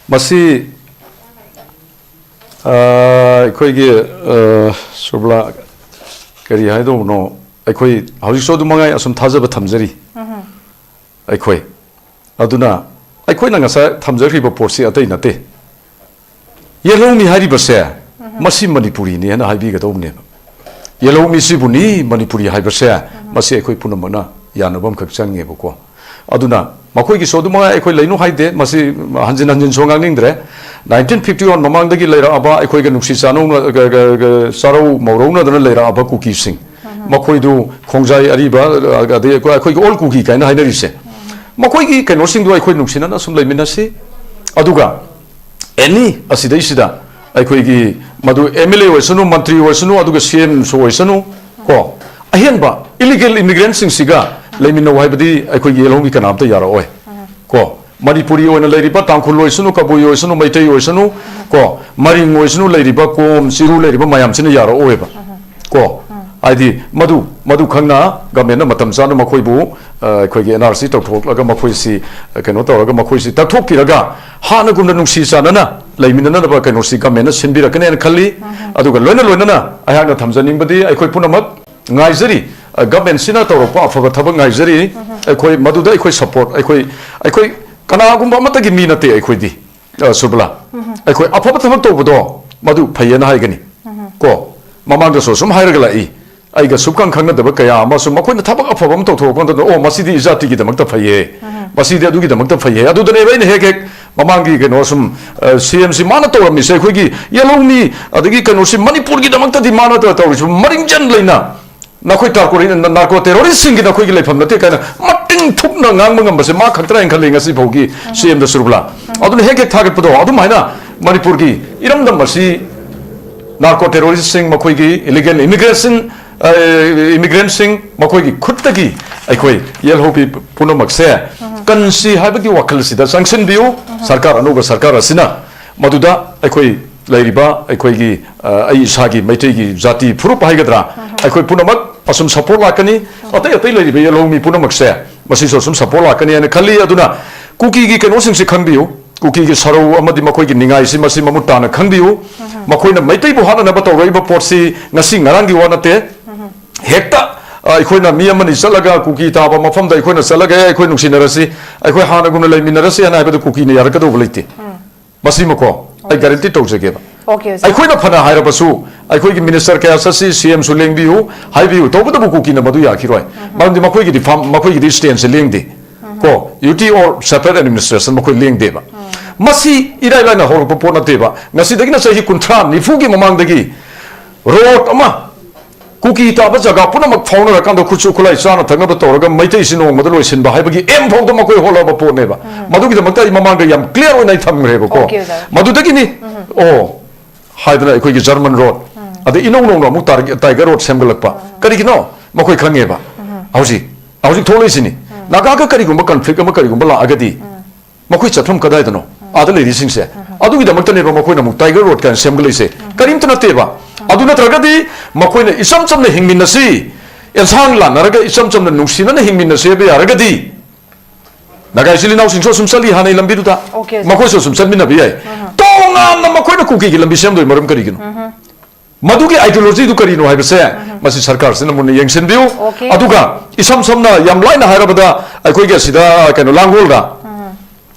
ꯃꯁꯤ, ꯑ, ꯑꯩꯈꯣꯏꯒꯤ, ꯑ, ꯁꯨꯔꯕꯂꯥ, ꯀꯔꯤ ꯍꯥꯏꯗꯧꯕꯅꯣ? ꯑꯩꯈꯣꯏ ꯍꯧꯖꯤꯛꯁꯨ ꯑꯗꯨ ꯃꯉꯥꯏ, ꯑꯁꯨꯝ ꯊꯥꯖꯕ ꯊꯝꯖꯔꯤ ꯑꯩꯈꯣꯏ꯫ ꯑꯗꯨꯅ ꯑꯩꯈꯣꯏꯅ ꯉꯁꯥꯏ ꯊꯝꯖꯈ꯭ꯔꯤꯕ ꯄꯣꯠꯁꯤ ꯑꯇꯩ ꯅꯠꯇꯦ꯫ ꯌꯦꯜꯍꯧꯃꯤ ꯍꯥꯏꯔꯤꯕꯁꯦ, ꯃꯁꯤ ꯃꯅꯤꯄꯨꯔꯤꯅꯤ ꯍꯥꯏꯅ ꯍꯥꯏꯕꯤꯒꯗꯧꯕꯅꯦꯕ꯫ ꯌꯦꯜꯍꯧꯃꯤꯁꯤꯕꯨꯅꯤ ꯃꯅꯤꯄꯨꯔꯤ ꯍꯥꯏꯕꯁꯦ, ꯃꯁꯤ ꯑꯩꯈꯣꯏ ꯄꯨꯝꯅꯃꯛꯅ ꯌꯥꯅꯕ ꯑꯃꯈꯛ ꯆꯪꯉꯦꯕꯀꯣ꯫ ꯑꯗꯨꯅ ꯃꯈꯣꯏꯒꯤꯁꯨ ꯑꯗꯨꯃꯛ ꯑꯩꯈꯣꯏ ꯂꯩꯅꯨ ꯍꯥꯏꯗꯦ, ꯃꯁꯤ ꯍꯟꯖꯤꯟ ꯍꯟꯖꯤꯟꯁꯨ ꯉꯥꯡꯅꯤꯡꯗ꯭ꯔꯦ꯫ Nineteen fifty one ꯃꯃꯥꯡꯗꯒꯤ ꯂꯩꯔꯛꯑꯕ, ꯑꯩꯈꯣꯏꯒ ꯅꯨꯡꯁꯤ ꯆꯥꯅꯧꯅ-, ꯒ-, ꯒ-, ꯒ-, ꯆꯥꯔꯧ ꯃꯧꯔꯧꯅꯗꯅ ꯂꯩꯔꯛꯑꯕ ꯀꯨꯀꯤꯁꯤꯡ, ꯃꯈꯣꯏꯗꯨ ꯈꯣꯡꯖꯥꯏ ꯑꯔꯤꯕ, ꯑꯗꯩ ꯑꯩꯈꯣꯏ, ꯑꯩꯈꯣꯏꯒꯤ ꯑꯣꯜ ꯀꯨꯀꯤ ꯀꯥꯏꯅ ꯍꯥꯏꯅꯔꯤꯁꯦ, ꯃꯈꯣꯏꯒꯤ ꯀꯩꯅꯣꯁꯤꯡꯗꯨ ꯑꯩꯈꯣꯏ ꯅꯨꯡꯁꯤꯅꯅ ꯁꯨꯝ ꯂꯩꯃꯤꯟꯅꯁꯤ꯫ ꯑꯗꯨꯒ ꯑꯦꯅꯤ ꯑꯁꯤꯗꯩꯁꯤꯗ ꯑꯩꯈꯣꯏꯒꯤ ꯃꯗꯨ M L A ꯑꯣꯏꯁꯅꯨ, ꯃꯟꯇ꯭ꯔꯤ ꯑꯣꯏꯁꯅꯨ, ꯑꯗꯨꯒ C M ꯁꯨ ꯑꯣꯏꯁꯅꯨ, ꯀꯣ, ꯑꯍꯦꯟꯕ illegal immigrant ꯁꯤꯡꯁꯤꯒ ꯂꯩꯃꯤꯟꯅꯧ ꯍꯥꯏꯕꯗꯤ ꯑꯩꯈꯣꯏꯒꯤ ꯌꯦꯜꯍꯧꯃꯤ ꯀꯅꯥꯝꯇ ꯌꯥꯔꯛꯑꯣꯏ꯫ ꯀꯣ, ꯃꯅꯤꯄꯨꯔꯤ ꯑꯣꯏꯅ ꯂꯩꯔꯤꯕ ꯇꯥꯡꯈꯨꯜ ꯑꯣꯏꯁꯅꯨ, ꯀꯕꯨꯏ ꯑꯣꯏꯁꯅꯨ, ꯃꯩꯇꯩ ꯑꯣꯏꯁꯅꯨ, ꯀꯣ, ꯃꯔꯤꯡ ꯑꯣꯏꯁꯅꯨ, ꯂꯩꯔꯤꯕ ꯀꯣꯝ, ꯆꯤꯔꯨ ꯂꯩꯔꯤꯕ ꯃꯌꯥꯝꯁꯤꯅ ꯌꯥꯔꯛꯑꯣꯏꯕ꯫ ꯀꯣ, ꯍꯥꯏꯗꯤ ꯃꯗꯨ, ꯃꯗꯨ ꯈꯪꯅ government ꯅ ꯃꯇꯝ ꯆꯥꯅ ꯃꯈꯣꯏꯕꯨ, ꯑ, ꯑꯩꯈꯣꯏꯒꯤ N R C ꯇꯧꯊꯣꯛꯂꯒ ꯃꯈꯣꯏꯁꯤ, ꯑ, ꯀꯩꯅꯣ ꯇꯧꯔꯒ ꯃꯈꯣꯏꯁꯤ ꯇꯛꯊꯣꯛꯄꯤꯔꯒ ꯍꯥꯟꯅꯒꯨꯝꯅ ꯅꯨꯡꯁꯤ ꯆꯥꯟꯅꯅ ꯂꯩꯃꯤꯟꯅꯅꯕ ꯀꯩꯅꯣꯁꯤ government ꯅ ꯁꯤꯟꯕꯤꯔꯛꯀꯅꯦꯅ ꯈꯜꯂꯤ꯫ ꯑꯗꯨꯒ ꯂꯣꯏꯅ ꯂꯣꯏꯅꯅ ꯑꯩꯍꯥꯛꯅ ꯊꯝꯖꯅꯤꯡꯕꯗꯤ ꯑꯩꯈꯣꯏ ꯄꯨꯝꯅꯃꯛ ꯉꯥꯏꯖꯔꯤ, ꯑ, government ꯁꯤꯅ ꯇꯧꯔꯛꯄ ꯑꯐꯕ ꯊꯕꯛ ꯉꯥꯏꯖꯔꯤ꯫ ꯑꯩꯈꯣꯏ ꯃꯗꯨꯗ ꯑꯩꯈꯣꯏ support, ꯑꯩꯈꯣꯏ, ꯑꯩꯈꯣꯏ ꯀꯅꯥꯒꯨꯝꯕ ꯑꯃꯠꯇꯒꯤ ꯃꯤ ꯅꯠꯇꯦ ꯑꯩꯈꯣꯏꯗꯤ꯫ ꯑ, ꯁꯨꯔꯕꯂꯥ, ꯑꯩꯈꯣꯏ ꯑꯐꯕ ꯊꯕꯛ ꯇꯧꯕꯗꯣ ꯃꯗꯨ ꯐꯩꯌꯦꯅ ꯍꯥꯏꯒꯅꯤ꯫ ꯀꯣ, ꯃꯃꯥꯡꯗꯁꯨ ꯑꯁꯨꯝ ꯍꯥꯏꯔꯒ ꯂꯥꯛꯏ, ꯑꯩꯒ ꯁꯨꯛꯈꯪ ꯈꯪꯅꯗꯕ ꯀꯌꯥ ꯑꯃꯁꯨ ꯃꯈꯣꯏꯅ ꯊꯕꯛ ꯑꯐꯕ ꯑꯃ ꯇꯧꯊꯣꯔꯛꯄ ꯃꯇꯝꯗ, "ꯑꯣ, ꯃꯁꯤꯗꯤ ꯏꯖꯥꯇꯤꯒꯤꯗꯃꯛꯇ ꯐꯩꯌꯦ, ꯃꯁꯤꯗꯤ ꯑꯗꯨꯒꯤꯗꯃꯛꯇ ꯐꯩꯌꯦ"꯫ ꯑꯗꯨꯗꯅꯦꯕ ꯑꯩꯅ ꯍꯦꯛ ꯍꯦꯛ ꯃꯃꯥꯡꯒꯤ ꯀꯩꯅꯣ ꯁꯨꯝ, ꯑ, C M ꯁꯤ ꯃꯥꯅ ꯇꯧꯔꯝꯃꯤꯁꯦ, ꯑꯩꯈꯣꯏꯒꯤ ꯌꯦꯜꯍꯧꯃꯤ ꯑꯗꯒꯤ ꯀꯩꯅꯣꯁꯤ ꯃꯅꯤꯄꯨꯔꯒꯤꯗꯃꯛꯇꯗꯤ ꯃꯥꯅ ꯇꯧꯔꯤꯁꯤ ꯃꯔꯤꯡꯖꯟ ꯂꯩꯅ ꯅꯈꯣꯏ ꯇꯥꯔꯀꯣ-, ꯅꯥꯔꯀꯣ ꯇꯦꯔꯣꯔꯤꯁꯁꯤꯡꯒꯤ ꯅꯈꯣꯏꯒꯤ ꯂꯩꯐꯝ ꯅꯠꯇꯦ ꯀꯥꯏꯅ ꯃꯇꯤꯡ ꯊꯨꯞꯅ ꯉꯥꯡꯕ ꯉꯝꯕꯁꯦ ꯃꯥ ꯈꯛꯇꯔ ꯍꯥꯏꯅ ꯈꯜꯂꯤ ꯉꯁꯤ ꯐꯥꯎꯒꯤ ꯁꯤ ꯑꯦꯝꯗ ꯁꯨꯔꯨꯕꯂꯥ꯫ ꯑꯗꯨꯅ ꯍꯦꯛ ꯍꯦꯛ ꯊꯥꯒꯠꯄꯗꯣ ꯑꯗꯨꯃꯥꯏꯅ ꯃꯅꯤꯄꯨꯔꯒꯤ ꯏꯔꯝꯗꯝ ꯑꯁꯤ ꯅꯥꯔꯀꯣ ꯇꯦꯔꯣꯔꯤꯁꯁꯤꯡ, ꯃꯈꯣꯏꯒꯤ ꯏꯂꯤꯒꯦꯜ ꯏꯃꯤꯒ꯭ꯔꯦꯁꯟ, ꯏꯃꯤꯒ꯭ꯔꯦꯟꯁꯤꯡ, ꯃꯈꯣꯏꯒꯤ ꯈꯨꯠꯇꯒꯤ ꯑꯩꯈꯣꯏ ꯌꯦꯜꯍꯧꯕꯤ ꯄꯨꯝꯅꯃꯛꯁꯦ ꯀꯟꯁꯤ ꯍꯥꯏꯕꯒꯤ ꯋꯥꯈꯜꯁꯤꯗ ꯆꯪꯁꯤꯟꯕꯤꯌꯨ꯫ ꯁꯔꯀꯥꯔ, ꯑꯅꯧꯕ ꯁꯔꯀꯥꯔ ꯑꯁꯤꯅ ꯃꯗꯨꯗ ꯑꯩꯈꯣꯏ ꯂꯩꯔꯤꯕ ꯑꯩꯈꯣꯏꯒꯤ, ꯑ, ꯑꯩ ꯏꯁꯥꯒꯤ ꯃꯩꯇꯩꯒꯤ ꯖꯥꯇꯤ ꯐꯨꯔꯨꯞ ꯍꯥꯏꯒꯗ꯭ꯔꯥ, ꯑꯩꯈꯣꯏ ꯄꯨꯝꯅꯃꯛ ꯑꯁꯨꯝ ꯁꯄꯣꯔꯠ ꯂꯥꯛꯀꯅꯤ꯫ ꯑꯇꯩ ꯑꯇꯩ ꯂꯩꯔꯤꯕ ꯌꯦꯜꯍꯧꯃꯤ ꯄꯨꯝꯅꯃꯛꯁꯦ ꯃꯁꯤꯁꯨ ꯑꯁꯨꯝ ꯁꯄꯣꯔꯠ ꯂꯥꯛꯀꯅꯤ ꯍꯥꯏꯅ ꯈꯜꯂꯤ꯫ ꯑꯗꯨꯅ ꯀꯨꯀꯤꯒꯤ ꯀꯩꯅꯣꯁꯤꯡꯁꯤ ꯈꯪꯕꯤꯌꯨ, ꯀꯨꯀꯤꯒꯤ ꯁꯔꯧ ꯑꯃꯗꯤ ꯃꯈꯣꯏꯒꯤ ꯅꯤꯡꯉꯥꯏꯁꯤ ꯃꯁꯤ ꯃꯃꯨꯠ ꯇꯥꯅ ꯈꯪꯕꯤꯌꯨ꯫ ꯃꯈꯣꯏꯅ ꯃꯩꯇꯩꯕꯨ ꯍꯥꯠꯅꯅꯕ ꯇꯧꯔꯛꯏꯕ ꯄꯣꯠꯁꯤ ꯉꯁꯤ ꯉꯔꯥꯡꯒꯤ ꯋꯥ ꯅꯠꯇꯦ꯫ ꯍꯦꯛꯇ, ꯑ, ꯑꯩꯈꯣꯏꯅ ꯃꯤ ꯑꯃꯅꯤ ꯆꯠꯂꯒ ꯀꯨꯀꯤ ꯇꯥꯕ ꯃꯐꯝꯗ ꯑꯩꯈꯣꯏꯅ ꯆꯠꯂꯒ "ꯑꯦ, ꯑꯩꯈꯣꯏ ꯅꯨꯡꯁꯤꯅꯔꯁꯤ, ꯑꯩꯈꯣꯏ ꯍꯥꯟꯅꯒꯨꯝꯅ ꯂꯩꯃꯤꯟꯅꯔꯁꯤ" ꯍꯥꯏꯅ ꯍꯥꯏꯕꯗ ꯀꯨꯀꯤꯅ ꯌꯥꯔꯛꯀꯗꯧꯕ ꯂꯩꯇꯦ꯫ ꯃꯁꯤꯃꯀꯣ ꯑꯩ ꯒꯥꯔꯦꯟꯇꯤ ꯇꯧꯖꯒꯦꯕ꯫ Okay, ꯑꯣꯖꯥ꯫ ꯑꯩꯈꯣꯏꯅ ꯐꯅ ꯍꯥꯏꯔꯕꯁꯨ ꯑꯩꯈꯣꯏꯒꯤ ꯃꯤꯅꯤꯁꯇꯔ ꯀꯌꯥ ꯆꯠꯁꯤ, ꯁꯤ ꯑꯦꯝꯁꯨ ꯂꯦꯡꯕꯤꯌꯨ, ꯍꯥꯏꯕꯤꯌꯨ, ꯇꯧꯕꯇꯕꯨ ꯀꯨꯀꯤꯅ ꯃꯗꯨ ꯌꯥꯈꯤꯔꯣꯏ꯫ ꯃꯔꯝꯗꯤ ꯃꯈꯣꯏꯒꯤꯗꯤ ꯐꯥꯝ, ꯃꯈꯣꯏꯒꯤꯗꯤ ꯁ꯭ꯇꯦꯟꯁꯁꯦ ꯂꯦꯡꯗꯦ꯫ ꯀꯣ, ꯌꯨꯇꯤ ꯑꯣꯔ ꯁꯦꯄꯔꯦꯠ ꯑꯦꯗꯃꯤꯅꯤꯁꯇ꯭ꯔꯦꯁꯟ ꯃꯈꯣꯏ ꯂꯦꯡꯗꯦꯕ꯫ ꯃꯁꯤ ꯏꯔꯥꯏ ꯂꯥꯏꯅ ꯍꯧꯔꯛꯄ ꯄꯣꯠ ꯅꯠꯇꯦꯕ꯫ ꯉꯁꯤꯗꯒꯤꯅ ꯆꯍꯤ ꯀꯨꯟꯊ꯭ꯔꯥ ꯅꯤꯐꯨꯒꯤ ꯃꯃꯥꯡꯗꯒꯤ ꯔꯣꯗ ꯑꯃ ꯀꯨꯀꯤ ꯇꯥꯕ ꯖꯒꯥ ꯄꯨꯝꯅꯃꯛ ꯐꯥꯎꯅꯔꯀꯥꯟꯗ ꯈꯨꯠꯁꯨ ꯈꯨꯠꯂꯥꯏ ꯆꯥꯅ ꯊꯛꯅꯕ ꯇꯧꯔꯒ ꯃꯩꯇꯩꯁꯤ ꯅꯣꯡꯃꯗ ꯂꯣꯏꯁꯤꯟꯕ ꯍꯥꯏꯕꯒꯤ ꯑꯦꯝ ꯐꯥꯎꯗ ꯃꯈꯣꯏ ꯍꯣꯠꯅꯕ ꯄꯣꯠꯅꯦꯕ꯫ ꯃꯗꯨꯒꯤꯗꯃꯛꯇ ꯑꯩ ꯃꯃꯥꯡꯗ ꯌꯥꯝ ꯀ꯭ꯂꯤꯌꯥꯔ ꯑꯣꯏꯅ ꯑꯩ ꯊꯝꯈ꯭ꯔꯦꯕꯀꯣ꯫ Okay, ꯑꯣꯖꯥ꯫ ꯃꯗꯨꯗꯒꯤꯅꯤ ꯑꯣ ꯍꯥꯏꯗꯅ ꯑꯩꯈꯣꯏꯒꯤ ꯖꯔꯃꯟ ꯔꯣꯗ, ꯑꯗꯩ ꯏꯅꯧ ꯅꯧꯅ ꯑꯃꯨꯛ ꯇꯥꯔ-, ꯇꯥꯏꯒꯔ ꯔꯣꯗ ꯁꯦꯝꯒꯠꯂꯛꯄ꯫ ꯀꯔꯤꯒꯤꯅꯣ? ꯃꯈꯣꯏ ꯈꯪꯉꯦꯕ꯫ ꯍꯧꯖꯤꯛ, ꯍꯧꯖꯤꯛ ꯊꯣꯛꯂꯛꯏꯁꯤꯅꯤ꯫ ꯅꯥꯒꯥꯒ ꯀꯔꯤꯒꯨꯝꯕ ꯀꯟꯐ꯭ꯂꯤꯛ ꯑꯃ ꯀꯔꯤꯒꯨꯝꯕ ꯂꯥꯛꯑꯒꯗꯤ ꯃꯈꯣꯏ ꯆꯠꯐꯝ ꯀꯗꯥꯏꯗꯅꯣ? ꯑꯥꯗ ꯂꯩꯔꯤꯁꯤꯡꯁꯦ꯫ ꯑꯗꯨꯒꯤꯗꯃꯛꯇꯅꯦꯕ ꯃꯈꯣꯏꯅ ꯑꯃꯨꯛ ꯇꯥꯏꯒꯔ ꯔꯣꯗ ꯀꯥꯏꯅ ꯁꯦꯝꯒꯠꯂꯛꯏꯁꯦ꯫ ꯀꯔꯤꯝꯇ ꯅꯠꯇꯦꯕ꯫ ꯑꯗꯨ ꯅꯠꯇ꯭ꯔꯒꯗꯤ ꯃꯈꯣꯏꯅ ꯏꯆꯝ ꯆꯝꯅ ꯍꯤꯡꯃꯤꯟꯅꯁꯤ, ꯑꯦꯟꯁꯥꯡ ꯂꯥꯟꯅꯔꯒ ꯏꯆꯝ ꯆꯝꯅ ꯅꯨꯡꯁꯤꯅꯅ ꯍꯤꯡꯃꯤꯟꯅꯁꯤ ꯍꯥꯏꯕ ꯌꯥꯔꯒꯗꯤ, ꯅꯥꯒꯥ ꯏꯆꯤꯜ ꯏꯅꯥꯎꯁꯤꯡꯁꯨ ꯑꯁꯨꯝ ꯆꯠꯂꯤ ꯍꯥꯟꯅꯩ ꯂꯝꯕꯤꯗꯨꯗ꯫ Okay, ꯑꯣꯖꯥ꯫ ꯃꯈꯣꯏꯁꯨ ꯑꯁꯨꯝ ꯆꯠꯃꯤꯟꯅꯕ ꯌꯥꯏ꯫ ꯇꯣꯉꯥꯟꯅ ꯃꯈꯣꯏꯅ ꯀꯨꯀꯤꯒꯤ ꯂꯝꯕꯤ ꯁꯦꯝꯗꯣꯏ ꯃꯔꯝ ꯀꯔꯤꯒꯤꯅꯣ? ꯃꯗꯨꯒꯤ ꯑꯥꯏꯗꯤꯌꯣꯂꯣꯖꯤꯗꯨ ꯀꯔꯤꯅꯣ ꯍꯥꯏꯕꯁꯦ ꯃꯁꯤ ꯁꯔꯀꯥꯔꯁꯤꯅ ꯃꯨꯟꯅ ꯌꯦꯡꯁꯤꯟꯕꯤꯌꯨ꯫ Okay. ꯑꯗꯨꯒ ꯏꯁꯝ ꯁꯝꯅ ꯌꯥꯝ ꯂꯥꯏꯅ ꯍꯥꯏꯔꯕꯗ ꯑꯩꯈꯣꯏꯒꯤ ꯑꯁꯤꯗ ꯀꯩꯅꯣ ꯂꯥꯡꯒꯣꯜꯗ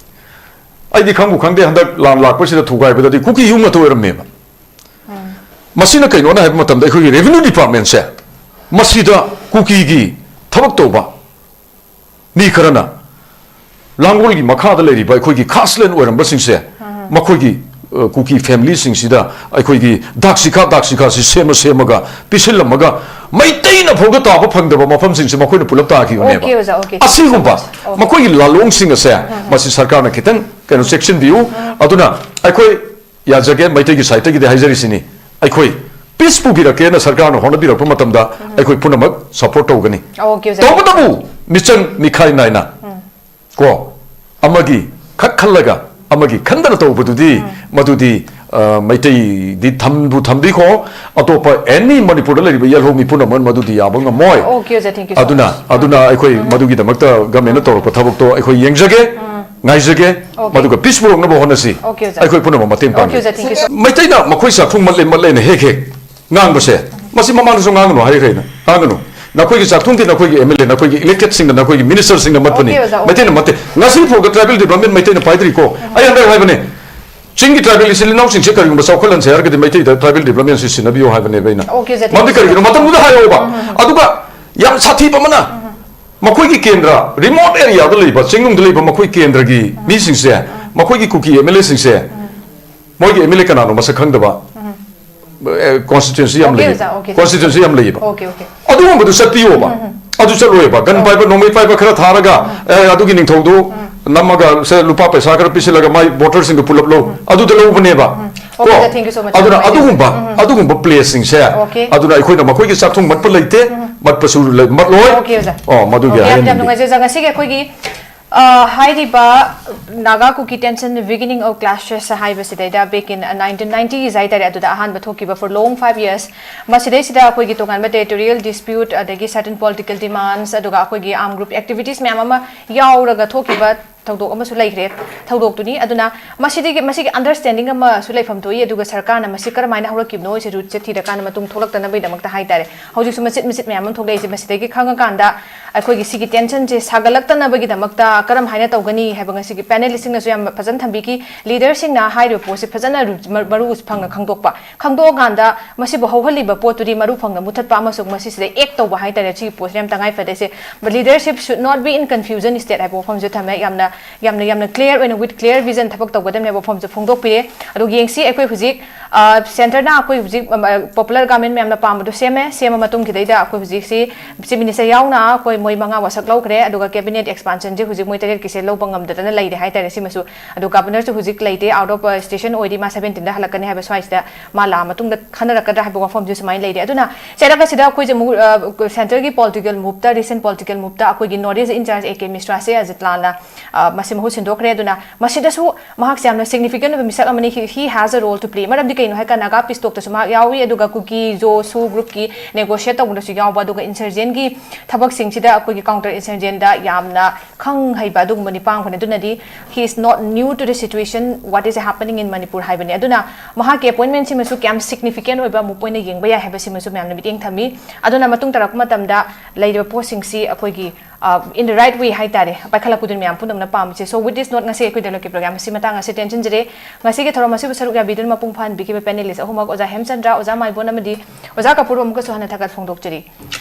ꯑꯩꯗꯤ ꯈꯪꯕꯨ ꯈꯪꯗꯦ, ꯍꯟꯗꯛ ꯂꯥꯟ ꯂꯥꯛꯄꯁꯤꯗ ꯊꯨꯒꯥꯏꯕꯗꯗꯤ ꯀꯨꯀꯤ ꯌꯨꯝ ꯉꯥꯛꯇ ꯑꯣꯏꯔꯝꯃꯦꯕ꯫ ꯃꯁꯤꯅ ꯀꯩꯅꯣꯅ ꯍꯥꯏꯕ ꯃꯇꯝꯗ ꯑꯩꯈꯣꯏꯒꯤ ꯔꯦꯚꯤꯅ꯭ꯌꯨ ꯗꯤꯄꯥꯔꯠꯃꯦꯟꯁꯦ ꯃꯁꯤꯗ ꯀꯨꯀꯤꯒꯤ ꯊꯕꯛ ꯇꯧꯕ ꯃꯤ ꯈꯔꯅ ꯂꯥꯡꯒꯣꯜꯒꯤ ꯃꯈꯥꯗ ꯂꯩꯔꯤꯕ ꯑꯩꯈꯣꯏꯒꯤ ꯈꯥꯁꯂꯦꯟ ꯑꯣꯏꯔꯝꯕꯁꯤꯡꯁꯦ ꯃꯈꯣꯏꯒꯤ ꯑ, ꯀꯨꯀꯤ ꯐꯦꯃꯤꯂꯤꯁꯤꯡꯁꯤꯗ ꯑꯩꯈꯣꯏꯒꯤ ꯗꯥꯛꯁꯤꯈꯥ, ꯗꯥꯛꯁꯤꯈꯥꯁꯤ ꯁꯦꯝꯃ ꯁꯦꯝꯃꯒ ꯄꯤꯁꯤꯜꯂꯝꯃꯒ ꯃꯩꯇꯩꯅ ꯐꯥꯎꯗ ꯇꯥꯕ ꯐꯪꯗꯕ ꯃꯐꯝꯁꯤꯡꯁꯦ ꯃꯈꯣꯏꯅ ꯄꯨꯂꯞ ꯇꯥꯈꯤꯕꯅꯦꯕ꯫ Okay, ꯑꯣꯖꯥ, okay. ꯑꯁꯤꯒꯨꯝꯕ ꯃꯈꯣꯏꯒꯤ ꯂꯥꯂꯣꯡꯁꯤꯡ ꯑꯁꯦ ꯃꯁꯤ ꯁꯔꯀꯥꯔꯅ ꯈꯤꯇꯪ ꯀꯩꯅꯣ ꯆꯦꯛꯁꯤꯟꯕꯤꯌꯨ꯫ ꯑꯗꯨꯅ ꯑꯩꯈꯣꯏ ꯌꯥꯖꯒꯦ, ꯃꯩꯇꯩꯒꯤ ꯁꯥꯏꯠꯇꯒꯤꯗꯤ ꯍꯥꯏꯖꯔꯤꯁꯤꯅꯤ, ꯑꯩꯈꯣꯏ ꯄꯤꯁ ꯄꯨꯕꯤꯔꯛꯀꯦꯅ ꯁꯔꯀꯥꯔꯅ ꯍꯣꯠꯅꯕꯤꯔꯛꯄ ꯃꯇꯝꯗ ꯑꯩꯈꯣꯏ ꯄꯨꯝꯅꯃꯛ ꯁꯞꯄꯣꯔꯠ ꯇꯧꯒꯅꯤ꯫ Okay, ꯑꯣꯖꯥ. ꯇꯧꯕꯇꯕꯨ ꯃꯤꯆꯪ ꯃꯤꯈꯥꯏ ꯅꯥꯏꯅ ꯀꯣ ꯑꯃꯒꯤ ꯈꯛ ꯈꯜꯂꯒ ꯑꯃꯒꯤ ꯈꯟꯗꯅ ꯇꯧꯕꯗꯨꯗꯤ ꯃꯗꯨꯗꯤ ꯑ, ꯃꯩꯇꯩꯗꯤ ꯊꯝꯕꯨ ꯊꯝꯕꯤꯈꯣ, ꯑꯇꯣꯞꯄ ꯑꯦꯅꯤ ꯃꯅꯤꯄꯨꯔꯗ ꯂꯩꯔꯤꯕ ꯌꯦꯜꯍꯧꯃꯤ ꯄꯨꯝꯅꯃꯛ ꯃꯗꯨꯗꯤ ꯌꯥꯕ ꯉꯝꯃꯣꯏ꯫ Okay, ꯑꯣꯖꯥ, thank you so ꯑꯗꯨꯅ much. ꯑꯗꯨꯅ ꯑꯩꯈꯣꯏ ꯃꯗꯨꯒꯤꯗꯃꯛꯇ ꯒꯃꯦꯟꯅ ꯇꯧꯔꯛꯄ ꯊꯕꯛꯇꯣ ꯑꯩꯈꯣꯏ ꯌꯦꯡꯖꯒꯦ, ꯉꯥꯏꯖꯒꯦ, Okay. ꯃꯗꯨꯒ ꯄꯤꯁ ꯄꯨꯔꯛꯅꯕ ꯍꯣꯠꯅꯁꯤ꯫ Okay, ꯑꯣꯖꯥ. ꯑꯩꯈꯣꯏ ꯄꯨꯝꯅꯃꯛ ꯃꯇꯦꯡ Okay, ꯄꯥꯡꯒꯦ꯫ ꯑꯣꯖꯥ, thank you so much. ꯃꯩꯇꯩꯅ ꯃꯈꯣꯏ ꯆꯥꯛꯊꯨꯡ ꯃꯠꯂꯦ ꯃꯠꯂꯦꯅ ꯍꯦꯛ ꯍꯦꯛ ꯉꯥꯡꯕꯁꯦ, ꯃꯁꯤ ꯃꯃꯥꯡꯗꯁꯨ ꯉꯥꯡꯒꯅꯨ ꯍꯥꯏꯈ꯭ꯔꯦ ꯑꯩꯅ, ꯉꯥꯡꯒꯅꯨ꯫ ꯅꯈꯣꯏꯒꯤ ꯆꯥꯛꯊꯨꯡꯗꯤ ꯅꯈꯣꯏꯒꯤ ꯑꯦꯝ ꯑꯦꯜ ꯑꯦ, ꯅꯈꯣꯏꯒꯤ ꯏꯂꯦꯛꯇꯦꯗꯁꯤꯡꯅ, ꯅꯈꯣꯏꯒꯤ ꯃꯤꯅꯤꯁꯇꯔꯁꯤꯡꯅ ꯃꯠꯄꯅꯤ꯫ Okay, ꯑꯣꯖꯥ, okay. ꯃꯩꯇꯩꯅ ꯃꯠꯇꯦ꯫ ꯉꯁꯤ ꯐꯥꯎꯗ ꯇ꯭ꯔꯥꯏꯕꯦꯜ ꯗꯤꯕ꯭ꯂꯞꯃꯦꯟ ꯃꯩꯇꯩꯅ ꯄꯥꯏꯗ꯭ꯔꯤꯀꯣ꯫ ꯑꯩ ꯍꯟꯗꯛ ꯍꯥꯏꯕꯅꯦ, ꯆꯤꯡꯒꯤ ꯇ꯭ꯔꯥꯏꯕꯦꯜ ꯏꯆꯤꯜ ꯏꯅꯥꯎꯁꯤꯡꯁꯦ ꯀꯔꯤꯒꯨꯝꯕ ꯆꯥꯎꯈꯠꯍꯟꯁꯦ ꯍꯥꯏꯔꯒꯗꯤ ꯃꯩꯇꯩꯗ ꯇ꯭ꯔꯥꯏꯕꯦꯜ ꯗꯤꯕ꯭ꯂꯞꯃꯦꯟꯁꯤ ꯁꯤꯟꯅꯕꯤꯌꯨ ꯍꯥꯏꯕꯅꯦꯕ ꯑꯩꯅ꯫ Okay, ꯖꯥꯇꯤ ꯃꯔꯝꯗꯤ ꯀꯔꯤꯒꯤꯅꯣ? ꯃꯇꯝꯗꯨꯗ ꯍꯥꯏꯔꯛꯑꯣꯕ꯫ ꯑꯗꯨꯒ ꯌꯥꯝ ꯁꯥꯊꯤꯕ ꯑꯃꯅ, ꯃꯈꯣꯏꯒꯤ ꯀꯦꯟꯗ꯭ꯔ, ꯔꯤꯃꯣꯠ ꯑꯦꯔꯤꯌꯥꯗ ꯂꯩꯕ, ꯆꯤꯡꯅꯨꯡꯗ ꯂꯩꯕ ꯃꯈꯣꯏ ꯀꯦꯟꯗ꯭ꯔꯒꯤ ꯃꯤꯁꯤꯡꯁꯦ, ꯃꯈꯣꯏꯒꯤ ꯀꯨꯀꯤ ꯑꯦꯝ ꯑꯦꯜ ꯑꯦꯁꯤꯡꯁꯦ, ꯃꯣꯏꯒꯤ ꯑꯦꯝ ꯑꯦꯜ ꯑꯦ ꯀꯅꯥꯅꯣ ꯃꯁꯛ ꯈꯪꯗꯕ, ꯀꯣꯟꯁꯇꯤꯇ꯭ꯋꯦꯟꯁꯤ ꯌꯥꯝ Okay, ꯂꯩ, ꯑꯣꯖꯥ, okay. ꯀꯣꯟꯁꯇꯤꯇ꯭ꯋꯦꯟꯁꯤ ꯌꯥꯝ ꯂꯩꯌꯦꯕ꯫ Okay, okay. ꯑꯗꯨꯒꯨꯝꯕꯗꯨ ꯆꯠꯄꯤꯌꯣꯕ꯫ ꯑꯗꯨ ꯆꯠꯂꯣꯏꯕ꯫ ꯒꯟ ꯄꯥꯏꯕ, ꯅꯣꯡꯃꯩ ꯄꯥꯏꯕ ꯈꯔ ꯊꯥꯔꯒ, "ꯑꯦ, ꯑꯗꯨꯒꯤ ꯅꯤꯡꯊꯧꯗꯨ ꯅꯝꯃꯒ ꯁꯦ ꯂꯨꯄꯥ ꯄꯩꯁꯥ ꯈꯔ ꯄꯤꯁꯤꯜꯂꯒ ꯃꯥꯏ ꯚꯣꯇꯔꯁꯤꯡꯗꯨ ꯄꯨꯂꯞ ꯂꯧ", ꯑꯗꯨꯗ ꯂꯧꯕꯅꯦꯕ꯫ Okay, ꯀꯣ? sir, thank you so much. ꯑꯗꯨꯅ ꯎꯝ. ꯑꯗꯨꯒꯨꯝꯕ, ꯑꯗꯨꯒꯨꯝꯕ ꯄ꯭ꯂꯦꯁꯁꯤꯡꯁꯦ, Okay. ꯑꯗꯨꯅ ꯑꯩꯈꯣꯏꯅ ꯃꯈꯣꯏꯒꯤ ꯆꯥꯛꯊꯨꯡ ꯃꯠꯄ ꯂꯩꯇꯦ, ꯃꯠꯄꯁꯨ ꯂꯩ-, ꯃꯠꯂꯣꯏ꯫ Okay, ꯑꯣꯖꯥ. ꯑꯣ, ꯃꯗꯨꯒꯤ Okay, ꯌꯥꯝ, ꯌꯥꯝ ꯍꯥꯏꯍꯟꯅꯤꯡꯉꯤ꯫ ꯅꯨꯡꯉꯥꯏꯖꯩ, ꯑꯣꯖꯥ꯫ ꯉꯁꯤꯒꯤ ꯑꯩꯈꯣꯏꯒꯤ, ꯑ, ꯍꯥꯏꯔꯤꯕ Naga Kuki Tension Beginning of Clashes ꯍꯥꯏꯕꯁꯤꯗꯩꯗ back in nineteen ninety ꯍꯥꯏꯇꯥꯔꯦ, ꯑꯗꯨꯗ ꯑꯍꯥꯟꯕ ꯊꯣꯛꯈꯤꯕ for long five years, ꯃꯁꯤꯗꯩꯁꯤꯗ ꯑꯩꯈꯣꯏꯒꯤ ꯇꯣꯉꯥꯟꯕ territorial dispute, ꯑꯗꯒꯤ certain political demands, ꯑꯗꯨꯒ ꯑꯩꯈꯣꯏꯒꯤ armed group activities ꯃꯌꯥꯝ ꯑꯃ ꯌꯥꯎꯔꯒ ꯊꯣꯛꯈꯤꯕ ꯊꯧꯗꯣꯛ ꯑꯃꯁꯨ ꯂꯩꯈ꯭ꯔꯦ, ꯊꯧꯗꯣꯛꯇꯨꯅꯤ꯫ ꯑꯗꯨꯅ ꯃꯁꯤꯗꯒꯤ, ꯃꯁꯤꯒꯤ understanding ꯑꯃꯁꯨ ꯂꯩꯐꯝ ꯊꯣꯛꯏ, ꯑꯗꯨꯒ ꯁꯔꯀꯥꯔꯅ ꯃꯁꯤ ꯀꯔꯝꯍꯥꯏꯅ ꯍꯧꯔꯛꯈꯤꯕꯅꯣ ꯍꯥꯏꯁꯦ root ꯁꯦ ꯊꯤꯔꯀꯥꯟꯗ ꯃꯇꯨꯡ ꯊꯣꯛꯂꯛꯇꯅꯕꯒꯤꯗꯃꯛꯇ ꯍꯥꯏꯇꯥꯔꯦ꯫ ꯍꯧꯖꯤꯛꯁꯨ ꯃꯆꯤꯠ ꯃꯆꯤꯠ ꯃꯌꯥꯝ ꯑꯃ ꯊꯣꯛꯂꯛꯏꯁꯦ, ꯃꯁꯤꯗꯒꯤ ꯈꯪꯉꯀꯥꯟꯗ ꯑꯩꯈꯣꯏꯒꯤ ꯁꯤꯒꯤ tension ꯁꯦ ꯁꯥꯒꯠꯂꯛꯇꯅꯕꯒꯤꯗꯃꯛꯇ ꯀꯔꯝ ꯍꯥꯏꯅ ꯇꯧꯒꯅꯤ ꯍꯥꯏꯕ ꯉꯁꯤꯒꯤ panelist ꯁꯤꯡꯅꯁꯨ ꯌꯥꯝ ꯐꯖꯅ ꯊꯝꯕꯤꯈꯤ꯫ Leader ꯁꯤꯡꯅ ꯍꯥꯏꯔꯤꯕ ꯄꯣꯠꯁꯦ ꯐꯖꯅ ꯔꯨ-, ꯃ-, ꯃꯔꯨ ꯐꯪꯅ ꯈꯪꯗꯣꯛꯄ, ꯈꯪꯗꯣꯛꯑꯀꯥꯟꯗ ꯃꯁꯤꯕꯨ ꯍꯧꯍꯜꯂꯤꯕ ꯄꯣꯠꯇꯨꯗꯤ ꯃꯔꯨ ꯐꯪꯅ ꯃꯨꯊꯠꯄ ꯑꯃꯁꯨꯡ ꯃꯁꯤꯁꯤꯗ act ꯇꯧꯕ ꯍꯥꯏꯇꯥꯔꯦ, ꯁꯤꯒꯤ ꯄꯣꯠꯁꯤꯅ ꯌꯥꯝ ꯇꯉꯥꯏ ꯐꯗꯦ꯫ ꯁꯦ, leadership should not be in confusion state ꯍꯥꯏꯕ ꯋꯥꯐꯝꯁꯦ ꯊꯝꯃꯦ꯫ ꯌꯥꯝꯅ ꯌꯥꯝꯅ ꯌꯥꯝꯅ clear ꯑꯣꯏꯅ with clear vision ꯊꯕꯛ ꯇꯧꯒꯗꯕꯅꯦꯕ ꯋꯥꯐꯝꯁꯦ ꯐꯣꯡꯗꯣꯛꯄꯤꯔꯦ꯫ ꯑꯗꯨꯒ ꯌꯦꯡꯁꯤ ꯑꯩꯈꯣꯏ ꯍꯧꯖꯤꯛ ꯁꯦꯟꯇꯔꯅ ꯑꯩꯈꯣꯏ ꯍꯧꯖꯤꯛ ꯄꯣꯄꯨꯂꯔ ꯒꯥꯔꯃꯦꯟ ꯃꯌꯥꯝꯅ ꯄꯥꯝꯕꯗꯣ ꯁꯦꯝꯃꯦ꯫ ꯁꯦꯝꯃ ꯃꯇꯨꯡꯒꯤꯗꯩꯗ ꯑꯩꯈꯣꯏ ꯍꯧꯖꯤꯛꯁꯤ ꯆꯤꯐ ꯃꯤꯅꯤꯁꯇꯔ ꯌꯥꯎꯅ ꯑꯩꯈꯣꯏ ꯃꯣꯏ ꯃꯉꯥ ꯋꯥꯁꯛ ꯂꯧꯈ꯭ꯔꯦ꯫ ꯑꯗꯨꯒ ꯀꯦꯕꯤꯅꯦꯠ ꯑꯦꯛꯁꯄꯥꯟꯁꯟꯁꯦ ꯍꯧꯖꯤꯛ ꯃꯣꯏ ꯇꯔꯦꯠꯀꯤꯁꯦ ꯂꯧꯕ ꯉꯝꯗꯗꯅ ꯂꯩꯔꯦ ꯍꯥꯏꯇꯥꯔꯦ꯫ ꯁꯤꯃꯁꯨ ꯑꯗꯨ ꯒꯕꯔꯅꯔꯁꯨ ꯍꯧꯖꯤꯛ ꯂꯩꯇꯦ, ꯑꯥꯎꯠ ꯑꯣꯐ ꯁ꯭ꯇꯦꯁꯟ ꯑꯣꯏꯔꯤ, ꯃꯥ ꯁꯕꯦꯟꯇꯤꯟꯗ ꯍꯜꯂꯛꯀꯅꯤ ꯍꯥꯏꯕ ꯁ꯭ꯋꯥꯏꯁꯤꯗ ꯃꯥ ꯂꯥꯛꯑ ꯃꯇꯨꯡꯗ ꯈꯟꯅꯔꯛꯀꯗ꯭ꯔꯥ ꯍꯥꯏꯕ ꯋꯥꯐꯝꯁꯤ ꯁꯨꯃꯥꯏꯅ ꯂꯩꯔꯦ꯫ ꯑꯗꯨꯅ ꯆꯩꯔꯛ ꯑꯁꯤꯗ ꯑꯩꯈꯣꯏꯁꯦ ꯑꯃꯨꯛ ꯁꯦꯟꯇꯔꯒꯤ ꯄꯣꯂꯤꯇꯤꯀꯦꯜ ꯃꯨꯞꯇ, ꯔꯤꯁꯦꯟ ꯄꯣꯂꯤꯇꯤꯀꯦꯜ ꯃꯨꯞꯇ ꯑꯩꯈꯣꯏꯒꯤ North East in charge A K ꯃꯤꯁ꯭ꯔꯥꯁꯦ ꯑꯖꯤꯠ ꯂꯥꯜꯅ ꯃꯁꯤ ꯃꯍꯨꯠ ꯁꯤꯟꯗꯣꯛꯈ꯭ꯔꯦ꯫ ꯑꯗꯨꯅ ꯃꯁꯤꯗꯁꯨ ꯃꯍꯥꯛꯁꯦ ꯌꯥꯝꯅ significant ꯑꯣꯏꯕ ꯃꯤꯁꯛ ꯑꯃꯅꯤ꯫ He has a role to play꯫ ꯃꯔꯝꯗꯤ ꯀꯩꯅꯣ ꯍꯥꯏꯀꯥꯟꯗ ꯅꯥꯒꯥ ꯄꯤꯁ ꯇꯣꯛꯇꯁꯨ ꯃꯍꯥꯛ ꯌꯥꯎꯏ, ꯑꯗꯨꯒ ꯀꯨꯀꯤ ꯖꯣ ꯁꯨ ꯒ꯭ꯔꯨꯞꯀꯤ ꯅꯦꯒꯣꯁꯤꯌꯦꯠ ꯇꯧꯕꯗꯁꯨ ꯌꯥꯎꯕ, ꯑꯗꯨꯒ ꯏꯟꯁꯔꯖꯦꯟꯒꯤ ꯊꯕꯛꯁꯤꯡꯁꯤꯗ ꯑꯩꯈꯣꯏꯒꯤ ꯀꯥꯎꯟꯇꯔ ꯏꯟꯁꯔꯖꯦꯟꯗ ꯌꯥꯝꯅ ꯈꯪ ꯍꯩꯕ ꯑꯗꯨꯒꯨꯝꯕ ꯅꯤꯄꯥ ꯑꯃꯈꯛꯅꯤ꯫ ꯑꯗꯨꯅꯗꯤ he is not new to the situation what is happening in Manipur ꯍꯥꯏꯕꯅꯤ꯫ ꯑꯗꯨꯅ ꯃꯍꯥꯛꯀꯤ ꯑꯦꯄꯣꯏꯟꯃꯦꯟꯁꯤꯃꯁꯨ ꯀꯌꯥꯝ significant ꯑꯣꯏꯕ ꯃꯨꯞ ꯑꯣꯏꯅ ꯌꯦꯡꯕ ꯌꯥꯏ ꯍꯥꯏꯕꯁꯤꯃꯁꯨ ꯃꯌꯥꯝꯅ ꯃꯤꯠꯌꯦꯡ ꯊꯝꯃꯤ꯫ ꯑꯗꯨꯅ ꯃꯇꯨꯡ ꯇꯥꯔꯛꯄ ꯃꯇꯝꯗ ꯂꯩꯔꯤꯕ ꯄꯣꯠꯁꯤꯡꯁꯤ ꯑꯩꯈꯣꯏꯒꯤ in the right way ꯍꯥꯏꯇꯥꯔꯦ, ꯄꯥꯏꯈꯠꯂꯛꯄꯗꯨꯅ ꯃꯌꯥꯝ ꯄꯨꯝꯅꯃꯛꯅ ꯄꯥꯝꯃꯤꯁꯦ꯫ So with this note, ꯉꯁꯤ ꯑꯩꯈꯣꯏ ꯗꯦꯂꯣꯛꯀꯤ ꯄ꯭ꯔꯣꯒ꯭ꯔꯥꯝ ꯑꯁꯤ ꯃꯇꯥꯡ ꯑꯁꯤ ꯇꯦꯟꯁꯤꯟꯖꯔꯦ꯫ ꯉꯁꯤꯒꯤ ꯊꯧꯔꯝ ꯑꯁꯤꯕꯨ ꯁꯔꯨꯛ ꯌꯥꯕꯤꯗꯨꯅ ꯃꯄꯨꯡ ꯐꯥꯍꯟꯕꯤꯈꯤꯕ ꯄꯦꯅꯦꯂꯤꯁ ꯑꯍꯨꯝꯃꯛ, ꯑꯣꯖꯥ ꯍꯦꯝꯆꯟꯗ꯭ꯔ, ꯑꯣꯖꯥ ꯃꯥꯏꯕꯣꯟ ꯑꯃꯗꯤ ꯑꯣꯖꯥ ꯀꯄꯨꯔ ꯑꯃꯨꯛꯀꯁꯨ ꯍꯟꯅ ꯊꯥꯒꯠ ꯐꯣꯡꯗꯣꯛꯆꯔꯤ꯫